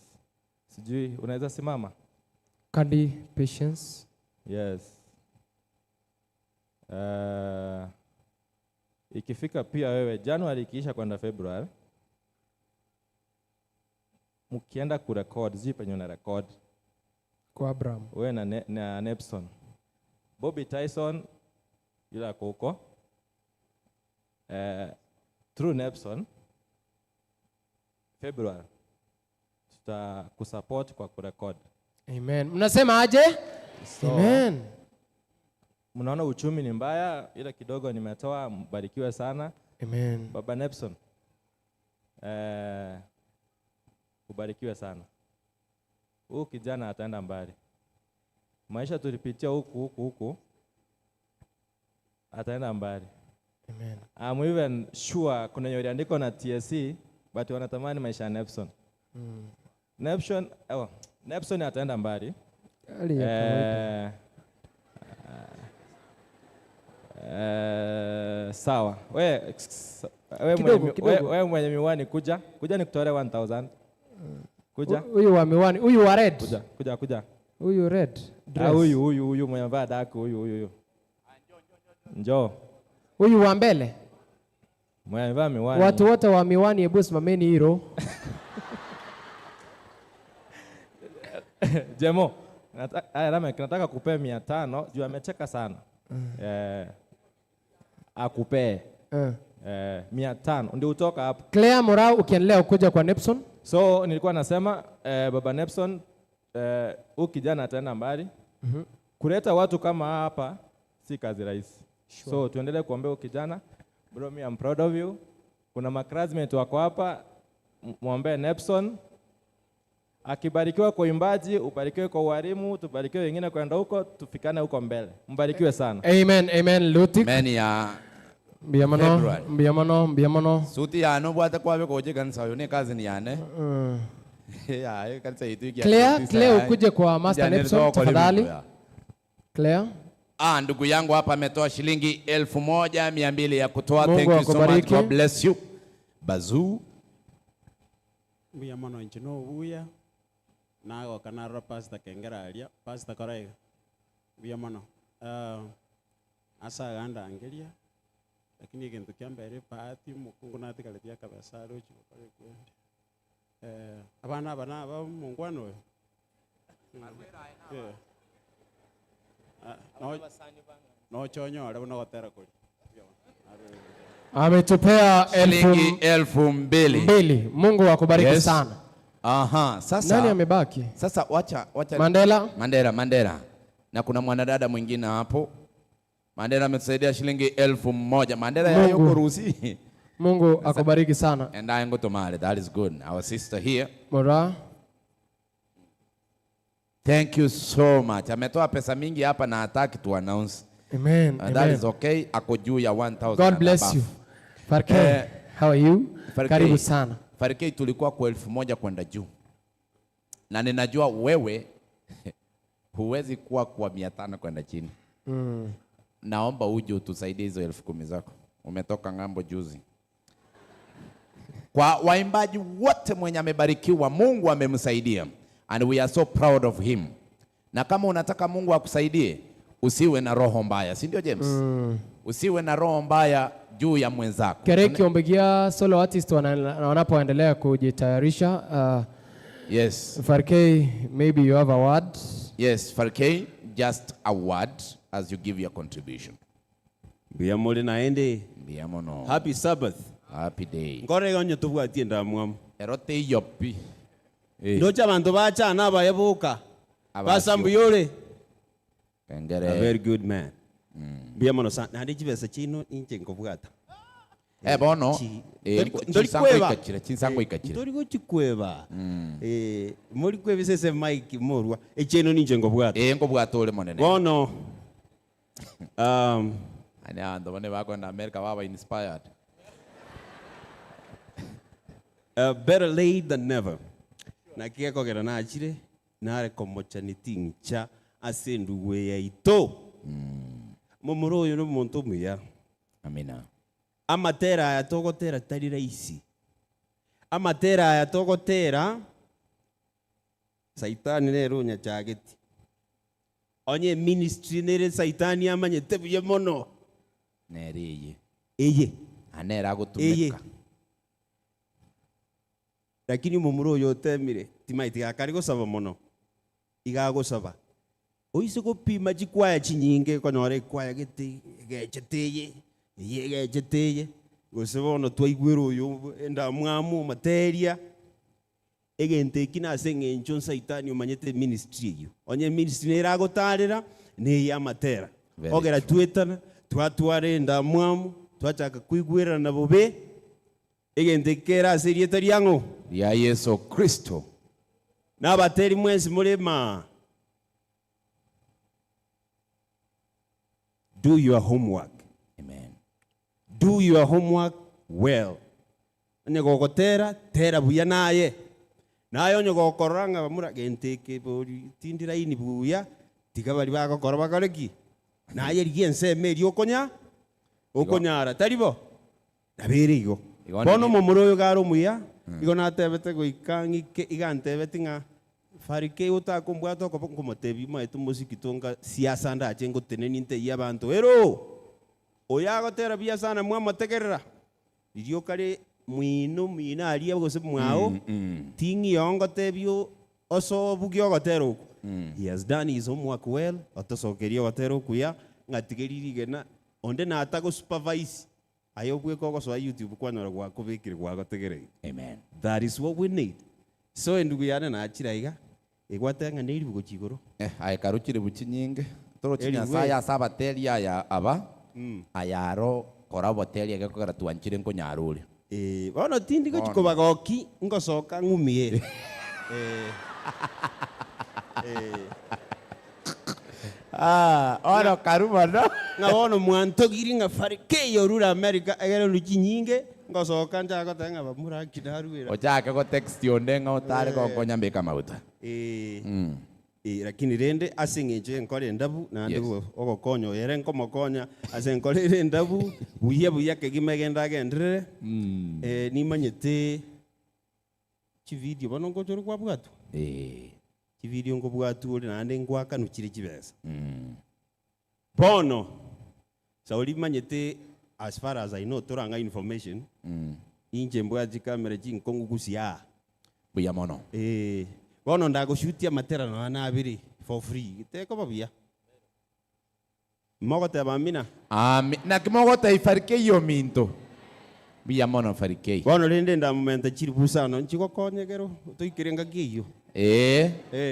Sijui unaweza simama? Kandi Patience. Yes. Ikifika pia wewe January ikiisha kwenda February, mkienda kurecord, sijui penye una record kwa Abraham, wewe na Nepson, Bobby Tyson yule ako huko, through Nepson February tutakusupport kwa kurecord. Amen. Mnasema aje? So, Amen. Mnaona uchumi ni mbaya, ila kidogo nimetoa, mbarikiwe sana. Amen. Baba Nepson, ubarikiwe sana. Huyu kijana ataenda mbali. Maisha tulipitia huku huku huku, ataenda mbali. Amen. I'm even sure kuna yaliandikwa na TSC, but wanatamani maisha ya Nepson. Nepson, Nepson ataenda mbali. Hali ya kawaida. Sawa. We Kidogo, kidogo. We mwenye miwani kuja. Kuja nikutolee 1000. Kuja. Huyu wa miwani, huyu wa red. Kuja, kuja, kuja. Huyu red dress. Huyu, huyu, huyu mwenye vaa dark, huyu, huyu, huyu. Njoo. Huyu wa mbele. Mwenye vaa miwani. Watu wote wa miwani hebu simameni hilo. Jemo, nataka kupea 500 juu amecheka sana. Akupee. 500 ndio utoka hapo. Claire Morau ukiendelea kuja kwa Nepson. So nilikuwa nasema Baba Nepson, huyu kijana ataenda mbali. Kuleta watu kama hapa si kazi rahisi. Sure. So tuendelee kuombea huyu kijana. Bro, me I'm proud of you. Kuna maclassmates wako hapa, muombe Nepson. Akibarikiwa kwa uimbaji, ubarikiwe kwa ualimu, tubarikiwe wengine kwenda huko, tufikane huko mbele. Mbarikiwe sana. Amen, amen. Lutik. Amen ya Mbiamono, February. mbiamono, mbiamono. Suti yano bwate kwabe koje kanisa yo ne kazi ni yane. Ya, kanisa yetu iki. Claire, Claire ukuje kwa Master Nepson tafadhali. Claire. Ndugu yangu hapa ametoa shilingi 1200 ya kutoa. Mungu Thank you so much. akubariki. God bless you. Bazuu. Mbiamono nchino buya. Nago kanarra pastor kengera aria, pastor korega. Mbiamono. Asa ganda angelia. Lakini kintu kia mbere bahati mukungu natikaletia kabisa rochi bakore kwende. Abana abana ba mungwano we. Yeah. No chonyo ara no gotera kuri. Ametupea shilingi 2000. Mbili. Mungu akubariki Yes. sana. Aha, sasa nani amebaki? Sasa wacha Mandela. Mandela. Na kuna mwanadada mwingine hapo. Mandela ametusaidia shilingi 1000. Mandela ya yuko ruhusi. Mungu akubariki sana. And I go to Mali. That is good. Our sister here. Mora. Thank you so much. Ametoa pesa mingi hapa na hataki to announce. Amen. That Amen. is okay. Ako juu ya 1000. God bless you. Farke, how are you? Farke, Karibu sana. Farke, tulikuwa kwa 1000 kwenda juu. Na ninajua wewe huwezi kuwa kwa 500 kwenda chini. Naomba uje utusaidie hizo 10,000 zako. Umetoka ng'ambo juzi. Kwa waimbaji wote mwenye amebarikiwa, Mungu amemsaidia. And we are so proud of him. Na kama unataka Mungu akusaidie, usiwe na roho mbaya, si ndio James? Usiwe na roho mbaya juu ya mwenzako. Kereki Ombegia solo artist wanapoendelea kujitayarisha. Yes. Farkey, maybe you have a word. Yes, Farkey, just a word as you give your contribution. Mbiyamole naende. Mbiyamono. Happy Sabbath. Happy day. Ngore gonyo tubwatie ndamwamu. Erote yopi. Ndocha bantu bacha abayebuka. Basambuyore. Kengere. A very good man. Mbuya mono sana. Nandi chibesa chino inche nkobwata. Bono. Ndori chinsango ikachira. Ndori gochikweba. Muri kwebisese Mike morwa. Echeno ninche nkobwata. Nkobwata ore monene. Bono. Ane andu bane bakwenda America baba inspired. Better late than never. Na kigekogera nachire nare komocha nitincha ase nduwe yaito. Momoro oyo no monto muya. Amina. Amatera aya togotera tari raisi. Amatera aya togotera Saitani nero nyachageti. Onye ministry nere Saitani amanyete buye mono. Nere eye. Eye. Anera gotumeka. Lakini momuro oyo temire timaiti akari gosaba mono. Igagosaba. Oise gopima chikwaya chinyinge konyora kwaya gete gecheteye. Ye gecheteye. Gose bono twaigwera oyo enda mwamu materia. Egente kina ase eng'encho Saitani omanyete ministry eyo. Onye ministry neragotarera ne amatera. Ogera twetana twatware enda mwamu twachaka kwigwerana na bobe. Egente kera ase rieta riang'o ya Yesu Kristo. Nabateri mwensi mulema. Do your homework. Amen. Do your homework well. Onye gogotera tera buya naye. Naye onye gokorora ng'a bamura genteke bori tindira ini buya tiga bari bagokora bakoreki. Naye rigie ensemo eri okonya okonyara taribo. Nabere igo. Bono momoro oyo garo muya igo natebete goika ng'ike igantebete ng'a farike otakombwata okomotebi maete mosiki tonga siasa ndache ngoteneni nteiya abanto ero oyagotera buya sana mwamategerera ririo kare mwino mwina aria gose mwao ting'i ngotebio oso bugia ogotera oku. He has done his homework well otosokeria ogotera okuya ng'atigeriri onde natago supervise ayo bweko ogosoa YouTube kwanyora gwakobekire gwagotegerei. Amen. That is what we need. So endugu yane nachira iga egwate ng'a neri bugo chigoro. Aye karuchire buchinyinge torochi Nyasaye asabateri aya aba ayaro koraboteri egekogera twanchire nkonyarure. Bono tindi gochikobagoki ngosoka ng'umie. Oro karuma no. Ng'a bono mwantogiri ng'a farike yorura America egere ruchinyinge ngosoka njagote ng'a bamura kinarwira. Ochake go text yonde ng'a otare gokonya mbeka maguta. Lakini rende ase eng'encho enkore endabu naende ogokonya oyere nkomokonya ase enkore endabu buya buya kegima egenda agenderere. Nimanyete chivideo bono ngochore kwabwatwa. Chivideo ngobwatwa ore naende ngwakanukire chibesa. Bono sauli manyete as far as I know toranga information. Inche mbwa chikamera chinkongu gusia. Buya mono. Bono ndagoshutia matera na nabiri for free. Teko babuya. Mogote bamina. Ami na kimogote ifarike yo minto. Buya mono farike. Bono rende ndamumenta chiri busano nchigokonyegero toikirenga kiyo.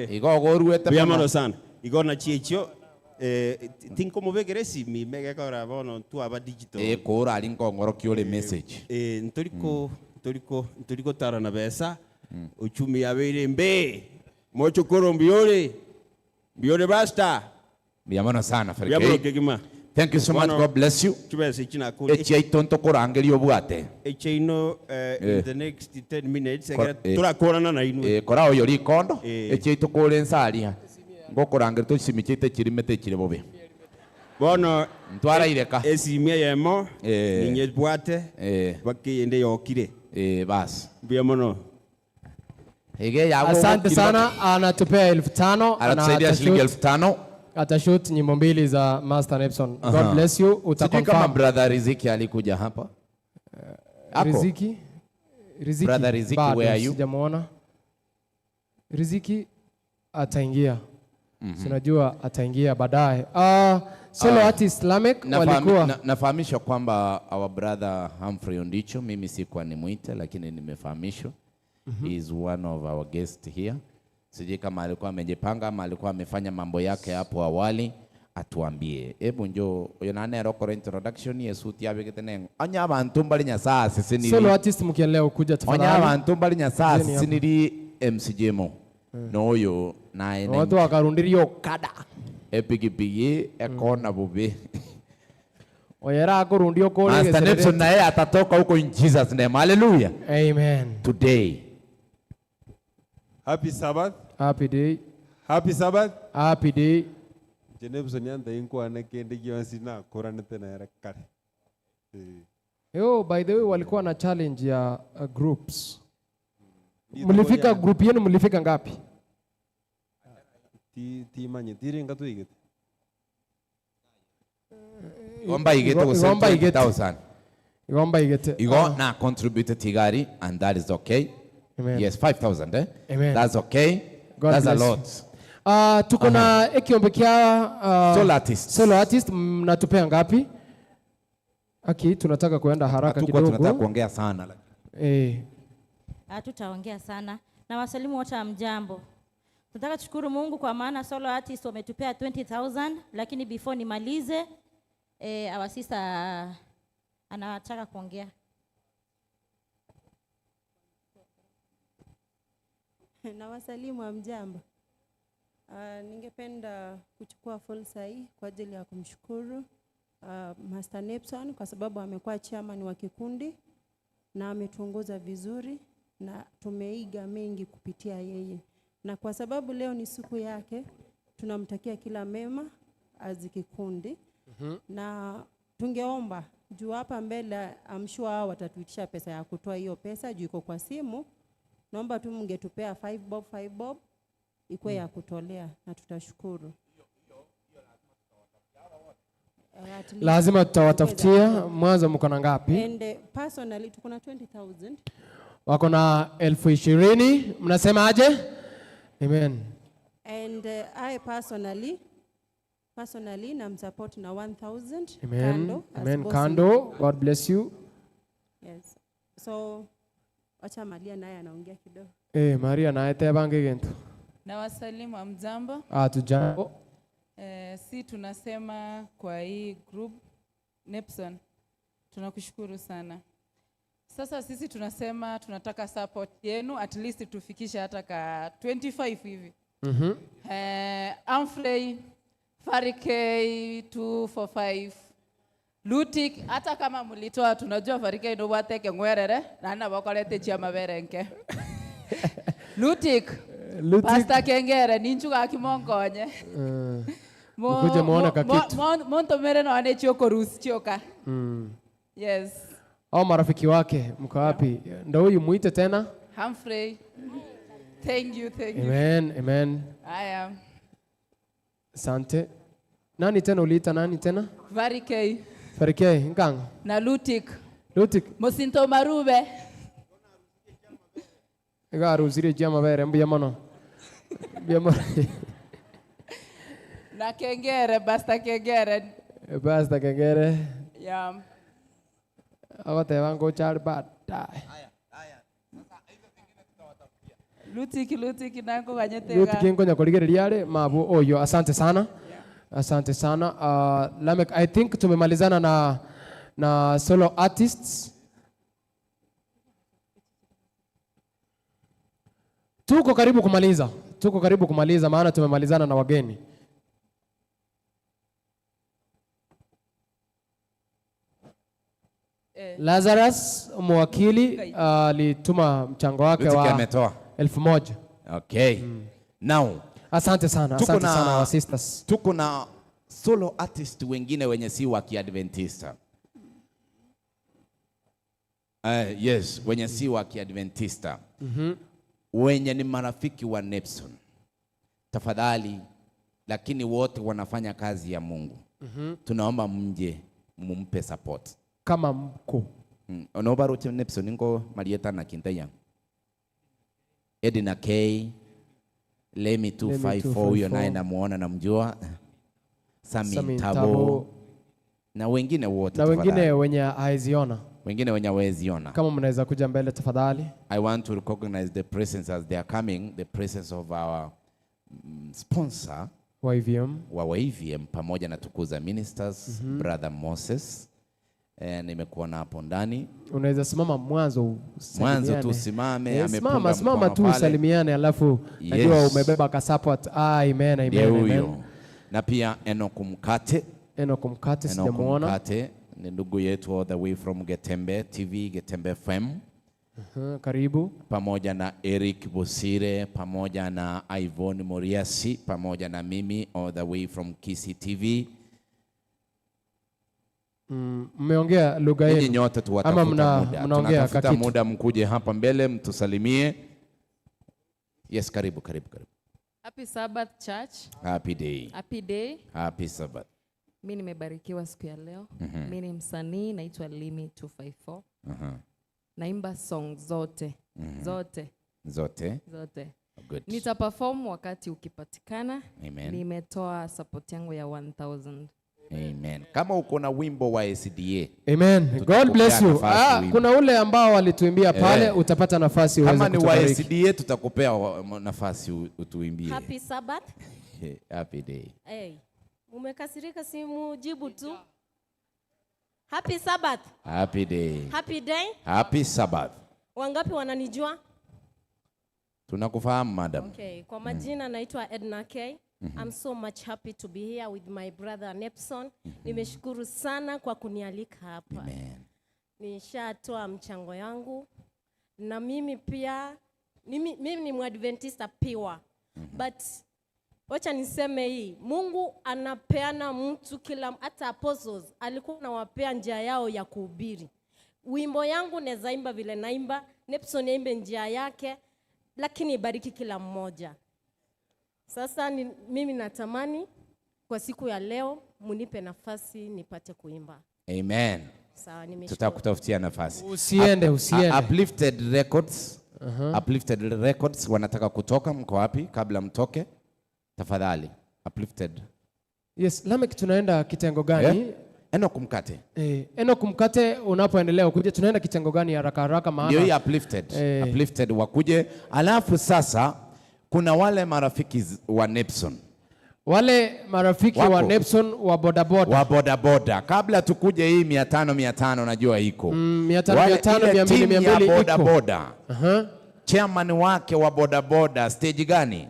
Igo goruete buya mono sana. Igo na chiechio tinko mubegere simi megekora bono twaba digital. Kora ari nkongoro kiore message. Ntoriko ntoriko ntoriko tarana besa. Uchumi yabeire mbe mochokoro mbiore mbiore basta. Buya mono sana farike. Thank you so much. God bless you. Echiaitonto korangerio obwate. Echeino in the next 10 minutes turakorana na inwe. Kora oyo rikondo echiaito kore ensaria. Ngokorangerio tochimichete chirimete chire bobe. Bono ntwaraireka. Esimia yemo ninye bwate bakiyende yokire. Bas. Buya mono. Asante sana, anatupea 5,000. Anatusaidia shilingi 5,000. Atashoot nyimbo mbili za Master Nepson. God bless you. Sijui kama brother Riziki alikuja hapa. Riziki? Riziki. Brother Riziki, where are you? Sijamuona. Riziki ataingia. Sinajua ataingia baadaye. Solo artist Lamek walikuwa. Nafahamishwa kwamba our brother Humphrey Ondicho, mimi sikuwa nimuite lakini nimefahamishwa He is one of our guests here. Sijui kama alikuwa amejipanga ama alikuwa amefanya mambo yake hapo awali, atuambie. Hebu njoo oyo nane rokoro introduction yesuti yabegete nengo. Anya abantu mbali nyasaa sisiniri. Solo artist mkiendelea kuja tafadhali. Onya abantu mbali nyasaa Kujeni hapa. sisiniri MCJmo. Noyo naye Watu wakarundirio kada. Epigipigi ekona bubi. Oyera akurundio kore. Master Nelson naye atatoka huko in Jesus name. Hallelujah. Amen. Today. Happy Sabbath. Happy day. Happy Sabbath. Happy day. Jenebson yanda inkwana kende gionsi na koranete na yara kare. Yo, by the way walikuwa na challenge ya groups. Mlifika group yenu mlifika ngapi? Ti manye tiringa tu igete. Igomba igete Igomba igete. 20,000. Igomba igete. Igo na contributed tigari and that is okay. Amen. Yes, 5,000 eh? Amen. That's okay. God That's a bless lot. Tuko na ekiombe kia Solo artist. Solo artist mnatupea ngapi? Aki tunataka kuenda haraka Hatukuwa kidogo. tunataka kuongea sana. Hatutaongea sana. Na wasalimu wote hamjambo. Tunataka tushukuru Mungu kwa maana solo artist wametupea 20,000, lakini before nimalize our sister anataka kuongea. Na wasalimu hamjambo. Ningependa kuchukua fursa hii kwa ajili ya kumshukuru Master Nepson kwa sababu amekuwa chairman wa kikundi na ametuongoza vizuri na tumeiga mengi kupitia yeye. Na kwa sababu leo ni siku yake, tunamtakia kila mema as kikundi. Na tungeomba juu hapa mbele, I'm sure hao watatuitisha pesa ya kutoa hiyo pesa juu iko kwa simu. Naomba tu mngetupea 5 bob 5 bob ikuwe ya kutolea na tutashukuru. At least Lazima tutawatafutia. Mwanzo mko na ngapi? And personally tuko na 20,000. Wako na 20,000. Mnasema aje? Amen. And I personally namsupport na 1,000. Amen. Kando, as Amen. boss. Kando. God bless you. Yes. So acha Maria naye anaongea kidogo. Maria naye tebange kintu. Na wasalimu hamjambo. Hatujambo. Si tunasema kwa hii group Nepson tunakushukuru sana. Sasa sisi tunasema tunataka support yenu at least tufikishe hata ka 25 hivi. Amfrey, Farikei 245 Lutik, hata kama mulitoa tunajua Farikei ndo wateke ngwerere na na bakorete chia maberenke. Lutik, Lutik. Pastor Kengere ninchuga kimongonye. Mkuje muone kakitu. Montomere na ane chioko rusi chioka. Yes. Au marafiki wake mko wapi? Ndio huyu muite tena. Humphrey. Thank you, thank you. Amen, amen. Haya. Asante. Nani tena uliita nani tena? Varikei Farikei, nkanga. na Lutik. Lutik. Mosinto Marube. Igarusire chia mabere mbuya mono. Mbuya mono. Na Kengere, Basta Kengere. Basta Kengere. Yeah. Agoteba ngochar baadaye. Lutik, Lutik nako ganyetega. Lutik nkonya kurigereria are mabu oyo. Asante sana. Asante sana. Lamek, I think tumemalizana na solo artists. Tuko karibu kumaliza. Tuko karibu kumaliza maana tumemalizana na wageni. Lazarus mwakili alituma mchango wake Lutik wa ametoa. 1,000. Okay. Now, asante sana, asante sana wa sisters. Tuko na solo artist wengine wenye si wa Kiadventista. Yes, wenye si wa Kiadventista. Wenye ni marafiki wa Nepson. Tafadhali, lakini wote wanafanya kazi ya Mungu. Tunaomba mje mumpe support. Kama mko. Onoba roche Nepson ngo Marieta na Kintaya. Edina K. Lemi 254 huyo naye namuona namjua. Sami Tabo. Na wengine wote. Na wengine wenye haiziona. Wengine wenye hawezi ona. Kama mnaweza kuja mbele tafadhali. I want to recognize the presence as they are coming, the presence of our sponsor YVM. Wa YVM pamoja na Tukuza Ministers, Brother Moses. Nimekuona hapo ndani. Unaweza simama mwanzo usalimiane. Mwanzo tu usimame, amepunga simama, simama mkono tu pale. usalimiane, alafu Yes. najua umebeba ka support. Amen, amen, Ndiye amen. huyo. Na pia Enoch Mkate. Enoch Mkate Enoch sijamuona. Mkate ni ndugu yetu all the way from Getembe TV, Getembe FM. Karibu. Pamoja na Eric Bosire, pamoja na Ivon Moriasi, pamoja na mimi all the way from Kisii TV. Mmeongea lugha Ninyi yenu. nyote Ama tuwatafuta muda. mnaongea Tunatafuta kakitu. muda mkuje hapa mbele mtusalimie. Yes, karibu, karibu, karibu. Happy Sabbath Church. Happy day. Happy day. Happy Sabbath. Mi nimebarikiwa siku ya leo. Mi ni msanii naitwa Limi 254. Naimba song zote. Zote. Zote. Zote. Good. Nita perform wakati ukipatikana. Amen. Nimetoa support yangu ya 1000. Amen. Kama uko na wimbo wa SDA. Amen. God bless you. Nafasi uimbe. Kuna ule ambao walituimbia pale, utapata nafasi uweze Kama ni wa kutubariki. SDA tutakupea nafasi utuimbie. Happy Sabbath. Happy day. Hey, umekasirika, simujibu tu. Happy Sabbath. Happy day. Happy day. Happy Sabbath. Wangapi wananijua? Tunakufahamu madam. Okay, kwa majina naitwa Edna K. I'm so much happy to be here with my brother Nepson. Nimeshukuru sana kwa kunialika hapa. Nishatoa mchango yangu na mimi pia mimi ni Mwadventista piwa. But wacha niseme hii, Mungu anapeana mtu kila, hata apostles alikuwa anawapea njia yao ya kuhubiri. Wimbo yangu naweza imba vile naimba, Nepson aimbe njia yake, lakini ibariki kila mmoja. Sasa mimi natamani kwa siku ya leo munipe nafasi nipate kuimba. Amen. Sawa, nimeshukuru. Tutakutafutia nafasi. Usiende, usiende. Uplifted Records. Uplifted Records wanataka kutoka, mko wapi kabla mtoke? Tafadhali. Uplifted. Yes, Lamek, tunaenda kitengo gani? Enoch Mkate. Enoch Mkate, unapoendelea kuja tunaenda kitengo gani haraka haraka maana? Ndio hii Uplifted. Uplifted wakuje. Alafu sasa kuna wale marafiki wa Nepson. Wale marafiki wa Wako. Nepson wa bodaboda. Wa bodaboda. Kabla tukuje hii 500 500 najua iko. 500, Wale 500, ile 200, timu ya 200 iko. bodaboda. Chairman wake wa bodaboda stage gani?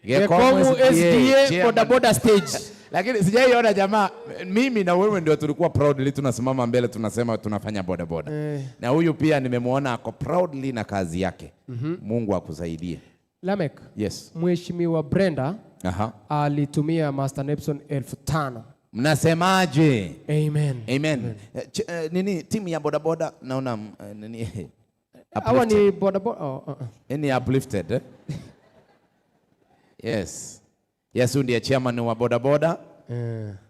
Gekomu SDA chairman. bodaboda stage. Lakini sijaiona jamaa, mimi na wewe ndio tulikuwa proudly tunasimama mbele tunasema tunafanya bodaboda. Na huyu pia nimemuona ako proudly na kazi yake. Mungu akusaidie. Lamek. Yes. Mheshimiwa Brenda alitumia Master Nepson 5,000. Mnasemaje? Amen. Amen. Nini timu ya bodaboda naona nini? Hawa ni bodaboda. Oh, Nini uplifted? Eh? Yes. Yes, huyu ndiye chairman wa bodaboda.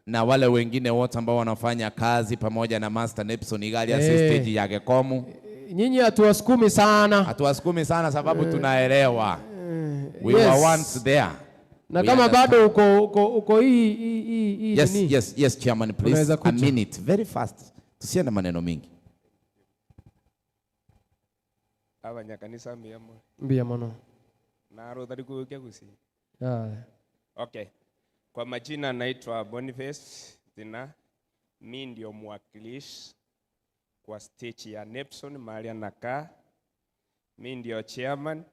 Na wale wengine wote ambao wanafanya kazi pamoja na Master Nepson Igali stage ya Gekomu. Nyinyi hatuwasukumi sana. Hatuwasukumi sana sababu tunaelewa. We Yes. were once there. Na We kama understand. bado uko hii Yes, nini? yes, yes, chairman, please. Unaweza A kuja. minute, very fast. Tusiende maneno mingi. Abanyakanisa mbiyamo. Mbiya mono. Naro thari kugusi. Yeah. Okay. Kwa majina naitwa Boniface Zina. Mi ndio mwakilishi kwa stage ya Nepson mahali anakaa. Mi ndio chairman.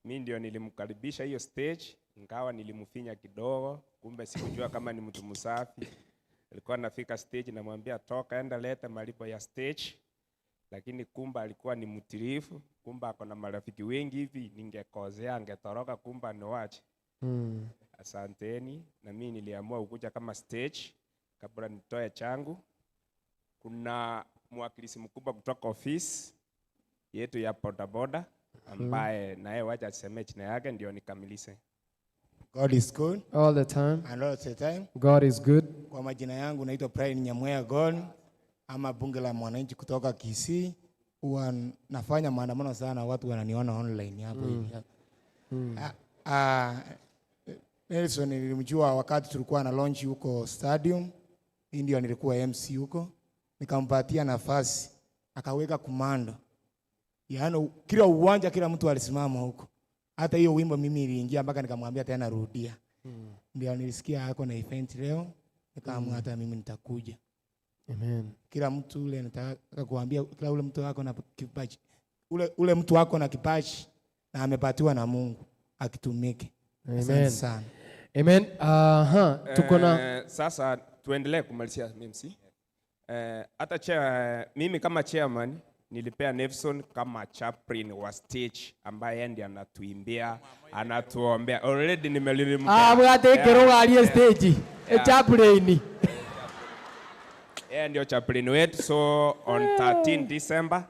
Mi ndio nilimkaribisha hiyo stage, ingawa nilimfinya kidogo, kumbe sikujua kama ni mtu msafi. Alikuwa anafika stage namwambia toka enda leta malipo ya stage, lakini kumbe alikuwa ni mtirifu, kumbe ako na marafiki wengi hivi, ningekozea angetoroka, kumbe aniwache. Asanteni, na mimi niliamua kukuja kama stage kabla nitoe changu. Kuna mwakilishi mkubwa kutoka ofisi yetu ya bodaboda ambaye naye wacha aseme jina yake ndio nikamilishe. God is good. All the time. And all the time. God is good. Kwa majina yangu naitwa Brian Nyamweya Gon ama bunge la mwananchi kutoka Kisii. Huwa nafanya maandamano sana, watu wananiona online hapo hivi. Nelson nilimjua wakati tulikuwa na launch huko stadium. Mimi ndio nilikuwa MC huko. Nikampatia nafasi, akaweka kumando. Yaani kila uwanja kila mtu alisimama huko. Hata hiyo wimbo mimi iliingia mpaka nikamwambia tena rudia. Ndio nilisikia ako na event leo, nikaamua hata mimi nitakuja. Amen. Kila mtu ule nataka kuambia, kila ule mtu wako na kipaji. Ule mtu wako na kipaji na amepatiwa na Mungu akitumike. Asante sana. Amen. Aha, tuko na sasa tuendelee kumalizia MC. Hata mimi kama chairman nilipea Nepson kama chaplain wa stage ambaye ndiye anatuimbia, anatuombea. Already nimelilimpa. Ah, bwate kero ali stage. E chaplain. Yeye ndio chaplain wetu, so on 13 December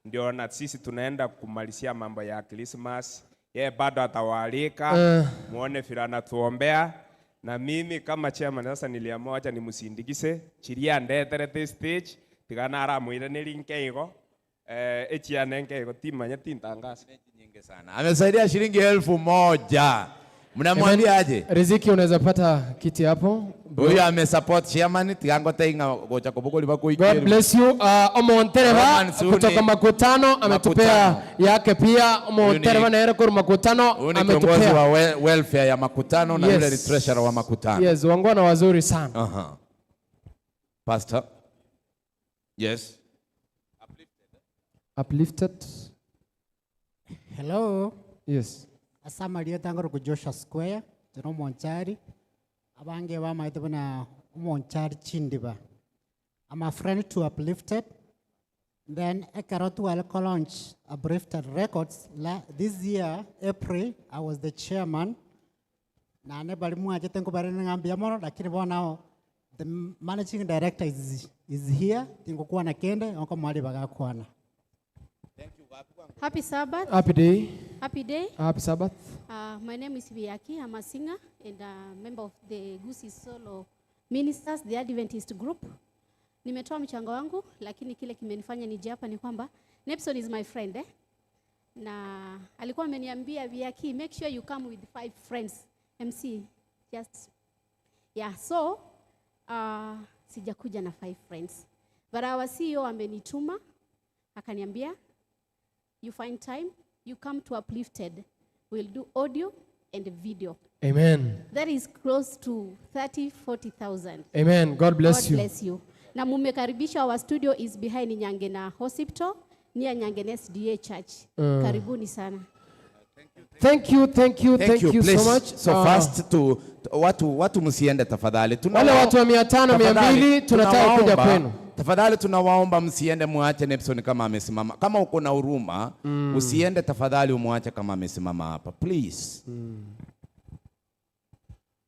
ndio na sisi tunaenda kumalizia mambo ya Christmas. Yeye bado atawaalika, muone vile anatuombea. Na mimi kama chairman sasa niliamua acha nimsindikize chiria ndetere the stage tigana aramwire nilinke igo echianenke igo timanya tintangaza nyingi sana. Amesaidia shilingi 1,000. Mnamwambia aje? Riziki, unaweza pata kiti hapo. Huyu amesupport chairman tigango tainga gocha kobokoli bako ikeri. God bless you. Omontereva kutoka Makutano ametupea yake pia. Omontereva na Ereko Makutano ametupea. Kiongozi wa welfare ya Makutano na yule ni treasurer wa Makutano. Yes, wangwana wazuri sana. Pastor. Yes. Uplifted. Hello. Yes. Asamaria tangoro ku Joshua Square, tino Monchari. Abange wa maite bana Monchari Chindiba. I'm a friend to Uplifted. Then Ekarotu will launch Uplifted Records. This year, April, I was the chairman. Na ne bali mwaje tengo bali ngambia mono, lakini bona the managing director is here. Tingo kuwa na kende, onko mwali bagakwana. Happy Sabbath. Happy day. Happy day. Happy Sabbath. My name is Viaki. I'm a singer and a member of the Gusi Solo Ministers, the Adventist group. Nimetoa mchango wangu, lakini kile kimenifanya nije hapa ni kwamba Nepson is my friend, eh? Na alikuwa ameniambia Viaki, make sure you come with 5 friends. MC, just yeah, so sijakuja na 5 friends. But our CEO amenituma akaniambia you find time, you come to Uplifted. We'll do audio and video. Amen. That is close to 30, 40,000. Amen. God bless you. God bless you. Na mumekaribisha, our studio is behind Nyangena Hospital, near Nyangena SDA Church. Karibuni sana. Thank you, thank you, thank you so much. So fast to watu msiende tafadhali. Wale watu wa 500, 200 tunataka kuja kwenu. Tafadhali tunawaomba msiende, muache Nepson kama amesimama. Kama uko na huruma, usiende tafadhali, umuache kama amesimama hapa. Please.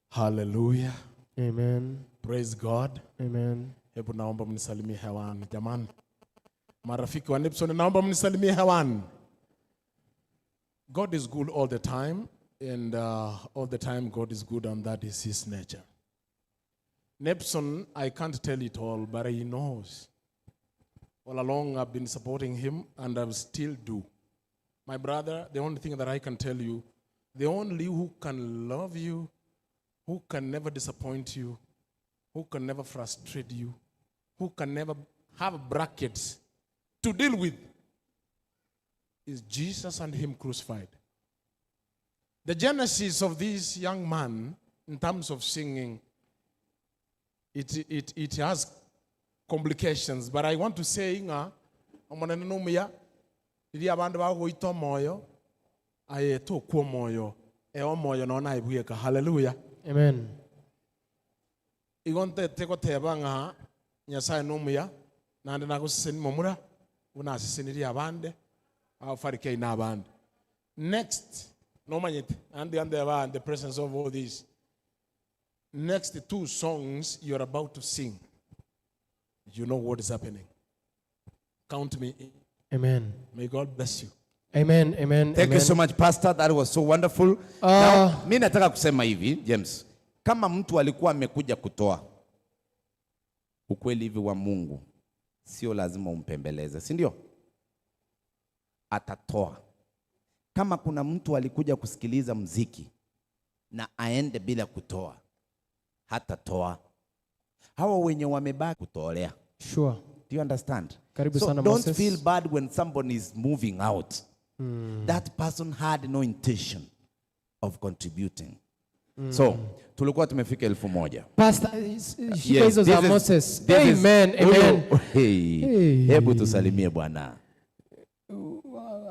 Hallelujah. Amen. Praise God. Amen. Hebu naomba mnisalimie hewani jamani. Marafiki wa Nepson, naomba mnisalimie hewani. God is good all the time, and all the time God is good, and that is his nature. Nepson, I can't tell it all, but he knows. All along I've been supporting him, and I still do. My brother, the only thing that I can tell you, the only who can love you, who can never disappoint you, who can never frustrate you, who can never have brackets to deal with, is Jesus and him crucified. The genesis of this young man, in terms of singing, it has complications, but I want to say, nga, omonene nomuya, liria abandu bagoita moyo, aye tokwo moyo, e omoyo nona ibweka. Hallelujah. Amen. Igonte tegoteba nga Nyasaye nomuya, nande naguseseni momura, unaseseniria abande, afarike ina abande. Next, no manyete, and the presence of all these. Next 2 songs you're about to sing, you know what is happening. Count me in. Amen. May God bless you. Amen, amen. Thank amen. you so much, Pastor. That was so wonderful. Now, mimi nataka kusema hivi, James. Kama mtu alikuwa amekuja kutoa ukweli hivi wa Mungu, sio lazima umpembeleze, si ndio? Atatoa. Kama kuna mtu alikuja kusikiliza mziki na aende bila kutoa, hatatoa. Hawa wenye wamebaki kutolea. Sure. Do you understand? Karibu So sana, don't Moses. Feel bad when somebody is moving out. That person had no intention of contributing. So tulikuwa tumefika 1,000. Pastor, shika Yes, hizo za this is- Moses. this is- Amen, amen. Hey, Hey. hebu tusalimie bwana.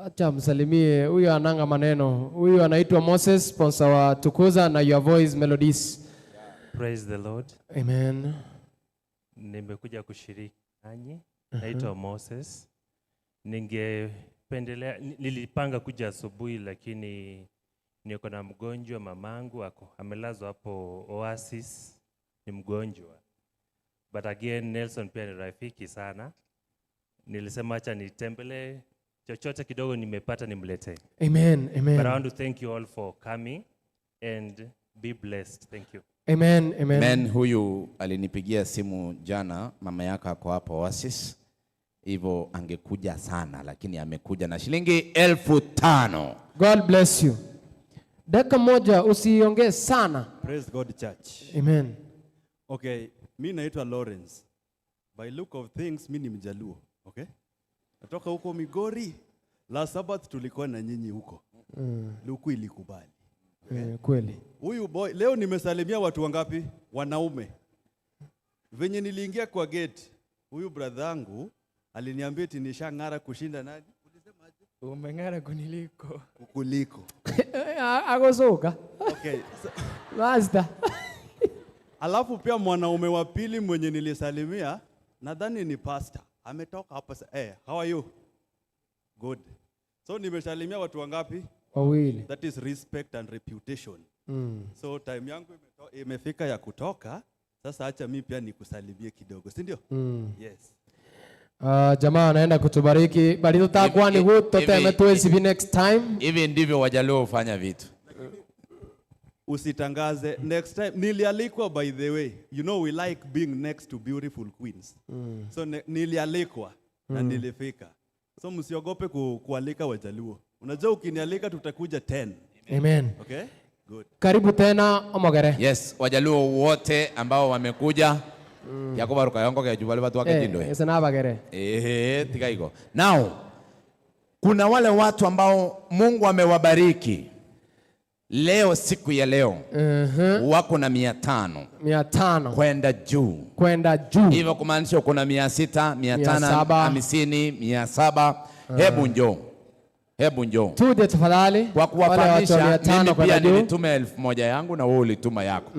Acha msalimie huyo, ananga maneno. Huyu anaitwa Moses, sponsor wa Tukuza na Your Voice Melodies. Praise the Lord. Amen. Nimekuja kushiriki nanyi. Naitwa Moses. Ningependelea, nilipanga kuja asubuhi lakini niko na mgonjwa, mamangu ako amelazwa hapo Oasis, ni mgonjwa. But again Nelson pia ni rafiki sana. Nilisema acha nitembelee, chochote kidogo nimepata nimletee. Amen, amen. But I want to thank you all for coming and be blessed. Thank you. Amen, amen. Men, huyu alinipigia simu jana, mama yake ako hapo Oasis, hivyo angekuja sana, lakini amekuja na shilingi 5,000. God bless you. Dakika moja, usiongee sana. Praise God Church. Amen. Okay, mi naitwa Lawrence. By look of things, mi ni Mjaluo, okay? Natoka huko Migori. Last Sabbath tulikuwa na nyinyi huko. Luku ilikubali. Eh, kweli. Huyu boy, leo nimesalimia watu wangapi? Wanaume. Venye niliingia kwa gate, huyu brother yangu aliniambia eti nishang'ara kushinda nani? Umeng'ara kuniliko. Kukuliko. Agosoka. Okay. So, Master. Alafu pia mwanaume wa pili mwenye nilisalimia nadhani ni pastor. Ametoka hapa how are you? Good. So nimesalimia watu wangapi? Wawili. That is respect and reputation. So time yangu imefika ya kutoka. Sasa acha mimi pia nikusalimie kidogo, si ndio? Yes. Jamaa anaenda kutubariki bali tutakuwa ni good tuteme tuwezi be next time. Hivi ndivyo Wajaluo hufanya vitu. Usitangaze next time. Nilialikwa, by the way. You know we like being next to beautiful queens. So nilialikwa na nilifika. So msiogope kualika Wajaluo. Unajua ukinialika tutakuja 10. Amen. Okay? Good. Karibu tena Omogere. Yes, Wajaluo wote ambao wamekuja. Yakobo rukayongo ke jubali watu wake jindo. Ese na bagere. Tiga iko. Now, kuna wale watu ambao Mungu amewabariki leo, siku ya leo wako na 500 500 kwenda juu, kwenda juu, hivyo kumaanisha uko na 600, mia tano 700. hamsini, 700. Hebu njoo, hebu njoo Tuje tafadhali. kwa Wale watu wa kuwafahamisha, 500 mimi kwenda pia juu. nilituma 1,000 yangu na wewe ulituma yako.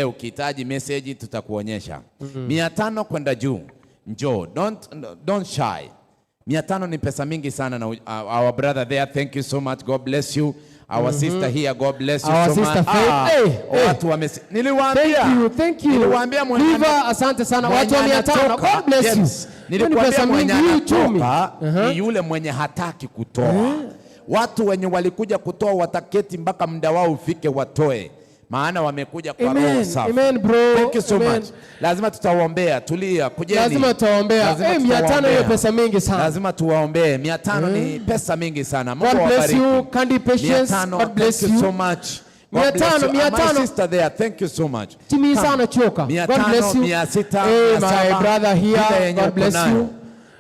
Ukihitaji message tutakuonyesha. 500 kwenda juu, njoo, don't shy. 500 ni pesa mingi sana na our brother there, thank you so much, God bless you. Our sister here, God bless you Our so sister much. Faith. Hey, hey. Watu niliwaambia. Thank you, thank you. Niliwaambia mwenye Viva, asante sana. Watu wa mwenye 500. anatoka- God bless you. Yes. Hiyo ni Nilikwambia pesa mwenye mingi, hii uchumi. anatoka ni yule mwenye hataki kutoa. Watu wenye walikuja kutoa wataketi mpaka muda wao ufike watoe, maana wamekuja kwa roho Amen, safi. amen, bro. Thank you so Amen. much. Lazima tutawaombea, tulia, kujeni. Lazima tutawaombea. Lazima 500 hiyo tutawaombea. pesa mingi sana. Lazima tuwaombee. 500 ni pesa mingi sana. Mungu God bless awabariki. you, Candy Patience. 500, God bless thank you you. so much. God Mia bless tano, you. mia And my tano. sister there, thank you so much. Timi Come. sana choka. Mia God tano, bless you. 600, Hey, mia my saba, brother here. ile yenye God uko bless nayo. you.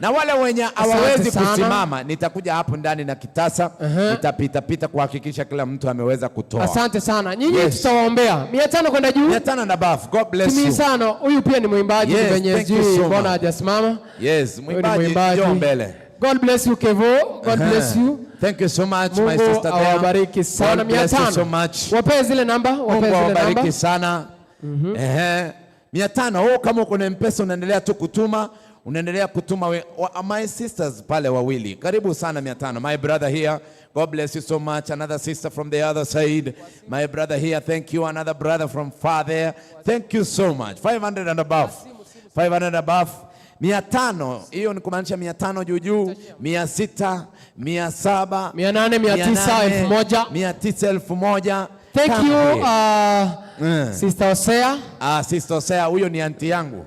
Na wale wenye Asante hawawezi sana. kusimama, nitakuja hapo ndani na kitasa, nitapita pita kuhakikisha kila mtu ameweza kutoa. Asante sana. Nyinyi Yes. tutawaombea. 500 kwenda juu. 500 na bafu. God bless Timi you. sana. Huyu pia ni mwimbaji Yes, venye thank you sijui so mbona much. hajasimama. Yes, Huyu ni mwimbaji, mwimbaji. njoo mbele. God bless you Kevo. God bless you. Thank you so much, my Mungu sister there. awabariki sana. God bless you 500. so much. Wapee zile namba, wapee Mungu zile awabariki namba. sana. Ehe. 500. Oh, kama uko na M-Pesa unaendelea tu kutuma, unaendelea kutuma my sisters pale wawili. Karibu sana 500. My brother here, God bless you so much. Another sister from the other side. My brother here, thank you. Another brother from far there. Thank you so much. 500 and above. 500 above. 500, hiyo ni kumaanisha 500 juu juu, 600, 700, 800, 900, 1000. 900, 1000. Thank Come you, here. Sister Hosea. Ah, Sister Hosea, huyo ni anti yangu.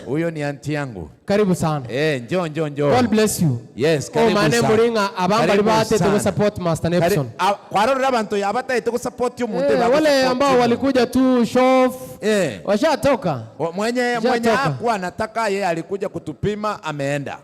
Huyo ni anti yangu. Karibu sana. Njoo njoo njoo. God bless you. Yes, karibu mane sana. muringa abambali Karibu bate sana. to support Master Nepson. Kwarorera bantu yabataite kusupport omuntu Wale ambao walikuja tu show off washatoka. Mwenye Washatoka. hakuwa anataka, yeye alikuja kutupima ameenda.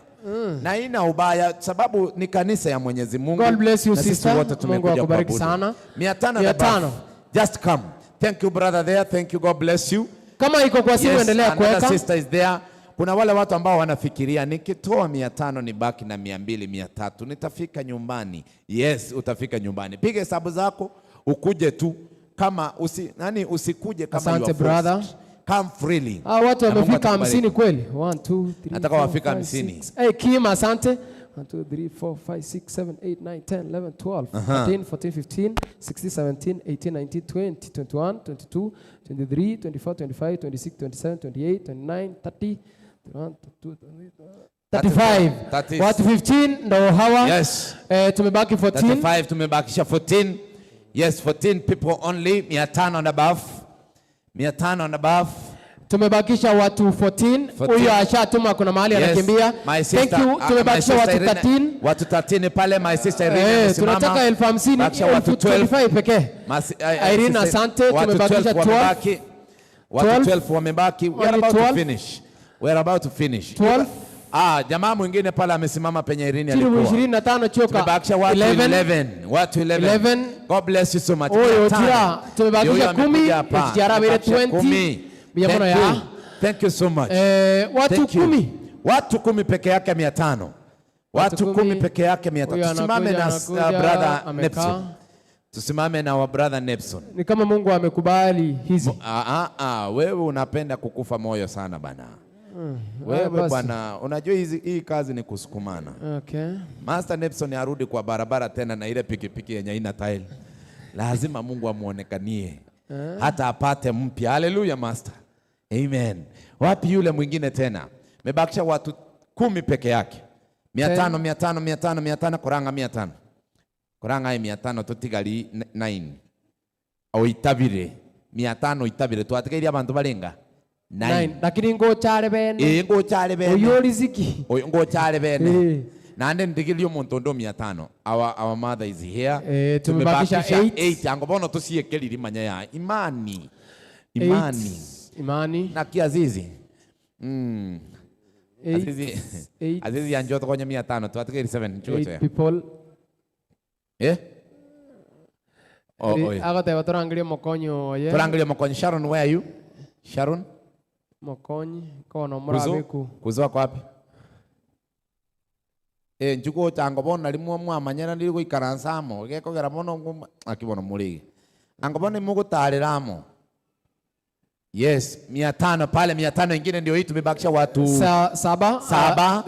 Na ina ubaya sababu ni kanisa ya Mwenyezi Mungu. God bless you Na sisi sister. wote Mungu tumekuja akubariki kuabudu. sana. 500 Mia na tano. above. Just come. Thank you brother there. Thank you. God bless you. Kama iko kwa simu Yes, endelea another kuweka. sister is there. Kuna wale watu ambao wanafikiria nikitoa 500 nibaki na 200, 300 nitafika nyumbani. Yes, utafika nyumbani. Piga hesabu zako ukuje tu kama usikuje kama Asante you are brother. forced. Come freely. Watu Na Mungu wamefika atakubariki. 50 kweli. 1 2 3. Nataka wafika 50. Hey, Kim, asante. 1 2 3 4 5 6 7 8 9 10 11 12 13 14 15 16 17 18 19 20 21 22 23 24 25 26 27 28 29 30 31 32 35. 30. Watu 15 ndo hawa. Yes. Tumebaki 14. 35 tumebakisha 14. Yes, 14 people only, 500 and above. 500 and above. Tumebakisha watu 14. Huyo ashatuma kuna mahali Yes, anakimbia. my sister, Thank you. my Tumebakisha sister watu Irene, 13. Watu 13 pale, my sister Irene amesimama. Tunataka 50,000, Bakisha watu 12. 25 pekee. Irene, sister, asante. watu Tumebakisha 12 12. wamebaki. Watu 12. 12 wamebaki. We are Only about to 12. finish. We are about to finish. 12. Jamaa mwingine pale amesimama penye Irene Chini alikuwa. 25 choka. Tumebakisha watu 11. 11. Watu 11. 11. God bless you so much. Oyo, Mia tano. Ojira, tumebakisha Ndio huyo 10, amekuja hapa. Ojira amele Tumebakisha 20. 10. Mia Thank ya. you. Thank you so much. Watu Thank you. 10. Watu 10 peke yake 500. Watu 10 peke yake 500. Huyo Tusimame na anakuja, brother amekaa. Nepson. Tusimame na wa brother Nepson. Ni kama Mungu amekubali hizi. Wewe unapenda kukufa moyo sana bana. Wewe Basi. bwana, unajua hii kazi ni kusukumana. Okay. Master Nepson arudi kwa barabara tena na ile pikipiki yenye haina tile. Lazima Mungu amuonekanie. Hata apate mpya. Hallelujah master. Amen. Wapi yule mwingine tena? Mebakisha watu 10 peke yake. 500, 500, 500, 500, koranga 500. Koranga 500 tutigali 9. Au itabire. 500 itabire. Twatigaire abantu barenga 9. Lakini ngochare bene. Ngochare bene. Oyo riziki. Oyo ngochare bene. Nande ndigirie omuntu ndo 500. Our mother is here. Tumebakisha 8. 8. Ango bono tusiekeriri manya ya imani. Imani. Imani. Na kiazizi. Azizi. Azizi anjo tokonya 500. Twatigaire 7. Chuo 8 people. Oh, Agate batorangirie mokonyo oye. Torangirie mokonyo. Sharon, where are you? Sharon? Mokonyi kono murabeku. Kuzo wako wapi? Njugo chango bona limwe mwamanyana ndiri guikaransa-amo gekogera mono akibona murigi ango bona mugutarira-amo. Yes, 500 pale, 500 ingine ndio hii tumebakisha watu saba, saba,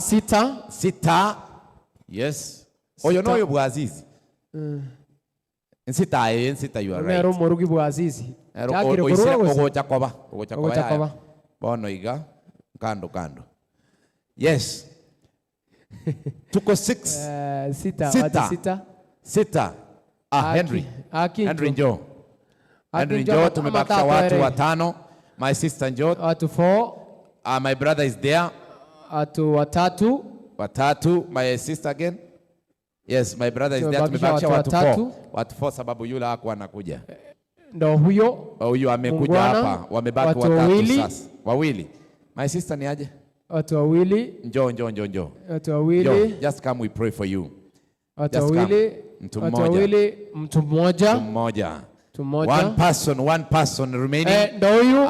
sita. Yes. Oyo noyo bwazizi. Nsita you are right. Nero murugi bwazizi. Chakire kuruga ogocha koba, ogocha koba. Bono iga kando kando. Yes. Tuko 6. Sita, sita. Sita. Henry. Henry njoo. Henry njoo, tumebakisha watu 5. My sister njoo. Watu 4. My brother is there. Watu 3. Watatu. My sister again. Yes, my brother is there. Tumebakisha watu 4. Watu 4 sababu yule hakuwa anakuja. Ndo huyo. Huyo amekuja hapa. Wamebaki watatu sasa. Wawili. My sister ni aje? Watu wawili. Njoo, njoo, njoo, njoo. Watu wawili. Just come, we pray for you. Watu wawili. Mtu mmoja. Watu wawili, mtu mmoja. Mtu mmoja. Mtu mmoja. One person remaining. Ndo huyu.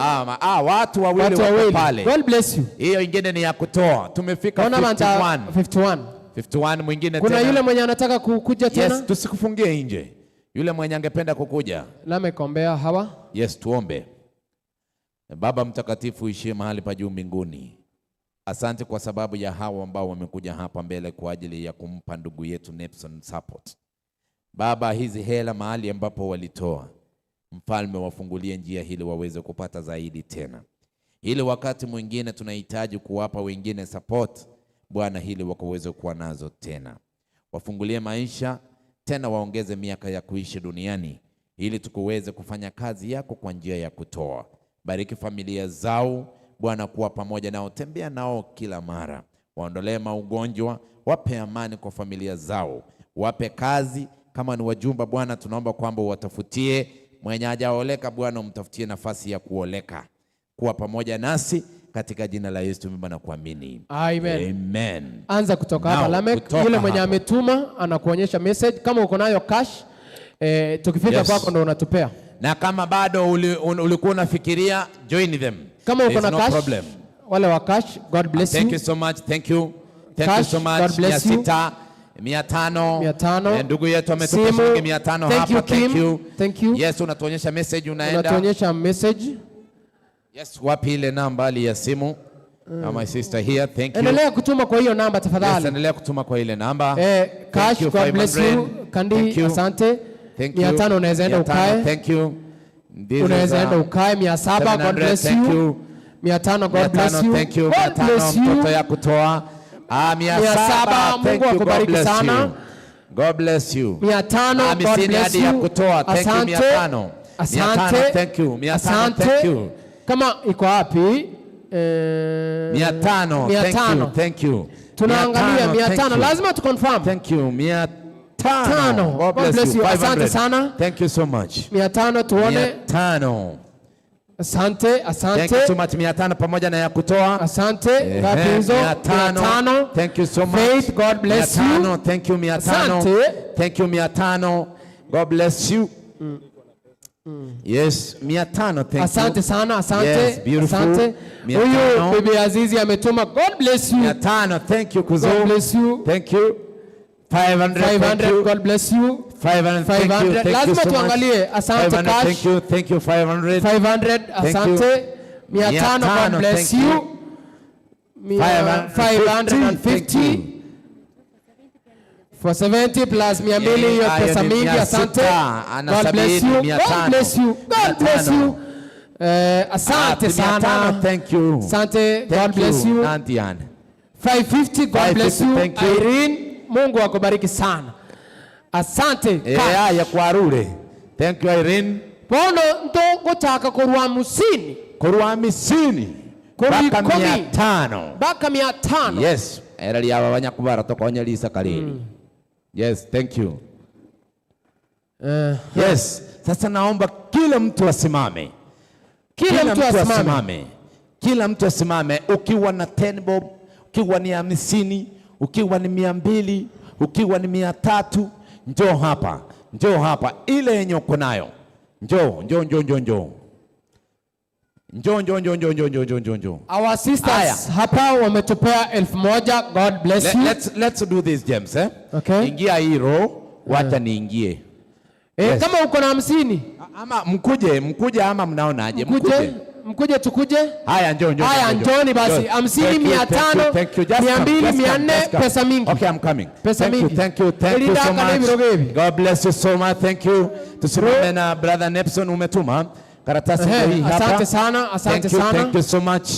Watu wawili wako pale. God bless you. Hiyo ingine ni ya kutoa. Tumefika 51. 51. 51 mwingine tena. Kuna yule mwenye anataka kukuja tena? Yes, tusikufungie nje. Yule mwenye angependa kukuja. Namekombea hawa. Yes, tuombe. Baba mtakatifu uishie mahali pa juu mbinguni. Asante kwa sababu ya hawa ambao wamekuja hapa mbele kwa ajili ya kumpa ndugu yetu Nepson support. Baba, hizi hela mahali ambapo walitoa, mfalme wafungulie njia hili waweze kupata zaidi tena. Ili wakati mwingine tunahitaji kuwapa wengine support, Bwana, hili wakaweze kuwa nazo tena. Wafungulie maisha tena, waongeze miaka ya kuishi duniani ili tukuweze kufanya kazi yako kwa njia ya kutoa. Bariki familia zao, Bwana, kuwa pamoja nao, tembea nao kila mara, waondolee maugonjwa, wape amani kwa familia zao, wape kazi. Kama ni wajumba Bwana, tunaomba kwamba uwatafutie. Mwenye hajaoleka Bwana, umtafutie nafasi ya kuoleka. Kuwa pamoja nasi katika jina la Yesu tumeomba na kuamini. Amen. Amen. Anza kutoka hapa Now, Lamek, kutoka yule mwenye hapo. ametuma anakuonyesha message. Kama uko nayo cash, tukifika Yes. kwako ndo unatupea. Na kama bado ulikuwa unafikiria, join them. Kama uko There's na no cash, problem. wale wa cash, God bless Thank you. you so much. Thank you. Thank you Cash, so much. God bless you. 600, 500. 500. Ndugu yetu ametupa Simu. shilingi 500 Thank hapa. you, Thank Kim. you. Thank you. Yes, unatuonyesha message unaenda. Unatuonyesha message. Yes, wapi ile nambari ya simu? My sister here. Thank you. Endelea kutuma kwa hiyo namba Yes, tafadhali. endelea kutuma kwa ile namba. Thank Cash, you, God bless 500. you. Kandi, Thank you. asante. Thank you. 500 unaweza enda 500, ukae. Thank you. This is, Unaweza enda ukae 700, God 700, bless thank you. you. 500, God bless 500, you. thank you. God 500, bless you. mtoto ya kutoa. 700, Mungu thank you. God akubariki bless sana. you. God bless you. 500, God 50 bless hadi ya you. kutoa. Thank you, Asante. 500. 500, Asante. thank you. 500, Asante. thank you. Kama iko wapi? 500, mia thank you, tano. thank you. Tunaangalia 500, thank 500, you. lazima tu confirm. Thank you. 500. Tano. God bless you. Asante 500. sana. Thank you so much. 500 tuone. 500. Asante, Thank you asante. so much. 500 pamoja na ya kutoa. Asante. Ngapi hizo? 500. 500. Thank you so much. Faith, God bless you. 500. Thank you, 500. Asante. Thank you, 500. God bless you. Yes, 500. Thank you. Asante sana, asante. Yes, beautiful. Asante. 500. Huyu bibi Azizi ametuma. God bless you. 500. Thank you, Kuzo. God bless you. Thank you. 500. Thank 500, you. God bless you. 500. Thank you. 500. Thank you Lazima so much. tuangalie. Asante 500, cash. Thank you. Thank you. 500. 500, Thank you. asante. 500, God bless thank you. 550. 550. For 70 plus 200, hiyo Hayo pesa ni mingi, 600, asante. ana God bless 70, you. God bless you. God bless you. Asante sana. 500, thank you. Asante. God Thank bless you. Auntie Ann. 550, God bless 550, you. thank you. Irene, Mungu akubariki sana. Asante. Yeah, ya kwarure. Thank you, Irene. Bono ndo gutaka kurwa musini. Kurwa misini. Kurwa Baka ikumi. 500. Baka 500. Yes. Era liaba banyakubara tokonya lisa kalili. Yes, thank you. Yes. Sasa naomba kila mtu asimame. Kila mtu asimame. Kila mtu asimame. Ukiwa na 10 bob, ukiwa ni 50, ukiwa ni 200, ukiwa ni 300, njoo hapa. Njoo hapa. Ile yenye uko nayo. Njoo, njoo, njoo, njoo, njoo. Njoo, njoo, njoo, njoo, njoo, njoo, njoo, njoo. Our sisters Aya. hapa wametupea 1000. God bless you. Let's do this, James, eh? Okay. Ingia hii row, wacha niingie. Yes. Kama uko na 50. Ama mkuje ama mnaonaje? Mkuje, Mkuje. mkuje tukuje. Haya, njoo, njoo, Haya, njoo, njoo. njooni basi. Njoo. 50, Thank you, mia thank you, tano, thank you. Just mia come, mbili, just mia come, nne, just come. pesa mingi. Okay, I'm coming. Pesa Thank you, mingi. thank you, thank you so Ilidaka na much. hivi rogo hivi. God bless you so much. Thank you. Tusimame na brother Nepson, umetuma karatasi ndio hii hapa. Asante sana, asante Thank you, sana. thank you so much.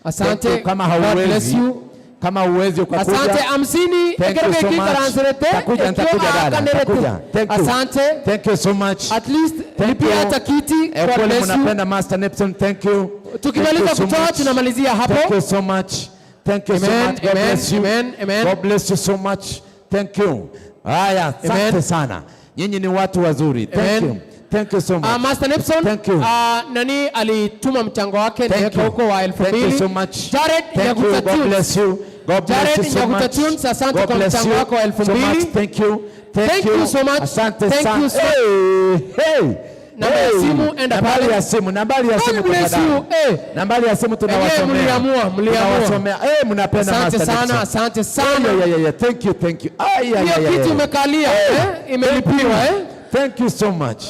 Asante. Thank you. Kama God bless hauwezi, you. kama huwezi ukakuja. Asante, 50, Thank you ekereke so much. kikaranserete, Nitakuja, ekio nitakuja dada, akanerete. nitakuja. Thank you. Asante. Thank you so much. At least Thank lipia you. hata kiti. God Kweli bless you. mnapenda Master Nepson. Thank you. Tukimaliza Thank you so kutoa, much. tunamalizia hapo. Thank you so much. Thank you so Amen, much. God amen, bless you. amen, amen. God bless you so much. Thank you. Haya, asante Amen. sana. Nyinyi ni watu wazuri. Thank Amen. you. Thank you so much. Master Nepson, Thank you. Nani alituma mchango wake Thank niweka you. huko wa elfu Thank you mbili. so much. Jared Thank you. Nyaguta God Tunes. bless you. God bless Jared you so Nyaguta much. Tunes, asante God kwa bless mchango you wako wa elfu so much. mbili. Thank you. Thank Thank you so much. Asante Thank sana. you so Hey, hey. Namba ya Hey. simu, enda Nambari pale. ya simu, nambari ya God simu bless tafadhali. you. Eh. Nambari ya simu tunawasomea. Mliamua, mliamua. Tunawasomea. Mnapenda Asante Master sana, Nixon. asante sana. Yeah. Thank you, thank you. Ay, ay, Hiyo ay, ay, kitu ay. umekalia, Hey, imelipiwa, thank you. Thank you so much.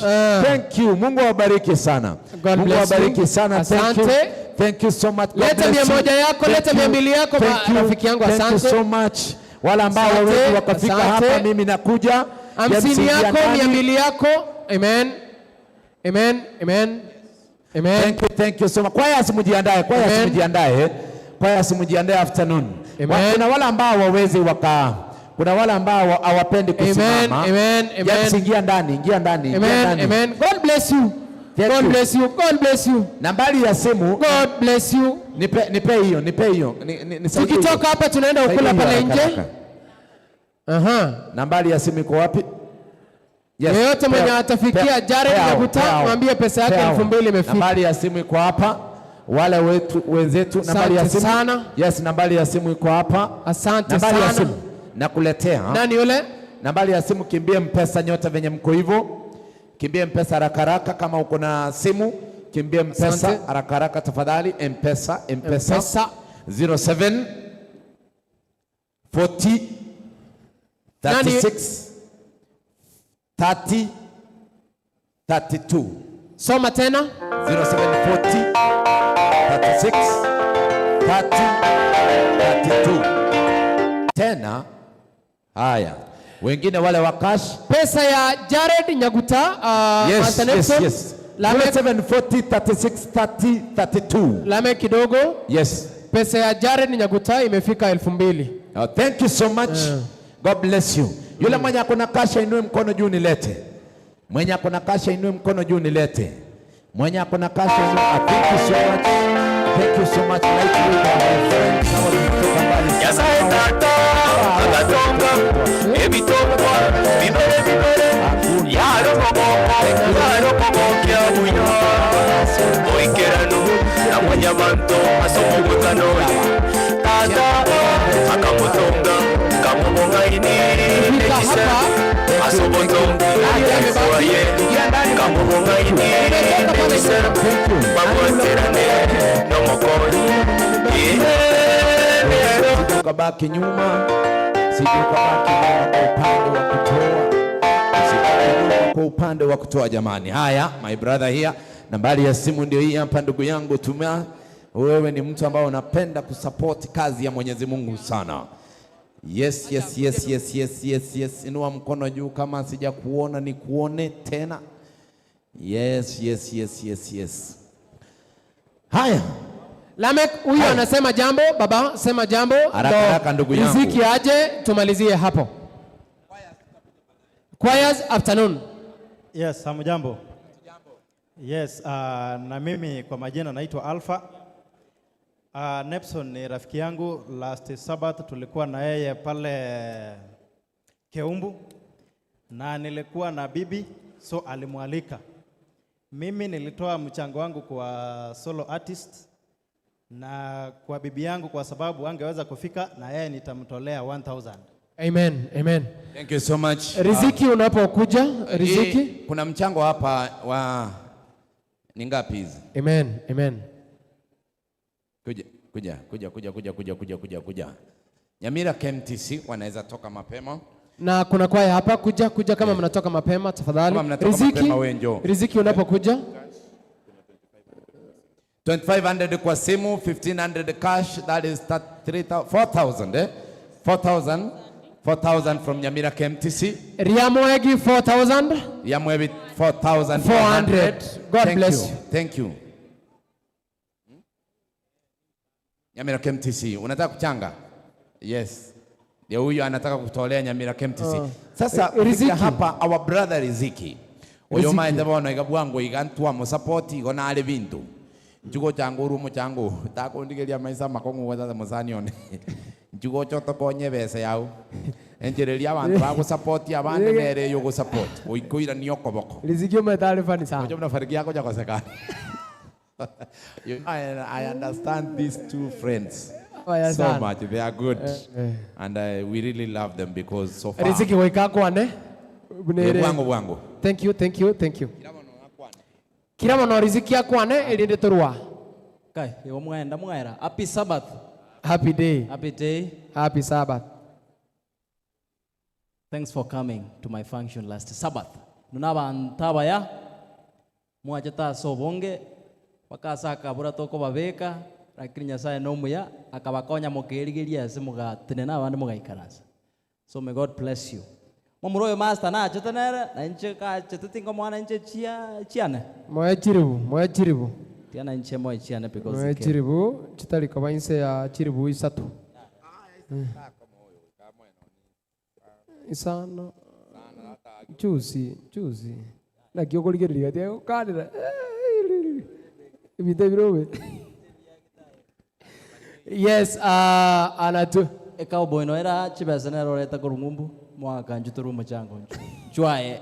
Thank you. Mungu awabariki sana. God Mungu bless you. awabariki sana. Thank you. Asante. Thank you so much. God Leta bless you. 100 yako, Thank leta you. 200 yako, Thank you. rafiki yangu, Thank you asante. so much. Wale ambao Asante, hawawezi wakafika asante. hapa, mimi nakuja. 50 James, yako, ingia ndani. 200 yako. Amen. Amen. Amen. Amen. Thank you, thank you so much. Kwaya simujiandae, kwaya Amen. simujiandae. Kwaya simujiandae afternoon. Amen. Kuna wale ambao hawawezi waka kuna wale ambao hawapendi kusimama. Amen, amen, amen. James, ingia ndani, ingia ndani, ingia Amen, ndani. amen. God bless you. Thank God you. Bless you. God bless you. Nambari ya simu. God bless you. Nipe nipe hiyo, nipe hiyo. Nisaidie Tukitoka hiyo. hapa tunaenda Nisaidie ukula hiyo pale haraka, nje. haraka. Aha. Nambari ya simu iko wapi? Yes. Yeyote mwenye atafikia Jared Nyaguta, mwambie pesa yake 2000 imefika. Nambari ya simu iko hapa. Wale wetu wenzetu, nambari ya Asante simu sana. Yes, nambari ya simu iko hapa. Asante Nambari ya sana. simu nakuletea. Nani yule? Nambari ya simu, kimbie Mpesa nyote venye mko hivyo. Kimbie Mpesa haraka haraka, kama uko na simu kimbie Mpesa Asante. haraka haraka tafadhali. Mpesa, Mpesa, Mpesa. 07 40 Nani? 36 30 32. Soma tena. 0740 36 30 32. Tena haya, wengine wale wa cash. Pesa ya Jared Nyaguta, Yes, Master yes, Nelson. yes. Lamek, 0740 36 30 32. Lamek kidogo. Yes. Pesa ya Jared Nyaguta imefika 2000. Thank you so much. God bless you. Yule mwenye akona kasha inue mkono juu nilete. Mwenye akona kasha inue mkono juu nilete. Mwenye akona kasha inue. Thank you so much. Thank you so much. Like you, my friends. Hawa tumetoka mbali sana. Nyasaye tata agatonga ebitongwa bibere bibere yarokogoko yarokogokya buya oikeranu na mwanyabanto asomogotanoyo tata akamutonga kamubongaini nekise asobotonga waye kamubongaini nekise bamweterane nomokonyi. Sije ukabaki nyuma, sije ukabaki nyuma kwa upande wa kutoa, usibaki nyuma kwa upande wa kutoa jamani. Haya, my brother here, nambari ya simu ndio hii hapa ndugu yangu, tumia. Wewe ni mtu ambao unapenda kusupport kazi ya Mwenyezi Mungu sana. Yes, yes, yes, yes, yes, yes, yes. Inua mkono juu kama sijakuona nikuone tena. Yes, yes, yes, yes, yes. Haya. Lamek huyu anasema jambo, baba sema jambo. Haraka, Ndo haraka ndugu yangu. Riziki aje tumalizie hapo. Choirs afternoon. Yes, hamjambo. Yes, na mimi kwa majina naitwa Alpha. Nepson ni rafiki yangu. Last Sabbath tulikuwa na yeye pale Keumbu na nilikuwa na bibi, so alimwalika. Mimi nilitoa mchango wangu kwa solo artist na kwa bibi yangu kwa sababu angeweza kufika na yeye nitamtolea 1000. Amen, amen. Thank you so much. Riziki unapokuja, Riziki. Hii, kuna mchango hapa wa ni ngapi hizi? Amen, amen. Kuja, kuja, kuja, kuja, kuja, kuja, kuja, kuja, kuja. Nyamira KMTC wanaweza toka mapema. Na kuna kwaya hapa, kuja, kuja kama mnatoka mapema tafadhali. Kama mnatoka Riziki, mapema wewe njoo. Riziki unapokuja. 2500 kwa simu, 1500 cash, that is 4,000, eh? 4,000, 4,000 from Nyamira KMTC. Riamwegi 4,000. Yamwebi 4,400. 400. God Thank bless you. you. Thank you. Nyamira KMTC, unataka kuchanga? Yes. Ndio huyu anataka kutolea Nyamira KMTC. Sasa Riziki. fika hapa our brother Riziki. Oyo Riziki. maende bono igabwango igantwa mu support igona ali bintu. Njugo changu rumo changu takundigeria maisa makongu gwetha musanione. Njugo chotokonye bese yau. Enjereria abantu bagusupport abandi nere yo gusupport. Oikoira ni okoboko. Riziki umetarifa ni sana. Unajua mnafariki yako jakosekana. You know, I understand these two friends Haya so sana. much. They are good. Eh. And we really love them because so far. Riziki weka kwane. Eh, bwangu bwangu. Thank you, thank you, thank you. Kiramo no Riziki akwane erinde torwa. Kai, iwo mwaenda mwaera. Happy Sabbath. Happy day. Happy day. Happy Sabbath. Thanks for coming to my function last Sabbath. Nuna bantaba ya mwacheta sobonge bakasaka bura toko babeka lakini Nyasaye no muya akabakonya mukerigeria ase mugatene na abandi mugaikaransa. So may God bless you. Mumuroyo master na chetenere na inche ka chetetingo mwana inche chia chiane. Moya chiribu, moya chiribu. Tiana inche moya chiane because Moya chiribu chitali kwa inse ya chiribu isatu. Isano. Juzi, juzi. Na kio kuligeria tie ukanira. Ebinto ebirobe. Yes, anatu Ecowboy no era chibesa nero oreta korwa ng'umbu mwaka nchu tore omochango nchu chwaye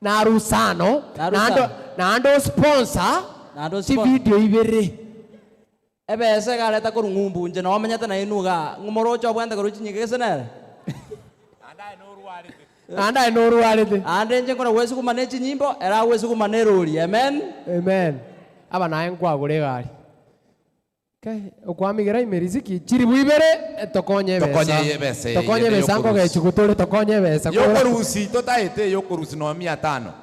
Narusano nando nando sponsor nando ti video ibere ebesa egareta korwa ng'umbu nche nomenyete na inuga ng'umoroche obwente korwa chinyige gese nere Andaye norwarete ande nche nkora gwesuguma na echinyimbo era gwesuguma na erori. Amen. Amen. Aba naye nkwagura egari. Okay, okwamigera imeriziki chiri bwibere tokonye ebesa. Tokonye ebesa, Tokonye ebesa yokorusi. nkogechigutore tokonye ebesa. Yokorusi totaete yokorusi no 500.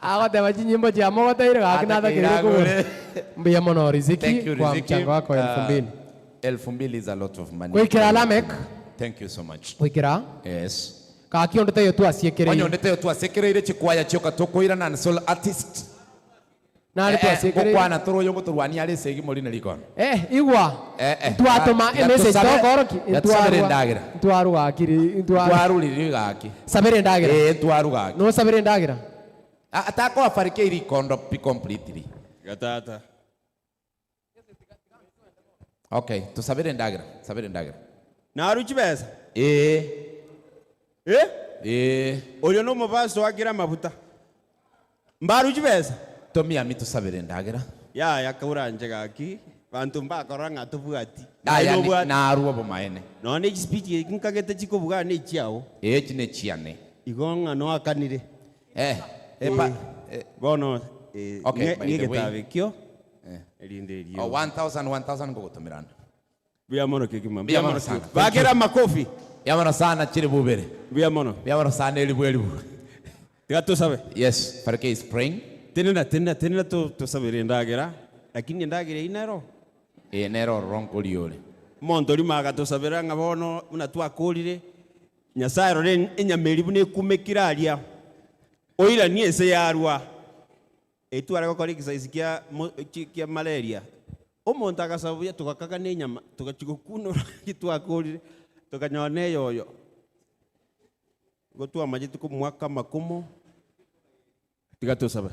Agoteba chinyimbo chiamogoteire gaki nathakeire kugura. Mbuya mono Riziki Thank you, kwa Riziki. mchango wako 2000. 2000 is a lot of money. Gwikira Lamek. Thank you so much. Gwikira. Yes. Gaki onde teyo twasiekereire. Onye onde teyo twasiekereire chikwaya chioka tukwirana na soul artist. Nari twasiekereire. Gokwana toroyo gotorwania ari segi muri nerikono. Igwa. Twatoma message tokoroki. Ntwarwa ndagira. Ntwaru gakiri ntwaru. Ntwaru riri gaki. Sabere ndagira. Ntwaru gaki. No sabere ndagira. Atako afarike iri kondo pi completely. Gatata. Okay, tusabere ndagira. Sabere ndagira. Naru chibesa. Oyo no mubaso wagira mabuta. Mbaru chibesa. Tomia mi tusabere ndagira. Ya yakauranje gaki. Bantu mbakora nga tubwati. Aya naru obo maene. No ne speech nkagete chikobuga ne chiao. Chine chiane. Igonga no akanire. Bono Okay, by the way. ngetabekio. Erinde rio. Oh, 1000 1000 ngogotomirana. Bia mono kekima. Bia mono sana. Bakera makofi. Bia mono sana chiri bubere. Bia mono. Bia mono sana elibu elibu. Tiga tusabe. Yes, Farke is praying. Tenena tenena tenena tu tusabire ndagira. Lakini ndagira inero. Nero ronko liole. Monto rimaga tusabira ngabono una twakurire. Nyasaye rore enyameri bune kumekiraria. Oira ni ese yarwa. Etwara gokora exercise kia kia malaria. Omonto akasabuya tukakaga nenyama tukachigukunura kitwakurire tukanyona eyoyo. Gotwa majitu kumwaka makumo. Tigatusaba.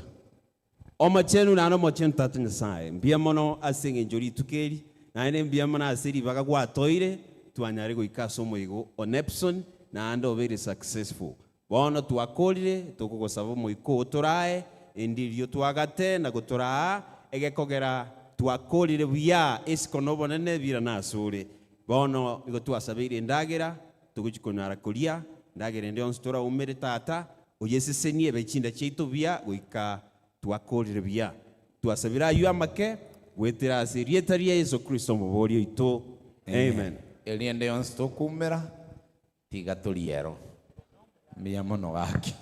Omachenu na no mochenu tatu Nyasaye. Mbia mono asenge njori tukeri na ene mbia mono aseri bakagwatoire twanyare goika somo igo onepson na ando very successful. Bono twakorire tukugosaba moiko turae endirio twagate na gotoraa egekogera twakorire buya esikono bonene bira nasure. Bono igo twasabeire ndagira tuguchikonyara kuria ndagira ndi onsi tora umere tata oyesesenie bechinda chitu buya goika twakorire buya twasabira ayu amake gwetera ase rieta ria Yesu Kristo muborio ito. Amen. Eliende onsi tokumera tiga toriero. Mia mono gaki.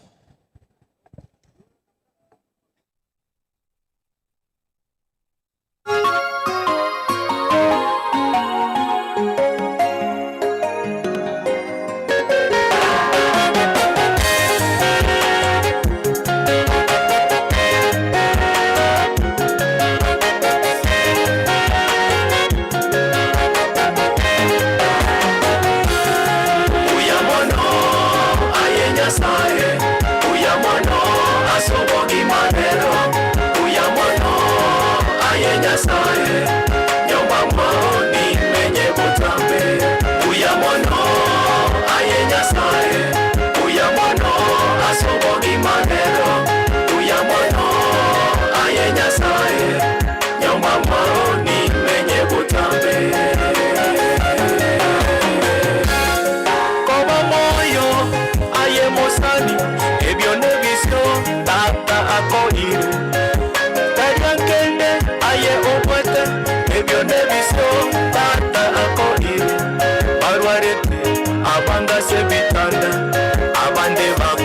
Abanda se bitanda, abande ba